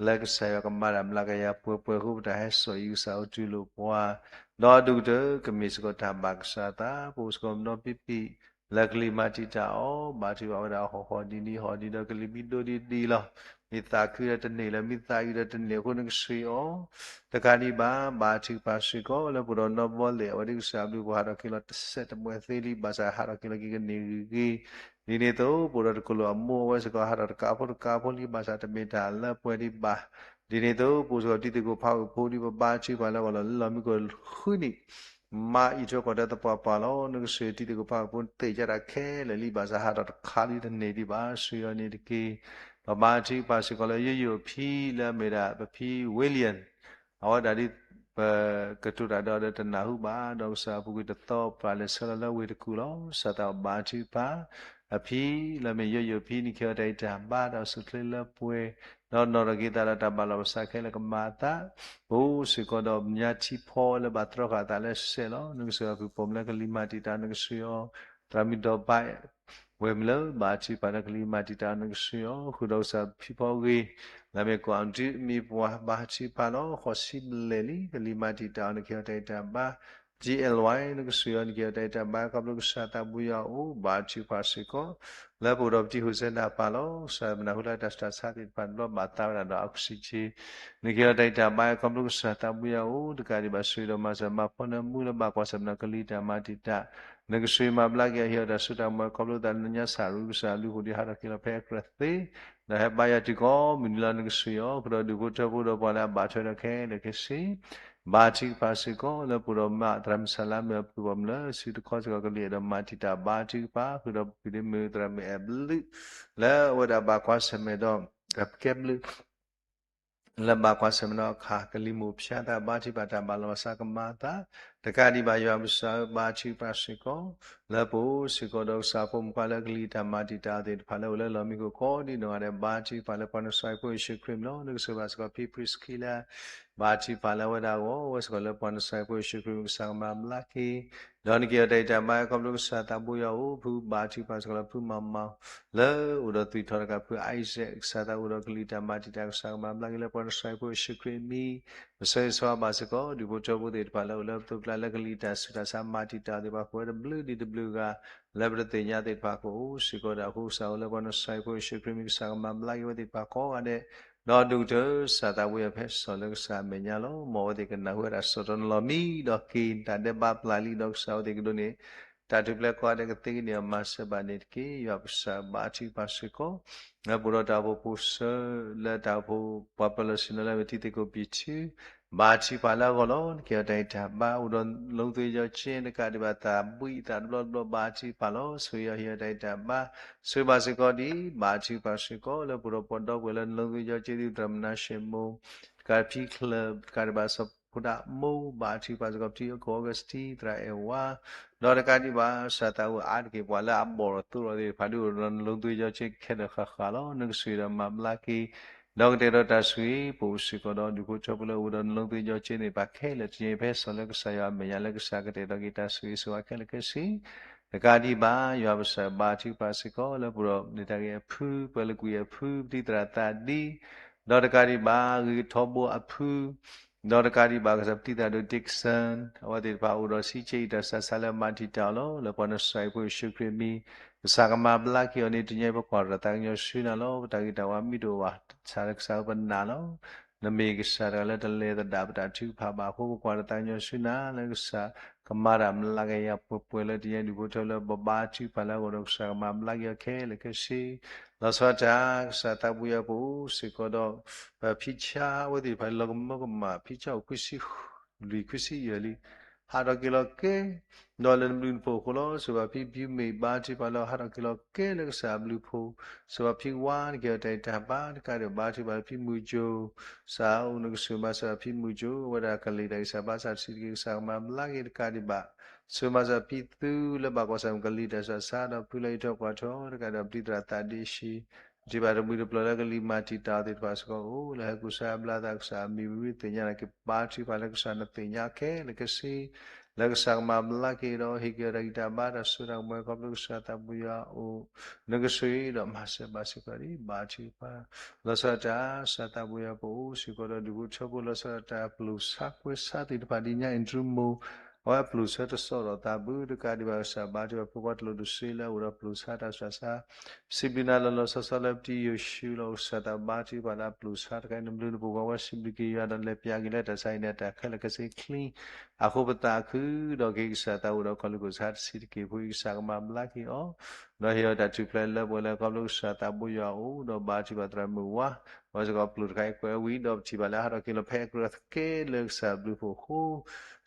လၢကစၢ်ယွၤကမၤတၢ်မျးကယၤပှဲၤပှဲၤအဃိ ပတၢ်ဟဲစိာ်အံၤ ကစၢ်အိၣ်တူၢ်လိာ်ပှၤ ဒီးဒိၣ်ကတၢၢ် ကမ့ၢ်စ့ၢ်ကီးတၢ်ဘၣ်ကစၢ်အသး ပအိၣ်စ့ၢ်ကီးမနီပံပံ လၢကလံၤမၤတံာ်တာ်အီၤ ဘါထုကဖၣ်ဝဲဒၣ်ဟီၣ်ဟီၣ်ဒံးဒံး ဟီၣ်ဒံးဒီးကလံၤမံၤဒိၣ်ဒံးဒံးလီၤ. မ့ၢ်သးခုဒီးတန့ၢ်လၢၤ မ့ၢ်သးအုးဒီးတန့ၢ်အဃိ နကဆှၢအီၤ တကးဒံးဘၣ် ဘါထုကဖၣ်စ့ၢ်ကီးလၢပအိၣ်ဒီးနီၢ်ဘီလဲၣ် အဝဲဒ်ကစၢ်အဘျုး ပှၤဟးထီၣ်က့ၤလီၤတစဲးတမှဲၤသ့လံ ဘၣ်ဆၣ်ဟးထီၣ်က့ၤလီၤက့ၤကန့ၢ်ဂ့ၤဂ့ၤ ဒ်န့ၣ်အသိး ပအိၣ်ဒီးတကိးလိာ်အမိၢ် အဝဲစ့ၢ်ကီးဟးထီၣ်တကးဖိတကးဖိလံ ဘၣ်ဆၣ်တမ့ၢ်တၢ်လၢပှဲၤဒံးဘၣ်. ဒ်န့ၣ်အသိး ပအိၣ်စ့ၢ်ကီးတံၤသကိးဖးဂုာ်ဖိဒံး ပဘါထုကဖၣ်လၢအဂီၢ်လီၤ လၢလီၢ်မံခိၣ်ဃုနံၣ် မၤအံးထွဲကွၢ်ထွဲသပှၢ်ပှၢ်လီၤ. နကဆှၢတံၤသကိးဖးဂုာ်ဖိသ့ၣ်ညါတၢ်ခဲလၢာ်လံ ဘၣ်ဆၣ်ဟးထီၣ်တခါလံတန့ၢ်ဒံးဘၣ် ဆှၢအီၤန့ၣ်တက့ၢ်. ပဘါထုကဖၣ်စ့ၢ်ကီးလၢယိယိအဖံလၢအမ့ၢ်ဒၣ်ပဖံ William အဝဲဒၣ်ဒ် ပကတိၤတၢ်ဒီးအီၤဒီးတနၢ်ဟူဘၣ် ဒီးကစၢ်အပူၤကွံာ်တသီပှၢ်လဲၤဆၢလီၤလၢဝ့ၢ်တကူၣ်လီၤ. စးထီၣ်ဘါထုကဖၣ် အဖံလၢအမ့ၢ်ယိယိအဖံ နကဟ့ၣ်အီၤတၢ်ဂံၢ်တၢ်ဘါဒီးဆူၣ်ချ့လၢပှဲၤ ဒီးနီၣ်ထီၣ်က့ၤသးဒီးတၢ်ဘၣ်လီၤပသးခဲလၢာ်ကမၤအသး ပအိၣ်စ့ၢ်ကီးဒီးညါထံဖီလၢဘၣ်တြီဃာ်အသးလၢစဲးလီၤ. နကဆှၢအီၤဖုၣ်ပိာ်မုၣ်လၢကလံၤမၤတံာ်တာ် နကဆှၢအီၤ သရၣ်မုၣ်ဒီးဘၣ် ဝဲၢ်မုၢ်လၢဘါထုကဖၣ်လၢကလံၤမၤတံာ်တာ် နကဆှၢအီၤ ဃုာ်ဒီးကစၢ်ဖံဖီဂ့ၤ လၢအမ့ၢ်ကီၢ်အဒုးမံၤပှၢ်ဘါထုကဖၣ်လီၤ. ဃိးဆံဘျဲၣ်လံ ကလံၤမၤတံာ်တာ်အီၤ နကဟ့ၣ်အီၤတၢ်ဂံၢ်တၢ်ဘါ G L Y နကဆိၣ်ဂ့ၤအီၤ နကဟ့ၣ်အီၤတၢ်အဲၣ်တၢ်ဘါ ခီဖျိကစၢ်သးဘိယွၤအအိၣ် ဘါထုကဖၣ်စ့ၢ်ကီး လၢပအိၣ်ဒီးပတံၤ Hosanna ပၢ်လီၤ. ကစၢ်မနုၤဃိလၢတၢ်ဆူးတၢ်ဆါသ့ၣ်တဖၣ်တဘျီ ဘၣ်သးဝဲဒၣ်ဒီး oxygen နကဟ့ၣ်အီၤတၢ်အဲၣ်တၢ်ဘါ ခီဖျိကစၢ်သးဘိယွၤအအိၣ် တကးဒံးဘၣ် ဆိၣ်ဂ့ၤဒီးမၤစၢၤမၤဖှီၣ်နၢမူလၢဘၣ်ကွၢ်ဆၢၣ်မဲာ်ဒီးကလံၤတၢ်မၤတံာ်တာ် နကဆိၣ်ဂ့ၤမၤဘျါက့ၤအီၤ ဟ့ၣ်အီၤတၢ်စိတၢ်ကမီၤ ခီဖျိသးလၢညါစၢ်ရူကစၢ်အဘျုးအဖှိၣ်ဒ်ဟးထီၣ်က့ၤလီၤဖဲအကြၢးသ့ ဒီးဟဲဘါယွၤတုၤကိးမုၢ်နံၤလီၤ နကဆိၣ်ဂ့ၤအီၤ ဃုာ်ဒီးဒူၣ်ဖိထၢဖိဒီးပှၤလၢအဘၣ်ထွဲဒီးခဲလၢာ်ခဲဆ့ ဘါထုကဖၣ်စ့ၢ်ကီး လၢပအိၣ်ဒီးမါသရၣ်မုၣ်စၢ်လၢမ့ၢ်အပုၢ်ပှၤမုၣ်လၢစုတခီစ့ၢ်ကီး ကလံၤအဲၣ်ဒိးမၤတံာ်တာ် ဘါထုကဖၣ် ဃုာ်ဒီးဖုဒ့မုၣ်သရၣ်မုၣ်အဲၣ်ဘျုး လၢအဝဲဒၣ်ဘၣ်ကွၢ်ဆၢၣ်မဲာ်ဒီး အကဲဘျုး လၢဘၣ်ကွၢ်ဆၢၣ်မဲာ်ဒီးအခါ ကလံၤမိၢ်ဖၠါသး ဘါထုကဖၣ်တၢ်ဘၣ်လီၤဘၣ်စးကမၤသး တကးဒံးဘၣ် ယွၤပကစၢ်ဧၢ ဘါထုကဖၣ်စ့ၢ်ကီး လၢပအိၣ်စ့ၢ်ကီးဒီးကစၢ်ဖိမုၣ်ဖိခွါလၢကလံၤတၢ်မၤတံာ်တာ်သ့ၣ်တဖၣ်လၢအိၣ်လၢလီၢ်မံခိၣ်ကိးဒံးနီၢ်ဂၤဒဲး ဘါထုကဖၣ်လၢပှၤနဆှၢဖိယ့ၣ်ၡူးခရံာ်မံၤလီၤ နကဆိၣ်ဂ့ၤဘၣ်စ့ၢ်ကီးဖံဖရံးစခံလၢ ဘါထုကဖၣ်လၢအဝဲဒၣ်အဂီၢ် ဝဲစ့ၢ်ကီးလၢပှၤနဆှၢဖိယ့ၣ်ၡူးခရံာ်မံၤကစၢ်ကမၤဘျါက့ၤ ဒီးနကဟ့ၣ်အီၤတၢ်အဲၣ်တၢ်ဘါ ခီဖျိကစၢ်သးဘိယွၤအအိၣ် ဖုဘါထုကဖၣ်စ့ၢ်ကီးလၢဖုမၤမၤ လၢအိၣ်ဒီးသွံၣ်ထီၣ်တကး ဖု Isaac ကစၢ်သးအိၣ်ဒီးကလံၤတၢ်မၤတံာ်တာ် ကစၢ်ကမၤဘျါက့ၤလၢပှၤနဆှၢဖိယ့ၣ်ၡူးခရံာ်မံၤ ပဆၢဂ့ၤဆၢဝါဘၣ်စ့ၢ်ကီး ဒူၣ်ဖိထၢဖိသ့ၣ်တဖၣ်လၢအိၣ်လၢပသိးပကျါလၢကလံၤတၢ်ဆူးတၢ်ဆါမၤတံာ်တာ်သ့ၣ်တဖၣ် ဃိဝဲတဘျုးဒံးတဘျုးဂၤ လၢပတသ့ၣ်ညါသ့ၣ်တဖၣ်ကအိၣ်စ့ၢ်ကီးဒီးအဃိ ကစၢ်အိၣ်လၢပှၤနဆှၢဖိယ့ၣ်ၡူးခရံာ်မံၤ ကစၢ်ကမၤဘျါက့ၤဝဲသ့ၣ်တဖၣ်ကိးဂၤဒဲး ဒီးဒိၣ်ကတၢၢ်ကစၢ်သးဘိယွၤဖဲစီၤလၢကစၢ်အမဲာ်ညါလီၤ. မ်အဝဲသ့ၣ်ကနၢ်ဟူဝဲဒၣ်စီၤတီနလီၤမံ ဒီးက့ၤတၢ်ဒဲးဘးပျၢ်လံဒီးကစၢ်အဝဲသ့ၣ်ကဒိးန့ၢ် တၢ်ထူၣ်ဖျဲးကိးဂၤဒဲးကသ့ကန့ၢ်အီၤမၤစၢၤဘၣ်န့ၣ်တက့ၢ်. ယွၤပကစၢ်ဘါထုကဖၣ်စ့ၢ်ကီး လၢပအိၣ်ဒီးတၢ်အိၣ်ဖှိၣ်ပိာ်ဆၢ လၢတၢ်အိၣ်ဖှိၣ်ပှၤပၢၤလီၢ်ဆ့ၣ်နီၤလၢအမ့ၢ်တံၤသကိးပံာ်ထူ ဘါထုကဖၣ်လၢအဂီၢ်လီၤ. နကဟ့ၣ်အီၤတၢ်အဲၣ်တၢ်ဘါ အိၣ်ဒီးလီသယီကၠ့ တကးဒံးဘၣ်သးဘှံးသးတဘျီတဘျီ ဘါထုကဖၣ်လီၤ. ဆိၣ်ဂ့ၤအီၤဟ့ၣ်အီၤတၢ်အဲၣ်တၢ်ဘါ ဆိၣ်ဂ့ၤဘၣ်စ့ၢ်ကီးဒ် ဘါထုကဖၣ်စ့ၢ်ကီး လၢပအိၣ်ဒီးပှၤဒီပုၢ်ဝဲၢ်လၢလီသယီကၠ့ ဒ်သရၣ်မနၤၡ့မိၢ် တကးဖံချၢၣ် တကးဒံးဘၣ်စီၤဖိဒၣ်မိၢ် ဘါထုကဖၣ်စ့ၢ်ကီး ဖံအီကီၢ်အီကူးစတံ သရၣ်အဲၣ်ဝါ ဒီးတကးဒံးဘၣ် ကစၢ်သးအိၣ်အါတက့ၢ် ပှၤလၢအဘီၣ်သိၣ်လီၤသ့ၣ်တဖၣ် ဒ်အိၣ်ဒီးလီသယီကၠ့ခဲလၢာ်ဃၣ်ဃၣ်လီၤ. နကဆိၣ်ဂ့ၤဒီးမၤဘျါက့ၤ ဒီးကတဲာ်ဒီးတၢ်ဆိၣ်ဂ့ၤ ပအိၣ်စ့ၢ်ကီးဒီးဒူၣ်ဖိထၢဖိလၢအိၣ်ဒီးလီသယီကၠ့သ့ၣ်တဖၣ်ခဲလၢာ် တနံၤအံၤဖဲစီၤလၢကစၢ်ယွၤအမဲာ်ညါလၢကစၢ်ကတဲာ်ကတီၤက့ၤတၢ်ဆိၣ်ဂ့ၤဆိၣ်ဝါခဲလၢာ်ခဲဆ့ တကးဒံးဘၣ်ယွၤပကစၢ်ဘါထုကဖၣ်စ့ၢ်ကီး လၢပအိၣ်ဒီးန့ၢ်တၢ်ဂ့ၤအဖု ပှၤလၢကွံာ်အဖု ပတံၤသရၣ်သးဒံ ဒီးတကးဒံးဘၣ် ဂ့ၤကထီဘိအဖု ဒီးတကးဒံးဘၣ် ကစၢ်ပတံၤသရၣ်ဒိၣ် Dixon အဝဲသ့ၣ်တဖၣ်အိၣ်ဒီးဆံးကၠ့အံၤတၢ်ဆးဆါလၢမၤတံာ်တာ်အီၤလီၤ. လၢပှၤနဆှၢဖိယ့ၣ်ၡူးခရံာ်မံၤ ကစၢ်ကမၤဘျါက့ၤအီၤန့ၣ် တနံၤအံၤပကွၢ်တၢ်သးကညီၤဆူနၤလီၤ. ပတၢ်ဂ့ၤတၢ်ဝါမ့ၢ်တအိၣ်ဘၣ် ကစၢ်လၢကစၢ်ဧၢပနာ်လီၤ. နမ့ၢ်ကစၢ်တဂၤလၢတလဲၤသဒၣ်ပတၢ်ထုကဖၣ်ဘၣ်အဃိ ပကွၢ်တၢ်သးကညီၤဆူနၤ လၢကစၢ်ကမၤတၢ်မၤလၤကယၤပှဲၤပှဲၤလၢတနံၤအံၤ ဒူၣ်ဖိထၢဖိလၢပဘါထုကဖၣ်လၢအဂီၢ်ဒီးကစၢ်ကမၤဘျါက့ၤအီၤခဲလၢာ်ခဲဆ့ လီၤဆီဒၣ်တၢ် ကစၢ်သးဘိယွၤပအိၣ်စ့ၢ်ကီးဒီး ပဖံဆါအဝဲသ့ၣ်တဖၣ်လီၤကမၢကမၣ် ဖံဆါအိၣ်ခွံဆံလွံၢ်ခွံဆံယဲၢ်လံ ဟးထီၣ်က့ၤလီၤကဲ ဒီးလၢနဘျုးနဖှိၣ်အဃိလီၤ. ဆိၣ်ဂ့ၤဘၣ်ဖံဖံမ့ၢ်ဘါထုကဖၣ်လၢဟးထီၣ်က့ၤလီၤကဲလၢကစၢ်အဘျုးအဖှိၣ် ဆိၣ်ဂ့ၤဘၣ်ဖံဝါ နကဟ့ၣ်အီၤတၢ်ဂံၢ်တၢ်ဘါ တကးဒံးဘၣ်ဘါထုကဖၣ်လၢဖံမုၢ်ကၠိ ကစၢ်အိၣ်နကဆိၣ်ဂ့ၤမၤစၢၤဖံမုၢ်ကၠိ အဝဲဒၣ်ကလံၤတၢ်ဂံၢ်စၢ်ဘါစၢ်တဆံးတက့ၢ် ကစၢ်ကမၤဘျါက့ၤ တကးဒံးဘၣ် ဆိၣ်ဂ့ၤမၤစၢၤဖံသူလၢဘၣ်ကွၢ်ဆၢၣ်မဲာ်ကလံၤတၢ်ဆူးတၢ်ဆါ ဒီးဖုလၢဟံးထီၣ်ကွၢ်ထီၣ် တကးဒံးဘၣ်ပတံၤသရၣ်သးဒ့ၡံ ပထံၣ်ဘၣ်တမှံၤတပျီၤလၢကလံၤမၤတံာ်တာ်အီၤသ့ၣ်တဖၣ်စ့ၢ်ကီးအိၣ် လၢဟဲကူစါဘျါသးကစၢ်အမံၤဝံၤသ့ၣ်ညါနၤက့ၤ ဘါထုကဖၣ်လၢကစၢ်နသ့ၣ်ညါခဲလၢာ်ခဲဆ့ လၢကစၢ်ကမၤဘျါက့ၤဒီး ဟ့ၣ်က့ၤအီၤတၢ်ဂံၢ်တၢ်ဘါတၢ်စိတၢ်ကမီၤ ခီဖျိကစၢ်သးဘိယွၤအအိၣ် နကဆိၣ်ဂ့ၤဒီးမၤစၢၤဘၣ်စ့ၢ်ကီးဒ် ဘါထုကဖၣ် လီၤဆီဒၣ်တၢ် ကစၢ်သးဘိယွၤပအိၣ်စ့ၢ်ကီးဒီးဒူၣ်ဖိထၢဖိ လီၤဆီဒၣ်တၢ်ပျိာ်ဆါကွဲဆါသ့ၣ်တဖၣ်ဒ်ညါ Andrew မိၢ် အဝဲပျိာ်ဆၢတစီၣ်ထီၣ်သးဘၣ် တကးဒံးဘၣ်ကစၢ်ဘါထုကဖၣ် ဖိခွါတလိၣ်ဒိၣ်စ့လၢအအိၣ်ဒီးပျိာ်ဆါတၢ်ဆူးတၢ်ဆါ စံးဘျုးနၤလီၤလီၤဆီဆီလၢပတံၤယိၤၡူလီၤ ကစၢ်သးဘါထုကဖၣ်လၢအပျိာ်ဆါတခါအံၤ နဘျုးနဖှိၣ်ပှၤဝဲစံးဘျုးက့ၤယွၤဒီးလဲၤပျၢ်က့ၤလၢတၢ်ဆါအံၤန့ၣ် တၢ်ခဲလၢာ်ခဲဆ့ချ့ အဃိပသးခု ဒီးက့ၤကစၢ်သးအိၣ်ဒီးကီၢ်လူၢ်ခိၣ်စါတဆံးတက့ၢ်ဖိအံၤ ကစၢ်ကမၤဘျါက့ၤအီၤ ဒီးဟ့ၣ်အီၤတၢ်ထူၣ်ဖျဲးလၢပှဲၤလၢခီဖျိကစၢ်သးဘိယွၤအအိၣ် ဒီးဘါထုကဖၣ်သရၣ်မုၣ်ဝါ ဝဲစ့ၢ်ကီးပျိာ်တခါအံၤကွဲးဝံၤ ဒီးပထံၣ်ဘၣ်လၢဟးထီၣ်က့ၤလီၤဖဲအကြၢးသကဲလၢကစၢ်ဘျုးဖှိၣ်အဃိ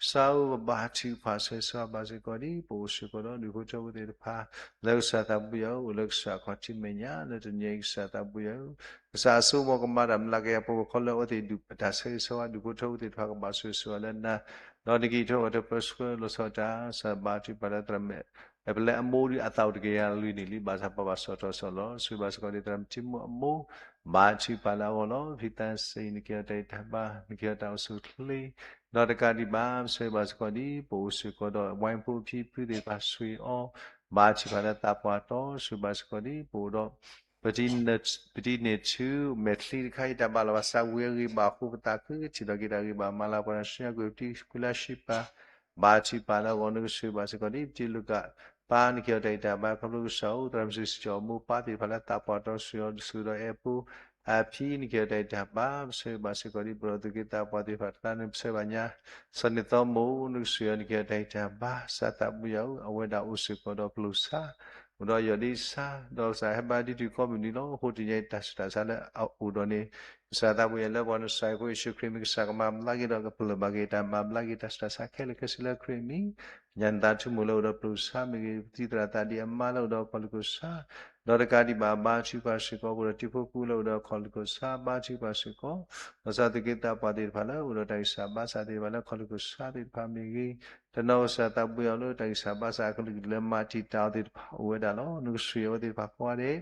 ကစၢ်ဧၢ ပဘါထုကဖၣ်ဆၢဂ့ၤဆၢဝါဘၣ်စ့ၢ်ကီးဒ် ပအိၣ်စ့ၢ်ကီးဒီးဒူၣ်ဖိထၢဖိသ့ၣ်တဖၣ် လၢကစၢ်သးဘိယွၤအအိၣ် လၢကစၢ်အခီၣ်ထံးမဲာ်ညါ လၢတနံၤအံၤကစၢ်သးဘိယွၤဧၢ ကစၢ်အစိကမီၤကမၤတၢ်မၤလၤကယၤပှဲၤပှဲၤခီလၢအဝဲသ့ၣ်ဒူၣ်ပတၢ်ဆၢဂ့ၤဆၢဝါ ဒူၣ်ဖိထၢဖိသ့ၣ်တဖၣ်ကဘၣ်ဆိၣ်ဂ့ၤဆိၣ်ဝါလၢနၤ ဒီးနကဟံးထီၣ်ဂဲၤထၢၣ်ပၢဆှၢလီၤဆီဒၣ်တၢ် ကစၢ်ဘါထုကဖၣ်လၢသရၣ်မုၣ် ပလဲအမိၢ်ဒ်အသးအိၣ်တကယၤလွံၢ်နံၣ်လံ ဘၣ်ဆၣ်ပဘၣ်စီၣ်ထီၣ်စီၣ်လီၤ ဆိၣ်ဂ့ၤဘၣ်စ့ၢ်ကီးဒ်သရၣ်မုၣ်ထံမိၢ်အမိၢ် ဘါထုကဖၣ်လၢအဂီၢ်လီၤ ဖံသးစ့ၣ် နကဟ့ၣ်အီၤတၢ်ဂံၢ်တၢ်ဘါ နကဟ့ၣ်အီၤတၢ်အိၣ်ဆူၣ်အိၣ်ချ့ ဒီးတကးဒံးဘၣ် ဆိၣ်ဂ့ၤဘၣ်စ့ၢ်ကီးဒ် ပအိၣ်စ့ၢ်ကီးဒီး ဝဲဖိဖံဖုသ့ၣ်တဖၣ်ဆိၣ်ဂ့ၤအီၤ ဘါထုကဖၣ်လၢသးပှၢ်တီ ဆိၣ်ဂ့ၤဘၣ်စ့ၢ်ကီးဒ် ပအိၣ်ဒီး ပတံၤန့ၢ်ဆူမဲာ်ချံတခါအံၤ တၢ်ဘၣ်လီၤဘၣ်စးဝံၤအဂ့ၢ်ဘၣ်အဃိ ပသးခုကထံၣ်ထီၣ်က့ၤတၢ်ဂ့ၢ်ဘၣ်မၤလၤပှၤနၤ ဆူညါကွံာ်ပတံၤခွံလါရှံပၤ ဘါထုကဖၣ်လၢအဂီၢ် နကဆိၣ်ဂ့ၤဘၣ်စ့ၢ်ကီးဒ်ပတံၤလူၤကၣ် ပၢ်နကဟ့ၣ်အီၤတၢ်ဂံၢ်တၢ်ဘါ ခီဖျိကစၢ်အိၣ် သရၣ်မုၣ်စံးဆၢအီၤ မိၢ်ပၢ်သ့ၣ်တဖၣ်လၢသးပှၢ်တီဆှၢအီၤ ဒုးဆူၣ်ဒီးအဲၣ်ဖိ အဖံ နကဟ့ၣ်အီၤတၢ်ဂံၢ်တၢ်ဘါ ပဆိၣ်ဂ့ၤဘၣ်စ့ၢ်ကီးဒ် ပဒီပုၢ်ဝဲၢ်သ့ၣ်တဖၣ် တၢ်နုၤပဆၢဘၣ်ညါ စီၤန့ၣ်သီမိၢ် နကဆိၣ်ဂ့ၤအီၤ နကဟ့ၣ်အီၤတၢ်ဂံၢ်တၢ်ဘါ ကစၢ်သးဘိယွၤဧၢ အဝဲဒၣ်အိၣ်စ့ၢ်ကီးဒီးပျိၤဆါ အိၣ်ဒီးယီၢ်ဒ့ဆါ ဒီးကစၢ်ဟဲဘါဒံးတုၤကိးမုၢ်နံၤလီၤ. အဃိတနံၤအံၤ တၢ်ဆူးတၢ်ဆါလၢအအိၣ်ဒီးန့ၣ် ကစၢ်သးဘိယွၤလၢပှၤနစၢ်ဖိယ့ၣ်ၡူးခရံာ်မံၤ ကစၢ်ကမၤဘျါက့ၤဒီး ကပလၢၢ်ဘၣ်က့ၤတၢ်မၤဘျါက့ၤတၢ်ဆူးတၢ်ဆါခဲလၢာ်ခဲဆ့လၢခရံာ်မံၤ ညါနသးထူမိၢ်လၢအိၣ်ဒီးပျိၤဆါမ့ၢ်ဂ့ၤ, ပတံၤသရၣ်သးဒံးအမါလၢအိၣ်ဒီးခီၣ်လိာ်ကစၢ်, ဒီးတကးဒံးဘၣ် ဘါထုကဖၣ်စ့ၢ်ကီး ပှၤဒီးတံၤဖိပူၤလၢအိၣ်ဒီးခီၣ်လိာ်ကစၢ်, ဘါထုကဖၣ်စ့ၢ်ကီး လီၤဆီဒၣ်တၢ်သူၣ်က့သးပှၢ်သ့ၣ်တဖၣ်လၢအိၣ်ဒီးတၢ်ဂံၢ်စၢ်ဘါစၢ်သ့ၣ်တဖၣ်လၢခီၣ်လိာ်ကစၢ်သ့ၣ်တဖၣ်မ့ၢ်ဂ့ၤ, တနီၤကစၢ်သးဘိယွၤလၢတၢ်ဂံၢ်စၢ်ဘါစၢ်အကလုာ်ကလုာ်လၢမၤတံာ်တာ်အီၤသ့ၣ်တဖၣ်အိၣ်ဝဲဒၣ်လီၤ. နကဆိၣ်ဂ့ၤအဝဲသ့ၣ်တဖၣ်ကိးဂၤဒဲး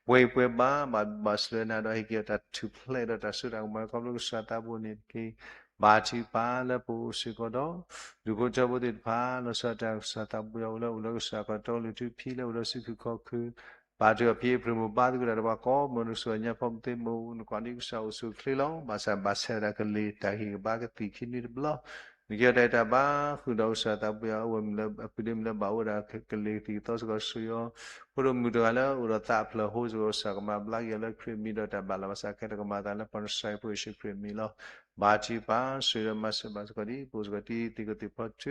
ပှဲၤပှဲၤဘၣ်ဘၣ်ဘၣ်ဆှၢနၤဒီးဟ့ၣ်က့ၤအီၤတၢ်ထူၣ်ဖျဲးဒီးတၢ်စိတၢ်ကမီၤ ခီဖျိကစၢ်သးဘိန့ၣ်တက့ၢ်. ဘါထုကဖၣ်လၢပအိၣ်စ့ၢ်ကီးဒီး ဒူၣ်ဖိထၢဖိသ့ၣ်တဖၣ် လီၤဆီဒၣ်တၢ်ကစၢ်သးဘိယွၤအိၣ်လၢအိၣ်လၢကစၢ်ကီၢ်တီလၢထူဖံးလၢအိၣ်ဒီးစုဖုခီၣ်ခုး, ဘါထုကဖၣ်ဖံဖုမုၢ်ဘါသကိးတၢ်ဒီးပှၤကိးမုၢ် နကဆိၣ်ဂ့ၤညါဖီမသ့မုၢ် နကွၢ်ဒ်ကစၢ်အိၣ်ဆူၣ်အိၣ်ချ့လီၤ. ဘၣ်ဆၣ်ဘၣ်ဆဲးဝဲဒၣ်ကလံၤတၢ်ဟ့ၣ်ကဘါကသံၣ်ခံနွံတဘျီ နကဟ့ၣ်အီၤတၢ်ဂံၢ်တၢ်ဘါဃုာ်ဒီးကစၢ်သးဘိယွၤအိၣ်ဝဲမ့ၢ်လၢအပုၢ်ဒ့မ့ၢ်လၢဘၣ်အိၣ်ဝဲဒၣ်ကလံၤကသံၣ်ကသီစ့ၢ်ကီး ဆိၣ်ဂ့ၤအီၤ ဖိဒိၣ်မုၣ်တဂၤလၢအိၣ်ဒီးသးအဖျၢၣ်အဟိစ့ၢ်ကီး ကစၢ်ကမၤဘျါက့ၤအီၤလၢခရံာ်မံၤဒီးတၢ်ဘၣ်လီၤဘၣ်စးခဲလၢာ်ကမၤအသးလၢပှၤနစၢ်ဖိယ့ၣ်ၡူးခရံာ်မံၤလီၤ. ဘါထုကဖၣ်ဆိၣ်ဂ့ၤဒီးမၤစၢၤဘၣ်စ့ၢ်ကီးဒ် ပအိၣ်စ့ၢ်ကီးတံၤသကိးသ့ၣ်ဖီထု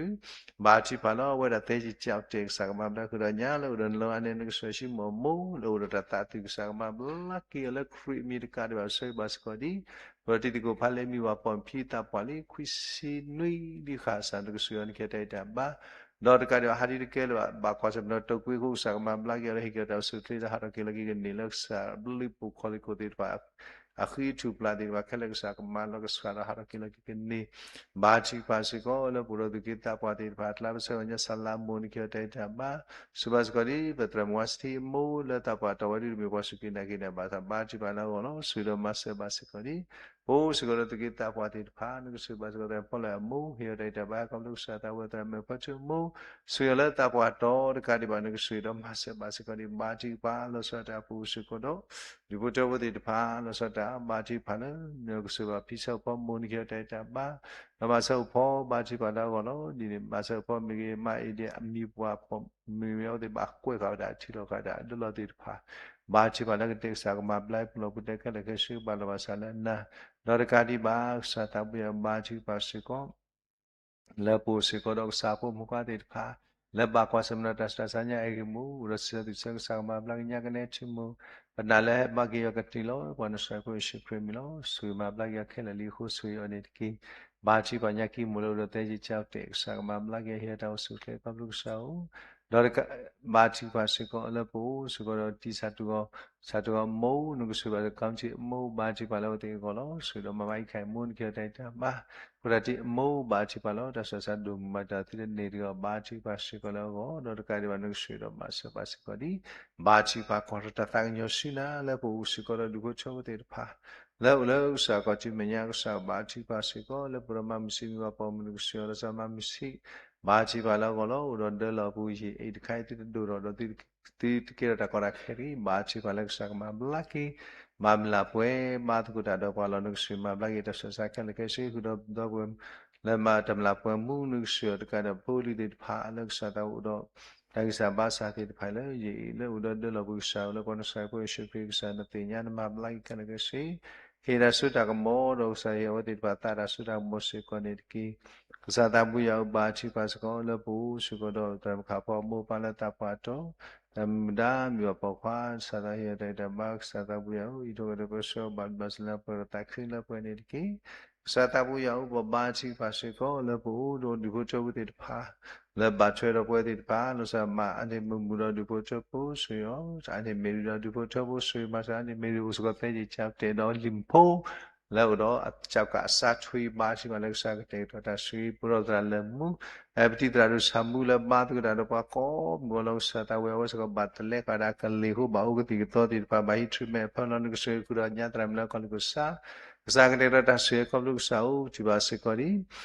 ဘါထုကဖၣ်လၢအဝဲဒၣ်သဲက့ၤကၠီတဲာ် ကစၢ်ကမၤဘျါဃုာ်ဒီးညါလၢအိၣ်ဒီးနလီၤအါန့ၣ် နကဆိၣ်ဂ့ၤအီၤမိၢ်လၢအိၣ်ဒီးတၢ်သးသုး ကစၢ်ကမၤဘျါက့ၤအီၤလၢခရံာ်မံၤတကးဒံးဘၣ် ဆိၣ်ဂ့ၤဘၣ်စ့ၢ်ကီးဒ် ပဒီးတံၤသကိးဖးလဲၢ်မံၤဝၤပိာ်မုၣ်ဖံသးပှၢ်လံ ခွံဆံနွံဒံးဃာ်စၢ် နကဆိၣ်ဂ့ၤအီၤ နကဟ့ၣ်အီၤတၢ်ဂံၢ်တၢ်ဘါ ဒီးတကးဒံးဘၣ် ဟးဒ်တကဲလၢၤဘၣ် ဘၣ်ကွၢ်ဆၢၣ်မဲာ်ဒီးတိာ်ကွံာ်အဃိ ကစၢ်ကမၤဘျါက့ၤအီၤလၢ ဟ့ၣ်က့ၤအီၤတၢ်အိၣ်ဆူၣ်အိၣ်ချ့ဒီးဟးထီၣ်က့ၤလီၤက့ၤကန့ၢ်လၢကစၢ်ဘျုးပူၤခီၣ်လ့ၢ်ခိၣ်သ့ၣ်တဖၣ် အဃံအထူၣ်ပျၢ်သ့ၣ်တဖၣ်ခဲလၢာ် ကစၢ်ကမၤလီၤကဆှၣ်ဒီးဟးထီၣ်က့ၤလီၤက့ၤကန့ၢ် ဘါထုကဖၣ်စ့ၢ်ကီးလၢပအိၣ်ဒီးသူၣ်က့သးပှၢ်သ့ၣ်တဖၣ် အကျါပဆၢဂီၤညါ စလးမိၢ် နကဟ့ၣ်အီၤတၢ်ဂံၢ်တၢ်ဘါ ဆိၣ်ဂ့ၤဘၣ်စ့ၢ်ကီးဒ် ပသရၣ်မုၣ်ဝါစထံအမိၢ်လၢသးပှၢ်တီၢ်ဝဲဒၣ်တမ့ၢ်ပှၤစူၢ်က့ၤနာ်က့ၤန့ၣ်ဘၣ်ဆၣ် ဘါထုကဖၣ်လၢအဂီၢ်လီၤ. ဆိၣ်ဂ့ၤဒီးမၤစၢၤဘၣ်စ့ၢ်ကီးဒ် ပအိၣ်စ့ၢ်ကီးဒီးသူၣ်က့သးပှၢ်သ့ၣ်တဖၣ် နကဆိၣ်ဂ့ၤဘၣ်စ့ၢ်ကီးသရၣ်ဖီလၢအမိၢ် ဟ့ၣ်အီၤတၢ်ဂံၢ်တၢ်ဘါ ခီဖျိကစၢ်သးဝဲသရၣ်မဲာ်ဖီထၢအမိၢ် ဆိၣ်ဂ့ၤအီၤလၢသးပှၢ်တီၢ်တကးဒံးဘၣ် နကဆိၣ်ဂ့ၤဒီးမၤစၢၤဘၣ်စ့ၢ်ကီးဒ် ဘါထုကဖၣ်လီၤဆီဒၣ်တၢ်ပအိၣ်စ့ၢ်ကီးဒီး ဒူၣ်ဖိထၢဖိသ့ၣ်တဖၣ် လီၤဆီဒၣ်တၢ် ဘါထုကဖၣ်လၢ နကဆိၣ်ဂ့ၤဘၣ်ဖံဆၢဖိမိၢ် နကဟ့ၣ်အီၤတၢ်ဂံၢ်တၢ်ဘါ ဒီးမၤစၢၤအိၣ်ဖီ ဘါထုကဖၣ်လၢအဂီၢ်လီၤ. ဒ်န့ၣ် မၤစၢၤအိၣ်ဖီမ့ၢ်ဂ့ၤ မၤအ့ဒံးအမံၤပှၢ်ပိာ်မုၣ်မ့ၢ်အဝဲသ့ၣ်ဘၣ်ကွဲးဃာ်ဝဲဒၣ်အထံလီၤဃာ်ဒၣ်အဒၢလီၤသ့ၣ်တဖၣ် ဘါထုကဖၣ်လၢကတဲာ်ကစၢ်ကမၤဘျါပူၤလီၤပူၤတဲခဲလၢာ်ခဲဆ့ ဘၣ်လီၤဘၣ်စးလၢနၤ ဒီးတကးဒံးဘၣ် ကစၢ်သးဘိယွၤဘါထုကဖၣ်စ့ၢ်ကီး လၢပအိၣ်စ့ၢ်ကီးဒီးကစၢ်ဖိမုၣ်ခွါသ့ၣ်တဖၣ် လၢဘၣ်ကွၢ်ဆၢၣ်မဲာ်ဒီးတၢ်ဆူးတၢ်ဆါညါအဂ့ၢ်မိၢ် အိၣ်ဒီးစံးဆၢသုးဆၢကစၢ်ကမၤဘျါက့ၤညါကနဲထံမိၢ် ပနာ်လၢဟဲဘါက့ၤယွၤကတုၤလီၤ ပှၤနစၢ်ဖိယ့ၣ်ၡူးခရံာ်မံၤလီၤ. ဆိၣ်ဂ့ၤမၤဘျါက့ၤယွၤခဲလၢာ်လံအဃိ ဆိၣ်ဂ့ၤအီၤန့ၣ်တက့ၢ်. ဘါထုကဖၣ်ညါကံမိၢ်လၢအိၣ်ဒီးသဲက့ၤကၠီတဲာ် ကစၢ်ကမၤဘျါက့ၤဟ့ၣ်အီၤတၢ်အိၣ်ဆူၣ်အိၣ်ချ့ခီဖျိကစၢ်အိၣ် ဒီးတကး ဘါထုကဖၣ်စ့ၢ်ကီးလၢပအိၣ်စ့ၢ်ကီးဒီးတံၤဆၣ်တူၢ်ဂီၤ ဆၣ်တူၢ်ဂီၤမိၢ် နကဆိၣ်ဂ့ၤဘၣ်ဒီးကီမတံအမိၢ် ဘါထုကဖၣ်လၢအဝဲသ့ၣ်အဂီၢ်လီၤ. ဆိၣ်ဂ့ၤဒီးမၤဘၣ်အံၤခါအံၤမိၢ် နကဟ့ၣ်အီၤတၢ်ဂံၢ်တၢ်ဘါ ဖိတၢ်တံၢ်အမိၢ် ဘါထုကဖၣ်လီၤ. တၢ်ဆူးတၢ်ဆါဒိၣ်မုၢ်မၤတၢ်သ့တန့ၢ်တဂီၢ် ဘါထုကဖၣ်စ့ၢ်ကီးလၢအဂီၢ် ဒီးတကးဒံးဘၣ် နကဆိၣ်ဂ့ၤဒီးမၤစၢၤဘၣ်စ့ၢ်ကီးဒ် ဘါထုကဖၣ်ကွၢ်ထီၣ်တၢ်သးကညီၤဆူနၤ လၢပအိၣ်စ့ၢ်ကီးဒီးဒူၣ်ဖိထၢဖိသ့ၣ်တဖၣ် လၢအိၣ်လၢကစၢ်ကီၢ်စုမဲာ်ညါ ကစၢ်ဘါထုကဖၣ်စ့ၢ်ကီး လၢပဒီးမၤမုၢ်ဆ့ၣ်မံၤဝၤပိာ်မုၣ် နကဆိၣ်ဂ့ၤအီၤလၢကစၢ်မၤမုၢ်ဆ့ၣ် ဘါထုကဖၣ်လၢအဂီၢ်လီၤ. အိၣ်ဒီးဒၢလီၤပူၤယံာ်အံၤတခါအံၤ သုတဒိၣ်ထီၣ်ဒီး သုတကဲထီၣ်တၢ်ကီတၢ်ခဲတဂ့ၤ ဘါထုကဖၣ်လၢကစၢ်ကမၤဘျါက့ၤ မၤမုၢ်လၢ်ပှဲၤဘါသကိးတၢ်ဒီးပှၤလီၤ. နကဆိၣ်ဂ့ၤမၤဘျါက့ၤတၢ်ဆူးတၢ်ဆါခဲလၢာ်ခဲဆ့ ဃုာ်ဒီးပဒီပုၢ်ဝဲၢ် လၢမၤတမျၢ်ပှဲၤမူ နကဆိၣ်ဂ့ၤအီၤတကးဒီးဖိလံၤသ့ၣ်တဖၣ် လၢကစၢ်သးအိၣ်ဒီး တၢ်ဂံၢ်စၢ်ဘါစၢ်သ့ၣ်တဖၣ်လၢယံာ်အံၤ လၢအိၣ်ဒီးဒၢလီၤပူၤကစၢ် လၢပှၤနစၢ်ဖိယ့ၣ်ၡူးခရံာ်ကစၢ် နသ့ၣ်ညါနမၤဘျါက့ၤခဲလၢာ်ခဲဆ့ ဟ့ၣ်တၢ်စိတၢ်ကမီၤဒီးကစၢ်ဟ့ၣ်အဝဲသ့ၣ်တဖၣ်သးတၢ်စိတၢ်ကမီၤစ့ၢ်ကီးန့ၣ်တက့ၢ်. ကစၢ်သးဘိယွၤဧၢ ဘါထုကဖၣ်စ့ၢ်ကီး လၢပအိၣ်စ့ၢ်ကီးဒီးသရၣ်မုၣ်ခါဖီအမိၢ်ပၢ်လၢသးပှၢ်တီၢ် တၢ်မုၢ်ဒါမုၢ်အီၣ်ပိာ်ခွါ ကစၢ်သးဟ့ၣ်အီၤတၢ်ဂံၢ်တၢ်ဘါ ကစၢ်သးဘိယွၤဧၢ အံးထွဲဒီးပဆှၢဘၣ်ဘၣ်စၢၤလၢပှဲၤဒီး သးခုလၢပှဲၤန့ၣ်တက့ၢ်. ကစၢ်သးဘိယွၤဧၢ ပဘါထုကဖၣ်စ့ၢ်ကီး လၢပအိၣ်ဒီးဒူၣ်ဖိထၢဖိသ့ၣ်တဖၣ် လၢဘၣ်ထွဲဒီးပှၤသ့ၣ်တဖၣ် လီၤစၢ်မၤအါန့ၢ်မုာ်မုာ်ဒီးဒူၣ်ဖိထၢဖိ ဆိၣ်ဂ့ၤအီၤ အါန့ၢ်မ့ၢ်ရံဒီးဒူၣ်ဖိထၢဖိ ဆိၣ်ဂ့ၤမၤစၢၤအါန့ၢ်မ့ၢ်ရံ အိၣ်စ့ၢ်ကီးသဲက့ၤကၠီတဲာ်ဒီးလံာ်ဖိ လၢအိၣ်ဒီးအကၠီကးအစးထွံ ဘါထုကဖၣ်လၢကစၢ်ကတဲာ်ကတီၤတၢ်ဆှံ ပဒီပုၢ်ဝဲၢ်သရၣ်လၢမူ ပတံၤသရၣ်ဒိၣ်ဆၣ်မူလၢဘါသကိးတၢ်ဒီးပှၤကိးမုၢ်အလီၢ် ကစၢ်သးဝဲအဝဲစ့ၢ်ကီးဘၣ်တလဲဃာ်ဒၣ်ကလံၤအဃိ ဘၣ်အိၣ်ကသံၣ်ကသီသ့ၣ်တဖၣ် ဘၣ်ဟံး treatment အဖၢလီၤ နကဆိၣ်ဂ့ၤဃုာ်ဒီးညါသရၣ်မုၣ်လၢခီၣ်လိာ်ကစၢ် ကစၢ်ကတဲာ်ကတီၤတၢ်ဆိၣ်ဂ့ၤ ခီဖျိကစၢ်အိၣ်ထံၣ်ဘၣ်စ့ၢ်ကီးလံ.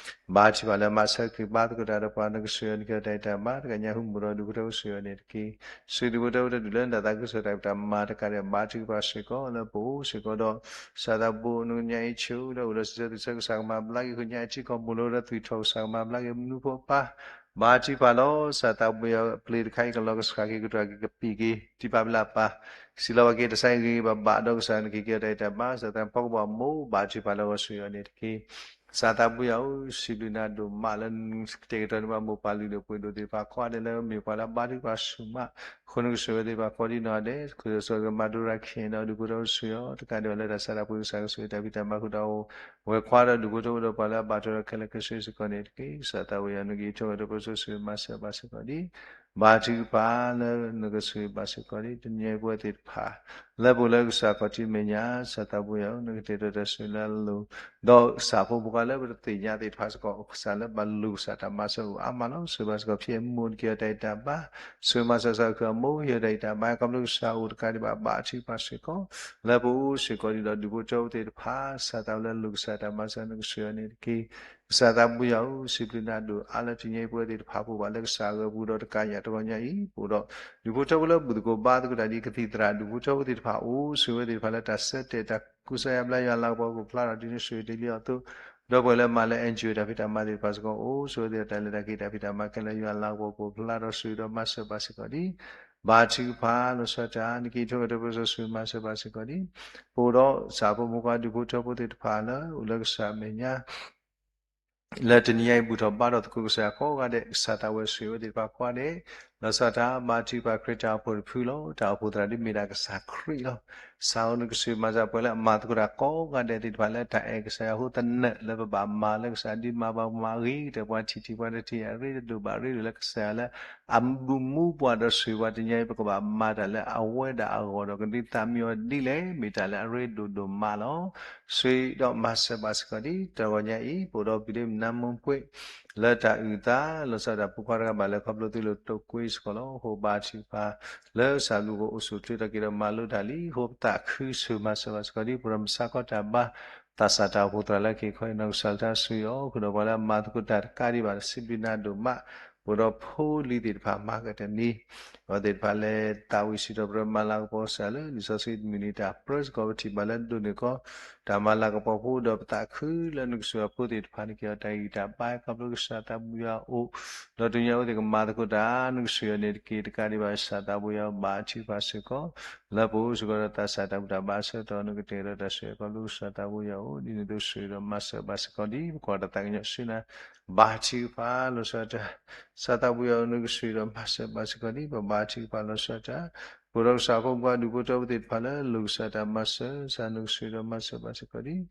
ဘါထုကဖၣ်လၢမၤဆၢက့ၤဘါသကိးတၢ်ဒီးပှၤ နကဆိၣ်ဂ့ၤအီၤ နကဟ့ၣ်အီၤတၢ်အဲၣ်တၢ်ဘါ တဂၤညါ ဟူမုာ်ဒီးဒူၣ်ဖိထၢဖိဆိၣ်ဂ့ၤအီၤန့ၣ်တက့ၢ်. ဆိၣ်ဂ့ၤဒူၣ်ဖိထၢဖိတဒူၣ်လၢ နတၢ်သးခုကစီၣ်တၢ်ဖံးတၢ်မၤတကးဒံး ဘါထုကဖၣ်စ့ၢ်ကီး လၢပအိၣ်စ့ၢ်ကီးဒီး ကစၢ်သးဘိယ့ၣ်ၡူး နကညါအံၤဆၢဒီး အိၣ်ဒီးစံးဆၢကစၢ် ကမၤဘျါက့ၤ ဃုညါအံၤထံကီၢ်ပူၤလီၤဒီး သွံၣ်ထီၣ် ကစၢ်ကမၤဘျါက့ၤ မနုၤဖိအပၢ် ဘါထုကဖၣ်လီၤ. ကစၢ်သးဘိယ့ၣ်ၡူး အပျ့ၤတခါအံၤ ကလီၤကဆှးက့ၤ ကတြၢ်က့ၤ ကပံာ်က့ၤ တံၢ်ပာ်ဘျၢပာ် စံးလီၤဘၣ်က့ၤ တၢ်ဆါအံၤဂ့ၤဂ့ၤဘၣ်ဘၣ် ဒီးကစၢ်နကဟ့ၣ်က့ၤအီၤတၢ်အဲၣ်တၢ်ဘါ ကစၢ်သးဖီကဘီၣ်အမိၢ် ဘါထုကဖၣ်လၢအဂီၢ်ဆိၣ်ဂ့ၤအီၤန့ၣ်တက့ၢ်. ကစၢ်သးဘိယ့ၣ်ၡူး စံးဘျုးနၤဒိၣ်မးလၢ ကတဲာ်ကတီၤန့ၢ်ပှၤမိၢ်ပၢ်လုၢ်ဒိၣ်ပှ့ၤဒိၣ်သ့ၣ်တဖၣ်ကိးဂၤဒဲးလၢ မ့ၢ်ပှၤလၢအဘါထုကဖၣ်ဆူၣ်မး အဃိနကဆိၣ်ဂ့ၤသ့ၣ်တဖၣ်ကိးဒံနီၢ်ဂၤဒဲး ကစၢ်ကမၤဒိရၤခ့ၣ်ဒီးဒူၣ်ဖိထၢဖိဆိၣ်ဂ့ၤအီၤ တကးဒံးဘၣ်လၢတၢ်ဆါတၢ်ပှ့ၤ ကစၢ်ကဆိၣ်ဂ့ၤတၢ်ဖံးတၢ်မၤဃုာ်ဒီး ဝဲၤခွါဒီးဒူၣ်ဖိထၢဖိဒီးပှၤလၢအဘါထုကဖၣ်ခဲလၢာ်ခဲဆ့စ့ၢ်ကီးန့ၣ်တက့ၢ်. ကစၢ်သးဘိယ့ၣ်ၡူး နကဟ့ၣ်ထီၣ်က့ၤတၢ်ပၢဆှၢဆိၣ်ဂ့ၤမၤစၢၤဘၣ်စ့ၢ်ကီးဒံး ဘါထုကဖၣ်လၢနကဆိၣ်ဂ့ၤဘၣ်စ့ၢ်ကီးဒံး တနံၤညါအံၤပဝဲသ့ၣ်တဖၣ် လၢပအိၣ်လၢကစၢ်ခီၣ်ထံးမဲာ်ညါ ကစၢ်သးဘိယ့ၣ်ၡူး နကတဲာ်ကတီၤတၢ်ဆိၣ်ဂ့ၤလၢအလိၤ ဒီးကစၢ်ဖိမုၣ်ဖိခွါလၢပတသ့ၣ်ညါသ့ၣ်တဖၣ်စ့ၢ်ကီး ကစၢ်လၢဘၣ်လိာ်ကစၢ်တၢ်မၤစၢၤအိၣ်အါမးလီၤ. ဆိၣ်ဂ့ၤဘၣ်စ့ၢ်ကီး ဖံးအမိၢ် နကဟ့ၣ်အီၤတၢ်အဲၣ်တၢ်ဘါ ဆိၣ်ဂ့ၤမၤစၢၤကစၢ် ဃုအမိၢ် ဟ့ၣ်အီၤတၢ်အဲၣ်တၢ်ဘါ ခီဖျိကစၢ်အိၣ်တကးဒံးဘၣ် ဘါထုကဖၣ်စ့ၢ်ကီး လၢပအိၣ်စ့ၢ်ကီးဒံးဒီးဒူၣ်ဖိထၢဖိသ့ၣ်တဖၣ် ကစၢ်သးဘိလၢလိာ်ကစၢ်တၢ်မၤစၢၤ နကဆိၣ်ဂ့ၤအီၤန့ၣ်တက့ၢ်. ကစၢ်သးဘိယ့ၣ်ၡူး စံးဘျုးနၤဒိၣ်အါလၢတနံၤညါအံၤ ပဝဲသ့ၣ်တဖၣ်ပအိၣ်ဘၣ်လၢကစၢ်အဂီၢ်ပူၤဒီးတကးညၣ်တဂီၤညါအံၤ ပအိၣ်ဒီး ဒူၣ်ဖိထၢဖိလၢဘူၣ်သကိးဘါသကိးတၢ်ဒ်ကသံၣ်သရၣ် ဒူၣ်ဖိထၢဖိသ့ၣ်တဖၣ်အိၣ် ဆိၣ်ဂ့ၤဝဲသ့ၣ်တဖၣ်လၢတၢ်ဆၢတဲာ်တၢ်ကူစါယါဘျါ ယွၤလၤကပီၤကအိၣ်ဖျါထီၣ်ဒ်န့ၣ် ဆိၣ်ဂ့ၤတ့ၢ်လံအီၤအသိး ဒီးပှၤလၢအမၤလၢ NGO တၢ်ဖံးတၢ်မၤသ့ၣ်တဖၣ်စ့ၢ်ကီးအိၣ် ဆိၣ်ဂ့ၤဝဲသ့ၣ်တၢ်လဲၤတၢ်က့ၤတၢ်ဖံးတၢ်မၤခဲလၢာ် ယွၤလၤကပီၤကအိၣ်ဖျါထီၣ် ဆိၣ်ဂ့ၤဒီးမၤစၢၤဘၣ်စ့ၢ်ကီးဒံး ဘါထုကဖၣ်လီၤဆီဒၣ်တၢ် နကဟ့ၣ်ထီၣ်က့ၤတၢ်ပၢဆှၢဆိၣ်ဂ့ၤမၤစၢၤဘၣ်စ့ၢ်ကီးဒံး ပအိၣ်ဒီးကစၢ်ဖိမုၣ်ဖိခွါဒူၣ်ဖိထၢဖိသ့ၣ်တဖၣ်လၢ အိၣ်လၢကစၢ်မဲာ်ညါ လၢတနံၤညါအံၤ ဘူၣ်ထီၣ်ဘါထီၣ်သကိးကစၢ်ယွၤကိးဂၤဒဲး ကစၢ်သးဝဲဆိၣ်ဂ့ၤဝဲသ့ၣ်တဖၣ်ကိးဂၤဒဲး လီၤဆီဒၣ်တၢ် ဘါထုကဖၣ်ခရံာ်တၢ်အိၣ်ဖှိၣ်တဖုလီၤ. တၢ်အိၣ်ဖှိၣ်သရၣ်ဒ်မ့ၢ်ဒၣ်ကစၢ်ခရံာ်လီၤ. ကစၢ်ဧၢ နကဆိၣ်ဂ့ၤမၤစၢၤပှၤလၢအမၤသကိးတၢ်ကိးဂၤဒဲးသ့ၣ်တဖၣ်လၢတၢ်အဲၣ်ကစၢ်ယွၤအဃိ သနၢၣ်လၢပဘၣ်မၤလၢကစၢ်ဒ်မၤဘၣ်မၤဂ့ၤကတၢၢ် ပှၤထံၣ်ထံၣ်ပှၤတထံၣ် အရ့တဒိၣ်ဘၣ်ရ့ဒိၣ်လၢကစၢ်ယွၤလၢ အဘူးမူပှၤဒီးဆိၣ်ဂ့ၤပှၤ တနံၤညါအံၤ ပကဘၣ်မၤတၢ်လၢအဝဲဒၣ်အဂီၢ်ဒီး ကဒုးသးမံအီၤဒ်လဲၣ် မ့ၢ်တၢ်လၢအရ့ဒိၣ်ဒိၣ်မးလီၤ. ဆိၣ်ဂ့ၤဒီးမၤစၢၤဘၣ်စ့ၢ်ကီးဒ်တဂီၤညါအံၤ ပအိၣ်ဒီးပဒ့မနါမူပှဲၤ လၢတၢ်အုၣ်သး လီၤဆီဒၣ်တၢ် ဖိခွါတဂၤဘၣ်လဲၤခီဖျိသ့လီၤတိာ်ကွံစ့ၢ်ကီးလီၤ. အဃိဘါထုကဖၣ် လၢကစၢ်ဘျုးကအိၣ်ဆူၣ်အိၣ်ချ့ထီၣ်က့ၤဒီးမၤလိတၢ်လံ အဃိပသးခုဆိၣ်ဂ့ၤမၤစၢၤဘၣ်စ့ၢ်ကီးဒ် ပရၢမုၢ်ဆါခီတၢ်ဘါ သးစၢ်တၢ်အိၣ်ဖှိၣ်သရၣ်လၢကဟ့ၣ်ခီဟ့ၣ်နီၤ ကစၢ်လၢတၢ်ဆိၣ်ဂ့ၤအီၤ ဃုာ်ဒီးပှၤလၢအမၤသကိးတၢ်တကးဒံးဘၣ် စံးဘျုးနၤဒိၣ်မး ပအိၣ်ဒီးဖိလံၤသ့ၣ်တဖၣ်မၤကတၢၢ်န့ၣ် အဝဲသ့ၣ်တဖၣ်လဲၤသးဝံၣ်စံးထီၣ်ပတြၢၤမၤလၤကပီၤကစၢ်လၢ လံာ်စီဆှံတမုၢ်နံၤတၢ်ပြၢစ့ၢ်ကီး ပထံၣ်ဘၣ်လၢဒိးန့ၢ်ကီး တၢ်မၤလၤကပီၤဖိဒီးပသးခုလၢနကဆိၣ်ဂ့ၤအဖိသ့ၣ်တဖၣ်န့ၣ် က့ၤအီၤတၢ်ဂံၢ်တၢ်ဘါ ခီဖျိကစၢ်သးဘိယွၤအိၣ် ဒီးတနံၤညါအံၤ အဝဲသ့ၣ်ကမၤသကိးတၢ် နကဆိၣ်ဂ့ၤအီၤန့ၣ်တက့ၢ်. တကးဒံးဘၣ် ကစၢ်သးဘိယွၤအိၣ် ဘါထုကဖၣ်စ့ၢ်ကီး လၢပအိၣ်စ့ၢ်ကီးဒီးသးစၢ်တၢ်ဘူၣ်တၢ်ဘါအဆၢကတီၢ် နကတဲာ်ကတီၤတၢ်ဆိၣ်ဂ့ၤ ခီဖျိကစၢ်သးဘိယွၤအိၣ် ဒ်န့ၣ်အသိးဆိၣ်ဂ့ၤဒီးမၤစၢၤဘၣ်စ့ၢ်ကီးဒ် ပကွၢ်တၢ်သးကညီၤဆူနၤ ဘါထုကဖၣ်လီၤဆီဒၣ်တၢ် ကစၢ်သးဘိယွၤအိၣ် နကဆိၣ်ဂ့ၤဒီးမၤစၢၤဘၣ်စ့ၢ်ကီးဒ် ပဘါထုကဖၣ်လီၤဆီဒၣ်တၢ် ပအိၣ်ဒီးကစၢ်ဖိမုၣ်ဖိခွါဒူၣ်ဖိထၢဖိသ့ၣ်တဖၣ်လၢ လိာ်ကစၢ်တၢ်မၤစၢၤ ကစၢ်နကဆိၣ်ဂ့ၤဒီးမၤစၢၤဘၣ်စ့ၢ်ကီးဒ်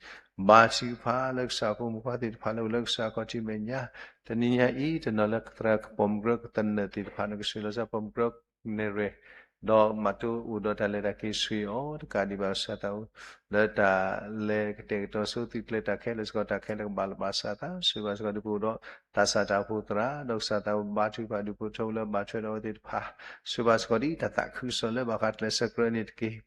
ဘါထုကဖၣ်လၢကစၢ်ဖိမုၣ်ဖိခွါသ့ၣ်တဖၣ်လၢ အိၣ်လၢကစၢ်ခီၣ်ထံးမဲာ်ညါ တနံၤညါအံၤ တနီၤလၢသရၣ်ပိာ်မုၣ်ကရၢကသနၢၣ်သ့ၣ်တဖၣ် နကဆိၣ်ဂ့ၤလီၤဆီ ပိာ်မုၣ်ကရၢကနဲၣ်ရွဲၣ် ဒီးမၤတိၢ်အိၣ်ဒီးတၢ်လဲၤတၢ်က့ၤဆှံအီၤ တကးဒံးဘၣ်ကစၢ်သးဘိ လၢတၢ်လဲၤကတဲာ်ကတီၤဆိသုးကျဲၤတၢ်ခဲလၢာ်စ့ၢ်ကီး တၢ်ခဲလၢာ်ကဘၣ်လီၤဘၣ်စးသး ဆိၣ်ဂ့ၤဘၣ်စ့ၢ်ကီးဒ်ပအိၣ်ဒီး သးစၢ်တၢ်အိၣ်ဖှိၣ်သရၣ် ဒီးကစၢ်သးဘိဘါထုကဖၣ်ဒူၣ်ဖိထၢဖိလၢဘၣ်ထွဲဒီးအဝဲသ့ၣ်တဖၣ် ဆိၣ်ဂ့ၤဘၣ်စ့ၢ်ကီးဒ် တၢ်သးခုကစီၣ်လၢဘၣ်ဃးကျဲးစၢးကြၢးန့ၣ်တက့ၢ်.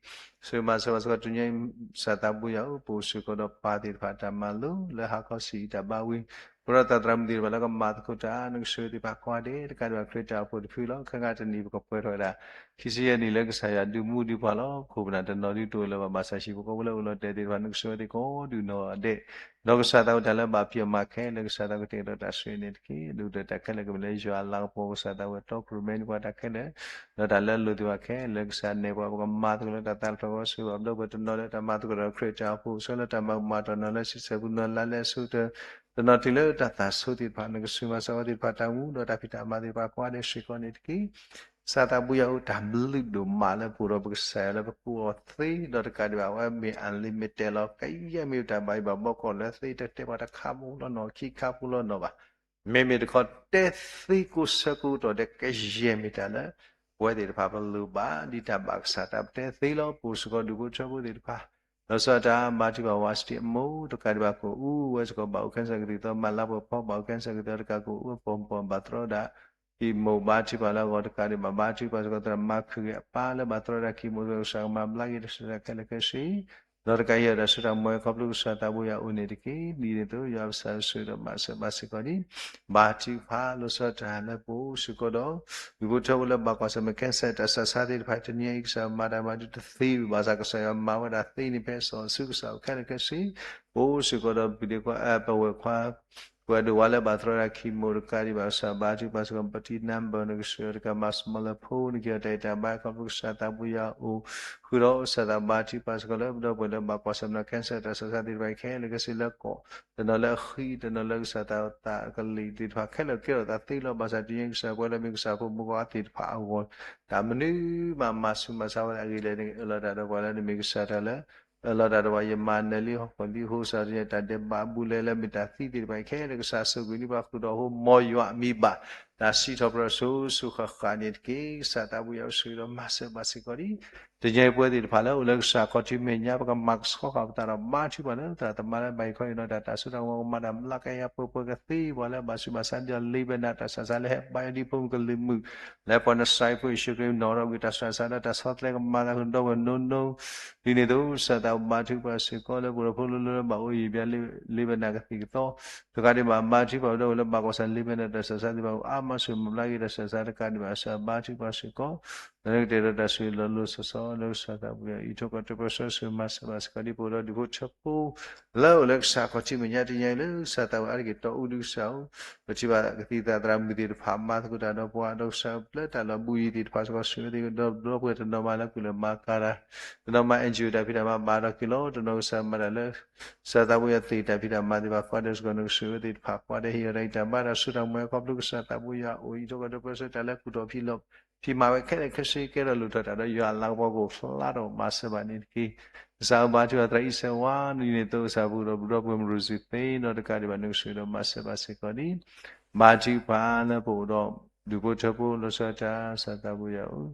ဆိၣ်ဂ့ၤမၤစၢၤဘၣ်စ့ၢ်ကီး တနံၤညါအံၤ ကစၢ်သးဘိယွၤအိၣ် ပအိၣ်စ့ၢ်ကီးဒီးပၢ်သ့ၣ်တဖၣ်တၢ်မၤလိလၢဟါခီဆံးအံၤတၢ်ဘါဝံၤ ပအိၣ်ဒီးသရၣ်မုၣ်သ့ၣ်တဖၣ်လၢကမၤသကိးတၢ် နကဆိၣ်ဂ့ၤသ့ၣ်တဖၣ်ကိးဂၤဒဲး တကးဒံးဘၣ်ခရံာ်တၢ်အိၣ်ဖှိၣ်တဖုလီၤ. ခဲကနံၣ်အံၤတနံၤ ပကပှဲၤထီၣ်ဝဲဒၣ် ခံဆံယဲၢ်နံၣ်လၢကစၢ်ယွၤဒုးမူဒံးပှၤလီၤ. ပခိၣ်ပနၢ်တနီၤဒုးတအိၣ်လၢၤဘၣ် ဘၣ်ဆၣ်ဟံၣ်ဖိဃီဖိလၢအိၣ်လီၤတဲာ်သ့ၣ်တဖၣ် နကဆိၣ်ဂ့ၤအဝဲသ့ၣ်ကိးဒုးနီၢ်ဂၤဒဲး ဒီးကစၢ်သးဘိတၢ်လၢဘၣ်ဖံးအီၤမၤခဲလၢာ် ကစၢ်သးဘိကတဲာ်ကတီၤတၢ်ဆိၣ်ဂ့ၤန့ၣ်တက့ၢ်. ဒုၣ်ဒါတၢ်ခဲလၢာ်ကမ့ၢ်လၢယွၤအလၤကပီၤ ကစၢ်သးဘိဝဲတီ ကရူၢ်မဲန့ၢ်ပှၤတၢ်ခဲလၢာ် ဒီးတၢ်လၢအလိၣ်သ့ၣ်တဖၣ်ခဲလၢာ် ကစၢ်နဲၣ်ပှၤ ပကမၤသကိးလၢတၢ်သးတဖျၢၣ်ဃီ ဆိၣ်ဂ့ၤဘၣ်ပဒီပုၢ်ဝဲၢ်တနီၤလၢတၢ်မၤသကိးဒီးခရံာ်တၢ်အိၣ်ဖှိၣ် ဆိၣ်ဂ့ၤလၢတၢ်မၤကမၣ်တနီၤလၢ ဆံဆဲၣ်ပူၤနီၤလါလၢအဆိကတၢၢ် တနီၤတုၤလၢတၢ်သးဆိသ့ၣ်တဖၣ် နကဆိၣ်ဂ့ၤမၤစၢၤအဝဲသ့ၣ်တဖၣ်တၢ်အိၣ်မူ ဒီးတၢ်ဖံးတၢ်မၤသ့ၣ်တဖၣ်ကိးဂၤဒဲးစ့ၢ်ကီးန့ၣ်တက့ၢ်. ကစၢ်သးဘိယွၤအိၣ် တၢ်ဘျုးဒိၣ်မးလၢပအိၣ်ဒီးပကစၢ်ယွၤလၢပကူၣ်အီၤသ့ ဒီးတကးဒံးဘၣ် အဝဲမ့ၢ် unlimited လီၤ. ကယဲၢ်မ့ၢ်တၢ်ဘၣ်ယိၣ်ဘၣ်ဘီကီၢ်လၢသ့တတဲပှၤတခါဖိလီၤနီၤ ခံခါဖိလီၤနီၤဘၣ်. မ့မ့ၢ်တခီတဲသ့ကိးဆၢကိးကတီၢ်ဒဲး ကယဲၢ်မ့ၢ်တၢ်လၢ ပဝဲသ့ၣ်တဖၣ်ပလိၣ်ဘၣ် ဒ်တၢ်ဘၣ်ကစၢ်တၢ်ပတဲသ့လီၤ. ပအိၣ်စ့ၢ်ကီးဒူၣ်ဖိထၢဖိသ့ၣ်တဖၣ် လီၤဆီဒၣ်တၢ် ဘါထုကဖၣ်ဝါစတံအမိၢ် တကးဒံးဘၣ်ကအိၣ်ဝဲစ့ၢ်ကီး ဘၣ်အိၣ်ခဲစၢ်ကသံၣ်သီ မၤလၤကပီၤ ဘၣ်အိၣ်ခဲစၢ်ကသံၣ်သီတကး ကအိၣ်ပိာ်မုၣ်ပိာ်မၢ်ဘၣ်တြီဒၣ် ကံၢ်မိၢ် ဘါထုကဖၣ်လၢအဂီၢ် တကးဒံးဘၣ် ဘါထုကဖၣ်စ့ၢ်ကီးသရၣ်မၤခုၣ်ဂ့ၤအပၢ်လၢဘၣ်တြီဒၣ်ကံၢ်မိၢ် ကစၢ်ကမၤဘျါက့ၤတၢ်ဆၢတၢ်ခဲလၢာ်ခဲဆ့ ဒီးတကးဟ့ၣ်အီၤတၢ်စိတၢ်ကမီၤခီဖျိကစၢ်သးဘိယွၤအိၣ်န့ၣ်တက့ၢ်. ဒ်န့ၣ်အသိး ယွၤပကစၢ်ဆိၣ်ဂ့ၤဒီးမၤစၢၤဘၣ်စ့ၢ်ကီးန့ၣ် ဘါထုကဖၣ်လီၤဆီဒၣ်တၢ်လၢပအိၣ်စ့ၢ်ကီးဒီး ဒူၣ်ဖိထၢဖိလၢဘၣ်ကွၢ်ဆၢၣ်မဲာ် cancer တၢ်ဆးဆါသ့ၣ်တဖၣ် တနံၤအံၤကစၢ်မၤတၢ်မၤဒုးတသ့ဘၣ်ဆၣ် ကစၢ်ယွၤမၤဝဲဒၣ်သ့န့ၣ် ဖဲစီၤဆူကစၢ်အိၣ်ခဲလၢာ်ခဲဆ့ ပအိၣ်စ့ၢ်ကီးဒီး ပဒ့ခွါ ပဝဲၢ်ခွါ ပှၤဒိၣ်ဝါလၢဘၣ်သရီဒၣ် chemo တကးဒံးဘၣ် ကစၢ်ဘါထုကဖၣ်စ့ၢ်ကီး ပတံၤနါဘၢၣ် နကစၢ်ယွၤတကးမၤစမီလၢဖိ နက့ၤအီၤတၢ်အံၤတၢ်ဘါခီဖျိကစၢ်သးဘိယွၤအိၣ် ဃုာ်ဒီးကစၢ်သးဘါထုကဖၣ်စ့ၢ်ကီးလၢ ပဒီပုၢ်ဝဲၢ်လၢဘၣ်ကွၢ်ဆၢၣ်မဲာ် cancer တၢ်ဆးဆါသ့ၣ်တဖၣ်ခဲလၢာ်ခဲဆ့လၢကီၢ် တနီၤလၢအဃံ တနီၤလၢကစၢ်သးသးကလံၤသ့ၣ်တဖၣ်ခဲလၢာ်ကဲထီၣ်သးသ့လီၤ. ဘၣ်ဆၣ်တနံၤအံၤကစၢ်ပှၤလၢမ့ၢ်ကစၢ်ဖိမုၣ်ဖိခွါသ့ၣ်တဖၣ်အဂီၢ် တၢ်မနုၤမးမၤဆူးမၤဆါဝဲဒၣ်အဂ့ၢ်လဲၣ်န့ၣ် အၢၣ်လီၤတၢ်ဒီးပှၤလၢနမ့ၢ်ကစၢ်တၢ်လၢ အၢၣ်လီၤတၢ်ဒီးပှၤ ယမၤနၢၤလံဟီၣ်ခိၣ်လံ အဃိကစၢ်တနံၤအံၤ တၢ်ဒဲးဘးအဘူးအလဲလၢမ့ၢ်တၢ်သံသ့ၣ်တဖၣ်ခဲလၢာ်ကစၢ်ဆိၣ်ဂ့ၤန့ၢ်ပှၤဃုာ်ဒီးအဃိ မ်ယွၤအမံၤဘၣ် တၢ်စံးထီၣ်ပတြၢၤစိၤစိၤဃၣ်ဃၣ်န့ၣ်တက့ၢ်. ကစၢ်သးဘိယွၤအိၣ်ဆိၣ်ဂ့ၤဒီးမၤစၢၤဘၣ်စ့ၢ်ကီးန့ၣ် တနံၤအံၤပဝဲသ့ၣ်တဖၣ်လၢအိၣ်လၢကစၢ်ခီၣ်ထံးမဲာ်ညါ ပကမၤကဆှီဃာ်ပသးဒီးဘါထုကဖၣ်လၢသရၣ်သမါလၢဘၣ်ဟ့ၣ်ခီဟ့ၣ်နီၤတၢ် တၢ်စိတၢ်ကမီၤ ကမၤတၢ်မျးကယၤပှဲၤပှဲၤကသ့ပှၤလၢဘၣ်ဆူးဘၣ်ဆါဒီး လ့ၤဘဲနၢ်တၢ်ဆးဆါလၢဟဲဘါယွၤဒ်ဖိမုၣ်ကလုာ်မုာ် လၢပှၤနစၤရ့းဖိယ့ၣ်ၡူးခရံာ်နီၤထီၣ်ကွံာ်တၢ်ဆးဆါလၢတၢ်ဆီတလဲကမၤသးဃုာ်ဒီပုၢ်ဝဲၢ်နီၢ်နီၢ် ဒ်န့ၣ်အသိး ကစၢ်သးဘိဘါထုကဖၣ်စ့ၢ်ကီးလၢပှၤဖိလၢလၢဘၣ်အိၣ်ယံာ်ဘျါ လ့ၤဘဲနၢ်ကသံၣ်ကသီ တကးဒံးဘၣ် ဘါထုကဖၣ်ဒီပုၢ်ဝဲၢ်လၢဘၣ်ကွၢ်ဆၢၣ်လ့ၤဘဲနၢ်တၢ်ဆးဆါသ့ၣ်တဖၣ် အါမးဆူၣ်မၤဘျါက့ၤတၢ်ဆးဆါတကးဒံးဘၣ် ကစၢ်ဘါထုကဖၣ်စ့ၢ်ကီး လၢနကတဲာ်ဒီးတၢ်ဆိၣ်ဂ့ၤလီၤလီၤဆီဆီလၢကစၢ်သးဘိယွၤအံးထွဲကွၢ်ထွဲပၢဆှၢ ဆိၣ်ဂ့ၤမၤစၢၤဘၣ်စ့ၢ်ကီးဒ်ပအိၣ်ဒီးဒူၣ်ဖိထၢဖိ လၢအိၣ်လၢကစၢ်ခီၣ်ထံးမဲာ်ညါတနံၤအံၤလၢကစၢ်သးဘိယွၤအါတက့ၢ်တီအူဒုကစၢ်အိၣ် ပထံၣ်ဘၣ်ကသံၣ်သရၣ်မုၣ်သ့ၣ်တဖၣ်မၤသကိးတၢ်ဒီးပှၤ ဒီးကစၢ်ပျဲတၢ်လီၤဘှံးယံၤသ့ၣ်တဖၣ်စ့ၢ်ကီး ဆိၣ်ဂ့ၤသ့ၣ်ဒီးဒီပုၢ်ဝဲၢ်တနီၤမးလၢကုၢ်လၢမၤကၤတၢ် တနီၤမး NGO တၢ်ဖံးတၢ်မၤဘၣ်ဒီးက့ၤလီၤ တနီၤကစၢ်မၤတၢ်လၢ ကစၢ်သးဘိယွၤသ့ၣ်တၢ်ဖံးတၢ်မၤသ့ၣ်တဖၣ် ကွၢ်ဒဲးစ့ၢ်ကီး နကဆိၣ်ဂ့ၤသ့ၣ်တဖၣ် ကွၢ်ဒဲးဟ့ၣ်အီၤတၢ်အံးတၢ်ဘါတၢ်စိတၢ်ကမီၤခီဖျိကစၢ်သးဘိယွၤအိၣ်အံးထွဲကွၢ်ထွဲပၢဆှၢတၢ်လၢကူၣ်ထီၣ်ဖံးလီၢ် ဖံးမၤဝဲခဲလၢာ်ခဲဆ့ကဲထီၣ်လိၣ်ထီၣ်တၢ်ဒီးယွၤအလၤကပီၤကအိၣ်ဖျါထီၣ်မၤစၢၤဘၣ်န့ၣ်တက့ၢ်. ကစၢ်အိၣ်ဘါထုကဖၣ်သရၣ်အံၣ်စဲးဝါ ဒ်န့ၣ်အသိးကစၢ်ပူၤဒီးပဒီပုၢ်ဝဲၢ်မရူးစူသ့ဒီးတကးဒံးဘၣ် နကဆိၣ်ဂ့ၤဒီးမၤစၢၤဘၣ်စ့ၢ်ကီးန့ၣ် ဘါထုကဖၣ်လၢပအိၣ်ဒီး ဒူၣ်ဖိထၢဖိလီၤဆီဒၣ်တၢ် ကစၢ်သးဘိယွၤဧၢ,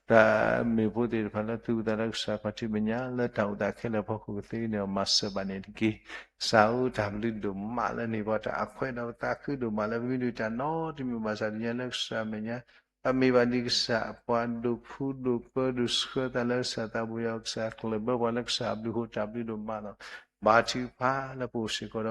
တၢ်မ့ၢ်ဖိသ့ၣ်တဖၣ်လၢသူၣ်ဝံသးလၢကစၢ်ခီၣ်ထံးမဲာ်ညါ လၢတၢ်အိၣ်သးခဲလၢာ်အဖီခိၣ်ကသ့န့ၣ် မၤစၢၤဘၣ်န့ၣ်တက့ၢ်. ကစၢ်ဧၢ တၢ်ဘျုးဒိၣ်မးလၢန့ၢ်ပှၤ တၢ်အခွဲးဒီးပသးခုဒိၣ်မးလၢပမ့ၢ်ဒုးတၢ်နီတမံၤဘၣ်ဆၣ် တနံၤလၢကစၢ်မဲာ်ညါ အမ့ၢ်ဘၣ်ဒ်ကစၢ်အပှၤဒိးဖှူဒိးပၢဒိးဆှၢသးလၢကစၢ်သးဘိယွၤ ကစၢ်ကျၢၢ်ဘၢပှၤလၢကစၢ်အဘျုးအဃိ တၢ်ဘျုးဒိၣ်မးလီၤ. ဘါထုကဖၣ်လၢပအိၣ်စ့ၢ်ကီး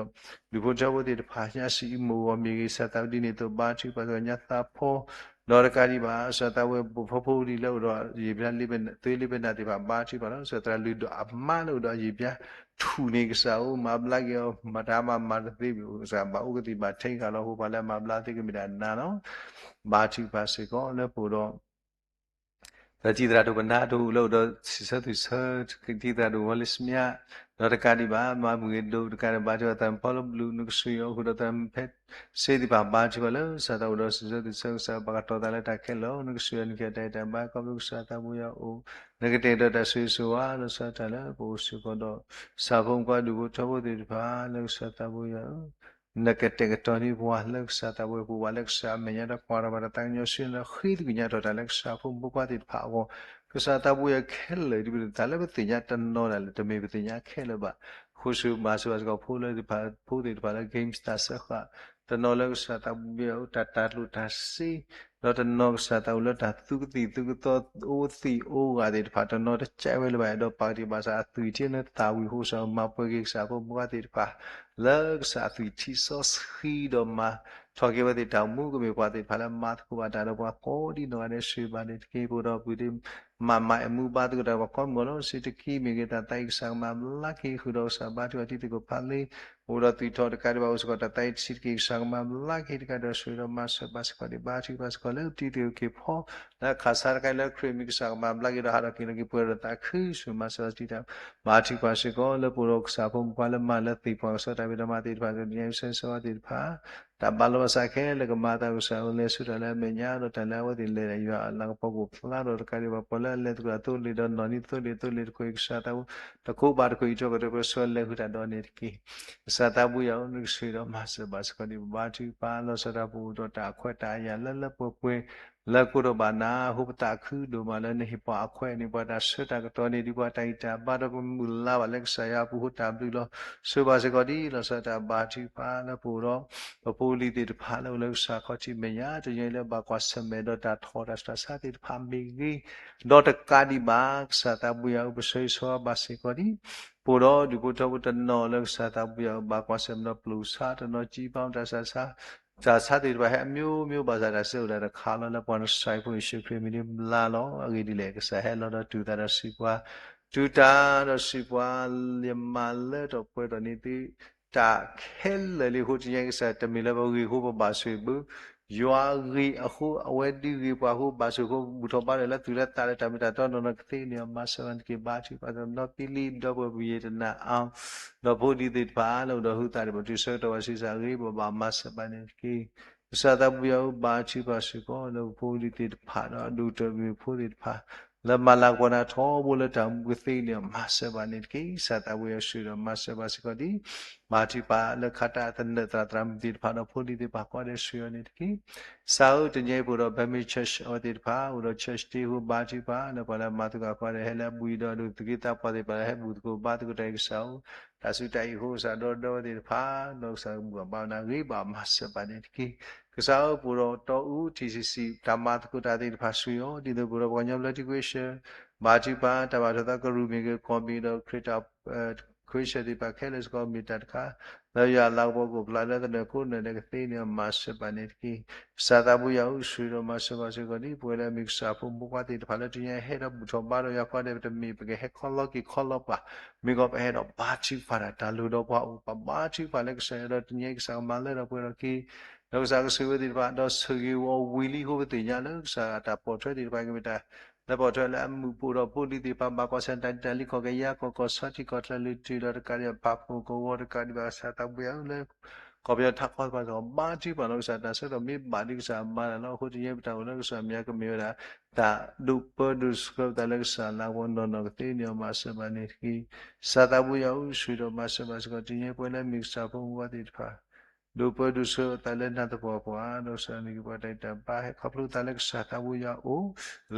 ဒီး ဒူၣ်ဖိထၢဖိသ့ၣ်တဖၣ် ညၣ်စံၣ်အံၤမုၢ်ဂီၤမ့ၢ်ဂ့ၤ ကစၢ်သးဘိဒ်န့ၣ်အသိး ဘါထုကဖၣ်စ့ၢ်ကီးညါသးဖီ ဒီးတကးဒံးဘၣ် ကစၢ်သးဘိယွၤ ပဖိဖိဒ်လၢအိၣ်ဒီးယံာ်ဘျါ သွ့လ့ၤဘဲနၢ်သ့ၣ်တဖၣ် ဘါထုကဖၣ်လီၤ. ကစၢ်သရၣ်လုၢ်ဒိၣ်အမါလၢအိၣ်ဒီးယံာ်ဘျါ ထူၣ်န့ၣ်ကစၢ်ဧၢ မၤဘျါက့ၤအီၤ မတၤမၤမၤတသ့ဘၣ် ကစၢ်ဘၣ်အိၣ်ကသံၣ်ဘၣ်ထံကလီၤ အဃိပှၤလၢအမၤဘျါသ့ကမ့ၢ်ဒၣ်နၤလီၤ. ဘါထုကဖၣ်စ့ၢ်ကီးလၢပအိၣ်ဒီး တၢ်တံၢ်သရၣ်ဒိၣ်ပနၢ်တအိၣ်လၢအိၣ်ဒီး စံးဆၢသူၣ်ဆၢ တံၢ်သရၣ်ဒိၣ်ဝီလ့စမံး ဒီးတကးဒံးဘၣ် မၤမုၢ်ဂ့ၤဒိၣ် တကးဒံးဘၣ် ဘါထုကဖၣ်သရၣ်ဖီလၢဘျုး နကဆိၣ်ဂ့ၤအီၤဃုာ်ဒီးသရၣ်ဖဲ စ့သ့ၣ်တဖၣ် ဘါထုကဖၣ်လၢကစၢ်သးအိၣ်ဒီးစံးဆၢသူၣ်ဆၢ ကစၢ်ဘၣ်ကတီၤသးလၢတၢ်ခဲလၢာ် နကဆိၣ်ဂ့ၤအီၤ နက့ၤအတၢ်အဲၣ်တၢ်ဘါခီဖျိကစၢ်သးဘိယွၤအိၣ် နကတဲာ်ကတီၤတၢ်ဆိၣ်ဂ့ၤဆိၣ်ဝါလီၤဆီဒၣ်တၢ်လၢပအိၣ်စ့ၢ်ကီးဒီး ကစၢ်ဖိမုၣ်ဖိဒူၣ်ဖိထၢဖိသ့ၣ်တဖၣ်လၢကစၢ်သးဘိယွၤဧၢ နကတဲာ်ကတီၤန့ၢ်ပှၤလၢကစၢ်သးဘိယွၤ ပှၤလၢကစၢ်အမဲာ်ညါဒီးကွၢ်ထီၣ်ဘၣ်တၢ်သးကညီၤဆူညါဒီးဃ့သကွံာ်ညါထီၣ်တၢ်လၢကစၢ်ဖိမုၣ်ဖိခွါသ့ၣ်တဖၣ်အဂီၢ် ကစၢ်သးဘိယွၤခဲလၢာ် ဒ်ပတၢ်လၢပသ့ၣ်ညါတနီၤဒၣ်လဲာ် တမ့ၢ်ပသ့ၣ်ညါခဲလၢာ်ဘၣ် ဃိဆူမၤစၢၤဘၣ်စ့ၢ်ကီးဖိလၢတဖၣ် ဖိသ့ၣ်တဖၣ်လၢ games တၢ်စၢဃာ် တနီၤလၢကစၢ်သးဘိယွၤအိၣ်တၢ်တၢ်ကျိၣ်တၢ်စ့ ဒီးတနီၤကစၢ်သးအိၣ်လၢတၢ်သူကသံၣ်သူကသီအိၣ်သံးအိၣ်ဂၤသ့ၣ်တဖၣ် တနီၤတကဲဝဲလၢၤဘၣ် အဲၣ်ဒိးပာ်က့ၤဘၣ်ဆၣ်အသွံၣ်ထံလၢသၣ်ဝံၤ ဃိဆူမၤပှဲၤက့ၤကစၢ်ဖိမုၣ်ဖိခွါသ့ၣ်တဖၣ် လၢကစၢ်အသွံၣ်ထံစီဆှံဒီးမၤထီၣ်က့ၤဝဲသ့ၣ်တၢ်အိၣ်မူ ကမ့ၢ်ပှၤသ့ၣ်တဖၣ်လၢမၤသကိးဘၣ်တၢ်ဒီးပှၤကိးဒံနီၢ်ဂၤဒဲး ဆိၣ်ဂ့ၤဘၣ်န့ၣ်တက့ၢ်. ပအိၣ်ဒီးပုၢ်သ့ၣ် မၤမၤအဲၣ်မူဘါသကိးတၢ်ဒီးပှၤကိးမုၢ်ဂီၤလီၤ. စံးတကံမ့ၢ်ဂ့ၤ တၢ်သးအံၤကစၢ်ကမၤဘျါက့ၤဃုာ်ဒီးကစၢ်ဘါထုကဖၣ်တံၤသကိးဖးလ့ အိၣ်ဒီးသွံၣ်ထီၣ်တကးဒံးဘၣ် အိၣ်စ့ၢ်ကီးတၢ်သးအံၤတဆံးတက့ၢ် ကစၢ်ကမၤဘျါက့ၤတကးဒီး ဆိၣ်ဂ့ၤဒီးမၤစၢၤဘၣ်စ့ၢ်ကီးဒံး ဘါထုကဖၣ်စ့ၢ်ကီးလၢပတံၤသကိးက့ၤဖီ လၢခးဆါတခါအံၤလၢခရံာ်မံၤ ကစၢ်ကမၤဘျါက့ၤဒီးဟးထီၣ်က့ၤလီၤက့ၤပှဲၤဒီးသးခု ဆိၣ်ဂ့ၤမၤစၢၤဘၣ်စံးတၢ် ဘါထုကဖၣ်စ့ၢ်ကီးလၢပအိၣ်ဒီးကစၢ်ဖိမုၣ်ဖိခွါလၢမၤလၢသ့ၣ်ပှၢ်ကစီၣ်တၢ်ဖံးတၢ်မၤသ့ၣ်တဖၣ် ကညါဆၢဆၢဝါသ့ၣ်တဖၣ် တၢ်ဘၣ်လီၤဘၣ်စးခဲလၢာ်ကမၤသးကစၢ်အိၣ်လဲၤဆူတၢ်လၢအမဲာ်ညါဒီးတၢ်လၢအဝဲသ့ၣ်လဲၤဒၣ်ယွၤအလၤကပီၤကအိၣ်ဖျါဒီးတကးဒံးဘၣ် ပှၤလၢအလဲၤသကိးသိလ့ၣ်ဒီးနီၢ်နံၤသိလ့ၣ်သိလ့ၣ်တခိၣ်အံၤ ကစၢ်သးဘိ တခိးဘၣ်တခိၣ်အံးထွဲကွၢ်ထွဲပၢဆှၢလဲၤဃုာ်တၢ်ဒီးန့ၣ်တက့ၢ်. ကစၢ်သးဘိယွၤဧၢ နကဆိၣ်ဂ့ၤဒီးမၤစၢၤဘၣ်စ့ၢ်ကီးဒံး ပဘါထုကဖၣ်လီၤဆီဒၣ်တၢ်ပအိၣ်ဒီးတၢ်အခွဲးတၢ်ယာ်လၢလၢပှဲၤပှဲၤ လၢကိၣ်ထီၣ်ဘၣ်နၤအဃိ ပသးခုဒိၣ်မးလၢနဟ့ၣ်ပှၤအခွဲးန့ၣ် ပှၤတၢ်ဆၢတၢ်ကတီၢ်န့ၣ် ဒ်ပှၤတၢ်ဂံၢ်တၢ်ဘါဒီးပမုၢ်လၢ်ဘၣ်လၢကစၢ်ယွၤအပူၤအဃိ တၢ်ဘျုးလီၤ. ဆိၣ်ဂ့ၤဘၣ်စ့ၢ်ကီးဒ် လီၤဆီဒၣ်တၢ်ဘါထုကဖၣ်လၢပအိၣ်ဒီး ပဖိပလံၤသ့ၣ်တဖၣ်လၢအိၣ်လၢကစၢ်ခီၣ်ထံးမဲာ်ညါ တနံၤလၢဘၣ်ကွၢ်ဆၢၣ်မဲာ်ဒီးတၢ်ထီၣ်တၢ်တၢ်ဆါသ့ၣ်တဖၣ်မ့ၢ်ဂ့ၤ, ဒီးတကးဒံးဘၣ် ကစၢ်သးဘိယွၤဧၢ ပဆၢဂ့ၤဆၢဝါဘၣ်စ့ၢ်ကီးဒ် ပအိၣ်ဒီးဒူၣ်ဖိထၢဖိတနီၤလၢကစၢ်သးဘိယွၤဧၢ ဘၣ်ကွၢ်ဆၢၣ်မဲာ်ဒီးပျိာ်ဆါတနီၤ ကံဘါတၢ်ဆါဆါ တၢ်ဆါသ့ၣ်တဖၣ်ဟဲအမျိုးမျိုး ဘၣ်ဆၣ်တၢ်စံးအိၣ်ဒၣ်တခါလီၤ လၢပှၤနစၢ်အံၤဖိယ့ၣ်ၡူးခရံာ်မံၤဒ်ဘျါလီၤ. အဂ့ၢ်ဒ်လဲၣ် ကစၢ်ဟဲလီၤဒီးတူၢ်သးဒီးစံးပှၤ, တူၢ်တၢ်ဒီးစံးပှၤ, ယမၤလၢထီၣ်ပှဲၤထီၣ်န့ၢ်သု တၢ်ခဲလၢာ်လံအဃိ တနံၤအံၤကစၢ်တမ့ၢ်လၢပဂ့ၢ်အဃိပဘၣ်ဆိၣ်ဂ့ၤဘၣ်, ယွၤဂ့ၢ်အဃိ အဝဲဒုးဂ့ၤပှၤအဃိ ဘၣ်ဆိၣ်အဃိ ဘူၣ်ထီၣ်ဘါထီၣ်လၢသူၣ်လၢသးလၢတၢ်မ့ၢ်တၢ်တီနီၢ်နီၢ်ကသ့န့ၣ် မၤစၢၤဘၣ်န့ၣ်တက့ၢ် ဘါထုကဖၣ် ဒီးပံလံ ဒီပုၢ်ဝဲၢ် ယတနာ်အါ ဒီးဖိဒံသ့ၣ်တဖၣ်လၢအိၣ်ဒီးဟုသးဒီး ပတုၤဆၢကတီၢ်ဘၣ်ဆံးစၢ်ဂ့ၤ ပဘၣ်မၤစၢၤဘၣ်န့ၣ်တက့ၢ်. ကစၢ်သးဘိယွၤဧၢ ဘါထုကဖၣ်စ့ၢ်ကီးလၢပဖိပလံၤသ့ၣ်တဖၣ်ဒီး အဒိၣ်ကတၢၢ်မ့ၢ်ဖိသ့ၣ်တဖၣ် လၢမၤလၤကပီၤနၤထီဘိလၢတၢ်မူကသ့န့ၣ် မၤစၢၤဘၣ်န့ၣ်တက့ၢ်. ကစၢ်သးဘိယွၤဆှၢဒီးမၤစၢၤဘၣ်စ့ၢ်ကီးဒ် ဘါထုကဖၣ်လၢခါတၢ်သနၢၣ်သရၣ်သရၣ်မုၣ်သ့ၣ်တဖၣ်ဒီးဖိလံၤသ့ၣ်တဖၣ်ကိးဂၤဒဲးဆှၢအီၤန့ၣ်တက့ၢ်. ကစၢ်ဧၢ တနံၤအံၤပအိၣ်ဒီး Burmese church အဝဲသ့ၣ်တဖၣ် အိၣ်ဒီး church တ့အဃိ ဘါထုကဖၣ်လၢပှၤလၢအမၤသကိးကိးဂၤဒဲး ဟဲလၢအဘူးအံၤဒီးအဒိၣ်သုးက့သးပှၢ်သ့ၣ်တဖၣ်လၢဟဲဘူၣ်သကိးဘါသကိးတၢ်အံၤ ကစၢ်ဧၢ တၢ်ဆူးတၢ်အံၤအဃိ ကစၢ်ဒီဒီဝဲသ့ၣ်တဖၣ် ဒီးကစၢ်ကဘူၣ်ဘၣ်ဘါနၤဂ့ၤ ဘၣ်မၤစၢၤဘၣ်န့ၣ်တက့ၢ်. ကစၢ်ဧၢ ပအိၣ်ဒီးတီအူ TCC တၢ်မၤသကိးတၢ်သ့ၣ်တဖၣ်ဆှၢအီၤ ဒ်သိးပအိၣ်ဒီးပှၤကညီဘျၢထံခဝ့ၡၢၣ် ဘါထုကဖၣ် တၢ်ဘၣ်ထွဲသးကရူၢ်မ့ၢ်ဂ့ၤ ကီၢ်မ့ၢ်ဂ့ၤဒီးခရံာ်တၢ် ခဝ့ၡၢၣ်သ့ၣ်တဖၣ်ခဲလၢာ်စ့ၢ်ကီး မ့ၢ်တၢ်တခါ လၢယွၤလၤကပီၤကအိၣ်ဖျါလၢသနၢၣ်ခိၣ်နၢၣ်ဒဲးကသ့န့ၣ် မၤစၢၤဘၣ်န့ၣ်တက့ၢ်. ကစၢ်သးဘိယွၤဧၢ ဆှၢဒီးမၤစၢၤဘၣ်စ့ၢ်ကီးဒ် ပဝဲလၢအမ့ၢ်ကစၢ်ဖိမုၣ်ဖိခွါသ့ၣ်တဖၣ်လၢတနံၤအံၤဟဲဒီးဘူၣ်ထီၣ်ဘါထီၣ်ယွၤကိးဂၤဒဲး ပတမ့ၢ်ပကဟဲခီလီၤက့ၤခီလီၤပှၤ မ့ၢ်ကီးပဟဲဒီးဘါထုကဖၣ်တၢ် တၢ်လိၣ်ဒီးပှၤအိၣ် ပဘါထုကဖၣ်လၢကစၢ်ယွၤဒီးတနံၤအံၤကစၢ်ကမၤလၢထီၣ်ပှဲၤထီၣ်က့ၤ ဒီးကစၢ်ကဆိၣ်ဂ့ၤဝဲသ့ၣ်တဖၣ် ဒီးဆိၣ်ဂ့ၤအီၤဝံၤလံအဃိ ပသ့ၣ်ညါလၢကစၢ်အတၢ်ပိာ်ထွဲသ့ၣ်တဖၣ်ကမ့ၢ်တၢ် လၢပိာ်ထွဲလၢအမုၢ်ပအိၣ်ဒီးဖိလံၤသ့ၣ်တဖၣ် ဘၣ်ကွၢ်ဆၢၣ်တၢ်ဒ်တၢ်လံ ကီၢ်ကယၤ ကီၢ်ကီၢ် ဆီထံးကီၢ်ချၢ လုၢ်တုၤဒီးတကးဒံးဘၣ် ပာ်ဖှိၣ်ကဝီၤတကးဒံးဘၣ် ကစၢ်သးဘိယွၤဧၢ လၢကီၢ်ပယီၤထးခီသ့ၣ်တဖၣ် ဘါထုကဖၣ်လီၤ ကစၢ်တၢ်ဆၢကတီၢ်မ့ၢ်ဘၣ်ဒ်ကစၢ်မၤတၢ်လီၤ. အဃိတနံၤအံၤပတၢ်အိၣ်လၢကစၢ်မဲာ်ညါကမ့ၢ်ဝဲဒၣ် တၢ်ဒိးပၢဒိးဆှၢပသးလၢကစၢ်လၤကပီၤနီၢ်နီၢ်ကသ့န့ၣ် မၤစၢၤဘၣ်န့ၣ်တက့ၢ်. ကစၢ်သးဘိယွၤဧၢ ဆှၢဒီးမၤစၢၤဘၣ်စ့ၢ်ကီး တနံၤအံၤပဝဲလၢအမ့ၢ်ကစၢ်ဖိမုၣ်ဖိခွါသ့ၣ်တဖၣ် ဒိးပၢဒိးဆှၢအသးလၢနၢ်သပှၢ်ပှၢ် ဒီးကစၢ်န့ၣ်က့ၤပှၤတၢ်ဂံၢ်တၢ်ဘါ ဟဲခီဖျိသးလၢကစၢ်သးဘိယွၤအအိၣ်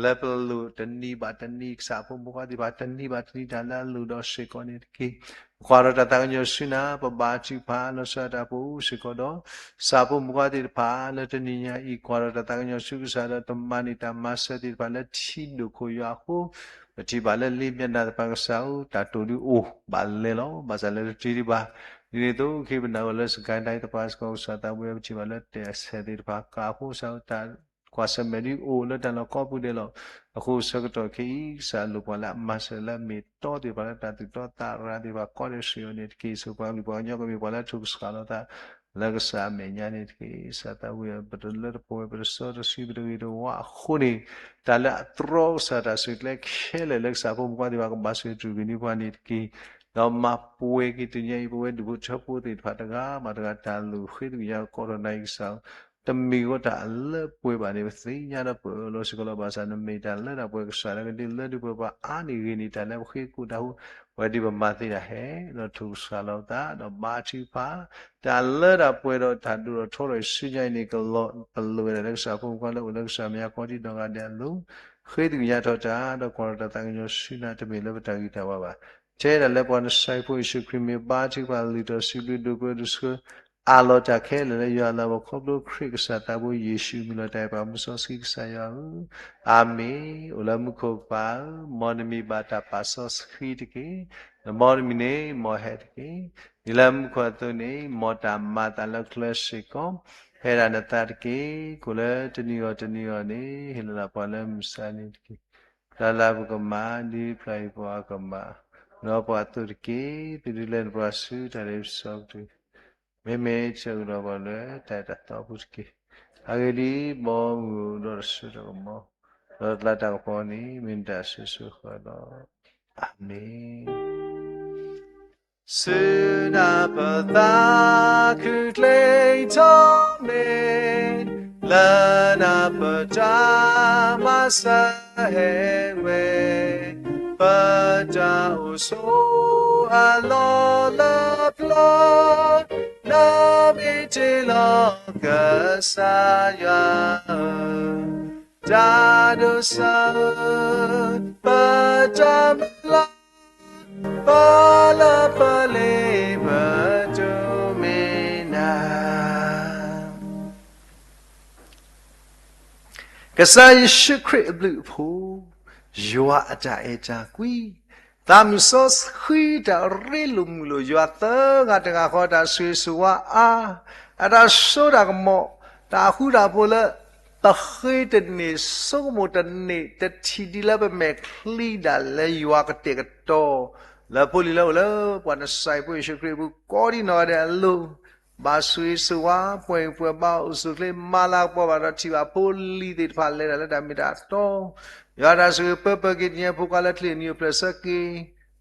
လၢပလိၣ်တနံၤဘၣ်တနံၤ ကစၢ်ဖိမုၣ်ဖိခွါသ့ၣ်တဖၣ် တနံၤဘၣ်တနံၤတၢ်လၢအလိၣ်ဒီးစ့ၢ်ကီးန့ၣ်တက့ၢ်. ပကွၢ်ဒီးတၢ်သးကညီၤဆူနၤ ပဘါထုကဖၣ်လီၤဆီဒၣ်တၢ်ဖိအအိၣ်စ့ၢ်ကီးဒီး ကစၢ်ဖိမုၣ်ဖိခွါသ့ၣ်တဖၣ် လၢတနံၤညါအံၤ ကွၢ်ဒီးတၢ်သးကညီၤဆူကစၢ်ဒီး တမၤန့ၢ်တၢ်မၤစၢၤသ့ၣ်တဖၣ်လၢထံဒိၣ်ခိၣ်ယွၤအဃိ ပထံၣ်ဘၣ်လၢလံာ်မဲာ်နၢ်သပှၢ်ကစၢ်ဧၢ တၢ်တိာ်ဒုးအိၣ်ဘၣ်လဲၤလီၤ ဘၣ်ဆၣ်လၢတတုၤဒံးဘၣ် ဒ်န့ၣ်အသိး ခဲအံၤပနၢ်ဟူလၢ စကဲတၢ်သပှၢ်စ့ၢ်ကီး ကစၢ်သးဘိယွၤ ပထံၣ်ဘၣ်လၢတၢ်ဆဲးသ့ၣ်တဖၣ်ကးအဃိ ကစၢ်တၢ်ကွၢ်ဆၢၣ်မဲာ်ဒုးအိၣ်လၢတၢ်လီၢ်ကိးပူၤဒဲးလီၤ. အဃိဆၢကတီၢ်ခဲအံၤ ကစၢ်လိၣ်ပှၤလၢအမၤစၢၤလၢအမ့ၢ်တီသ့ၣ်တဖၣ်လၢတၢ်သူၣ်တီသးရၤသ့ၣ်တဖၣ် ကိးဂၤဒဲးစ့ၢ်ကီးန့ၣ်တက့ၢ်. ဆိၣ်ပှၤကလုာ်ပှၤကညီကမ့ၢ်ပှၤလၢအထုးကဆှၣ်လီၤသး လၢကစၢ်အမဲာ်ညါန့ၣ်တက့ၢ်. ကစၢ်သးဘိယွၤ ပတလၢတပှဲၤ ပတစီတဆှံ ပတဂ့ၤတဝါအဃိန့ၣ် တၢ်လၢအတြီကစၢ်တၢ်ဆူၣ်ကျဲခဲလၢာ်လၢကစၢ်ဖိမုၣ်ဖိခွါသ့ၣ်တဖၣ် ကဘၣ်ဆိၣ်ဂ့ၤတြူာ်က့ၤန့ၢ်ပှၤန့ၣ်တက့ၢ်. ဒီးမၤပှဲၤက့ၤတနံၤအံၤ ပဝဲဒူၣ်ဖိထၢဖိသ့ၣ်တဖၣ်တဂၤဘၣ်တဂၤ တၢ်လိၣ်ဃ့တကယၤကိးထီၣ်နၤအံၤကစၢ် တမ့ၢ်ဝဲတၢ်အလၢပှဲၤဘၣ်န့ၣ် ပသ့ၣ်ညါဒီးပၢၢ်လီၤစ့ၢ်ကီးလီၤ. ဘၣ်ဆၣ်နမ့ၢ်တၢ်လၢတၢ်ပှဲၤကစၢ်လၢကဒုးလၢဒုးပှဲၤပှၤအါန့ၢ်ဂ့ၤန့ၢ်တၢ်လၢပဃ့ကိၣ်တၢ်အဃိ ပဝဲဒၣ်ပမၤသ့တၢ်ဟဲ ဒီးထုးကဆှၣ်လီၤပသး ဒီးဘါထုကဖၣ် တၢ်လၢတၢ်ပှဲၤဒီးတၢ်ဒိၣ်ထီၣ်ထီထီၣ်အံၤဆူညါအံၤန့ၣ် ကလီၤပလိာ်ဝဲဒၣ်လၢကစၢ်ဖိမုၣ်ဖိခွါလၢအိၣ်လၢကစၢ်မဲာ်ညါကိးဒံးနီၢ်ဂၤဒဲးအလိၤ ဃ့တကယၤထီၣ်တၢ် ဒီးကွၢ်ထီၣ်တၢ်သးကညီၤဆူနၤ တမ့ၢ်လၢပတၢ်ဂံၢ်တၢ်ဘါဘၣ်. ထဲဒၣ်လၢပှၤနစၢ်ဖိယ့ၣ်ၡူးခရံာ်မ့ၢ်ဘါထုကဖၣ် လုၢ်ထီၣ်စံးဘျုးဒိးပၢဒိးဆှၢ အးလီၤတၢ်ခဲလၢာ်လၢယွၤအလၤကပီၤခီဖျိခရံာ်ကစၢ်သးဘိယ့ၣ်ၡူးအမံၤလီၤ. တၢ်အဲၣ်ပှၤမူစီဆှံကစၢ်ယွၤဧၢ, အၤမ့ၣ်. အိၣ်လၢမူခိၣ်ကပၤဧၢ, မ်နမံၤဘၣ်တၢ်ပာ်စီဆှံတက့ၢ်. နမ်နမံၤန့ၣ် မ်ဟဲတက့ၢ်. ဒ်လၢမူခိၣ်အသိးန့ၣ် မ်တၢ်မၤအသးလၢချၢစ့ၢ်ကီး, ဟဲဒၣ်နသးတက့ၢ်. ကိၣ်လၢတနံၤအဂီၢ်တနံၤအဂီၢ်န့ၣ် ဟ့ၣ်လီၤဒၣ်ပှၤလၢမုၢ်ဆါနံၤတက့ၢ်. တၢ်လၢပကမၤ ဒ်ပျၢ်ယပှၤအကမၤ, ဒီးပှၤအသိးတက့ၢ်. သုဒုးလဲၤနပှၤဆူတၢ်ဒ်ပစီကတၢၢ်, မ့မ့ၢ်ဆၢကဒီးပှၤလၢတၢ်အဲၣ်တၢ်သီပူၤတက့ၢ်. အဂ့ၢ်ဒ်အံၤ, ဘီမုၢ်ဒီးတစိၢ်တၢ်ကမီၤ, ဒီးတၢ်လၤတၢ်ကပီၤန့ၣ် မ့ၢ်နတၢ်အစိၤစိၤဃၣ်ဃၣ်လီၤ. အၤမ့ၣ်. စူၢ်နၤပသးခုၣ်ကျဲထီၣ်မ့ၢ်, လၢနၤပတၢ်မၤစၢၤဟဲဝဲ, ပတၢ်အိၣ်ဆိးအလီၢ်လၢပျၢၤ, နမ့ၢ်တ့လီၤကစၢ်ယွၤဧၢ. တၢ်ဒိးစၢ်ဧၢ, ပတၢ်မုၢ်လၢ်, ပလၢပလ့ပ တိမ့ၢ်နၤ. ကစၢ်ယ့ၣ်ၡူးခရံာ်အဘျုးအဖှိၣ်, ယွၤအတၢ်အဲၣ်တၢ်ကွံ, သးမုၢ်စီဆှံတၢ်ရ့လိာ်မုာ်လိာ်ယွၤသၢဂၤတဂၤဃီ တၢ်ဆိၣ်ဂ့ၤဆိၣ်ဝါအါ, အတၢ်စိတၢ်ကမီၤ, တၢ်ဃူတၢ်ဖိးလၢ ပဃ့တန့ၢ် ဆိကမိၣ်တန့ၢ် တထံၣ်ဒ်လၢပမဲာ်ချံဒၣ် လၢယွၤကတဲာ်ကတီၤ လၢဖိလံၤလၢအိၣ်လၢပှၤနစဲးဖိယ့ၣ်ၡူးခရံာ်အပူၤ ကိးဒံးနီၢ်ဂၤဒဲးအလိၤ, ဘၣ်ဆိၣ်ဂ့ၤဆိၣ်ဝါ ပှဲၤဂံၢ်ပှဲၤဘါ အိၣ်ဆူၣ်အိၣ်ချ့ မၤလၤကပီၤဘၣ်ဒီးထံၣ်ဘၣ်ဖိလံၤသ့ၣ်တဖၣ် လဲၤတၢ်လၢတၢ်မ့ၢ်တၢ်တီ, ယွၤတၢ်ဆိၣ်ဂ့ၤပၢပၢက့ၤ တနံၤအံၤဖိခွါလၢချံးနံၤအိၣ်ဖျဲၣ်ဆၢက့ၤ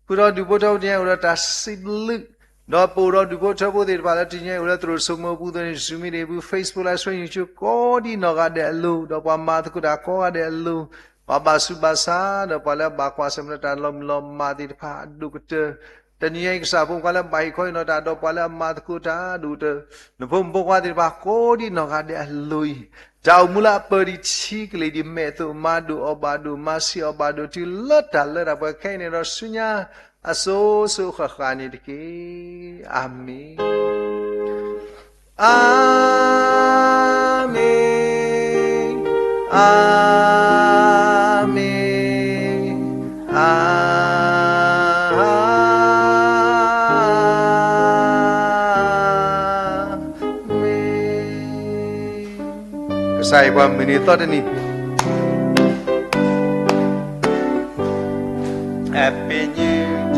ဃုာ်ဒီးဒူၣ်ဖိထၢဖိတနံၤအံၤအိၣ်ဒီးတၢ်စံးဘျုး, ဒီးပအိၣ်ဒီးဒူၣ်ဖိထၢဖိသ့ၣ်တဖၣ်လၢတနံၤအံၤအိၣ်လၢသရိာ်စိမိၤအပူၤ သန့ၤ Zoom meeting အပူၤ Facebook Live Stream YouTube ကိးဒံးနီၢ်ဂၤဒဲးအလိၤ ဒီးပှၤမၤသကိးတၢ်ကိးဂၤဒဲးအလိၤ, ပှၤဘၣ်ဆူးဘၣ်ဆါ ဒီးပှၤလၢအဘၣ်ကွၢ်ဆၢၣ်မဲာ်ဒီးတၢ်လီၤမုၢ်လီၤမၢ်သ့ၣ်တဖၣ်အဒိၣ်ကတၢၢ်, တနံၤအံၤကစၢ်ဖိခွါလၢဘၣ်ဟ့ၣ်ခီဟ့ၣ်နီၤတၢ် ဒီးပှၤလၢအမၤသကိးတၢ်အဒိၣ်ကတၢၢ်, နဖိမုၣ်ဖိခွါသ့ၣ်တဖၣ်ကိးဒံးနီၢ်ဂၤဒဲးအလိၤအံၤ, တၢ်အိၣ်မူလၢအပၢၤဒံးထံကလ့ၤဒံးမဲာ်အသိး မၤဒိၣ်အီၣ်ဘၣ်ဒိၣ် မၤဆံးအီၣ်ဘၣ်ဒိၣ် တုၤလၢတၢ်လၢတၢ်ပှဲၤခဲအံၤန့ၣ်ဒီး ဆူညါအစိၤစိၤဃၣ်ဃၣ်န့ၣ်တက့ၢ်. အၤမ့ၣ်, အၤမ့ၣ်, အၤမ့ၣ်, အၤမ့ၣ်. ကစၢ်ယွၤပှၤမုၢ်နံၤသီတနံၤ Happy New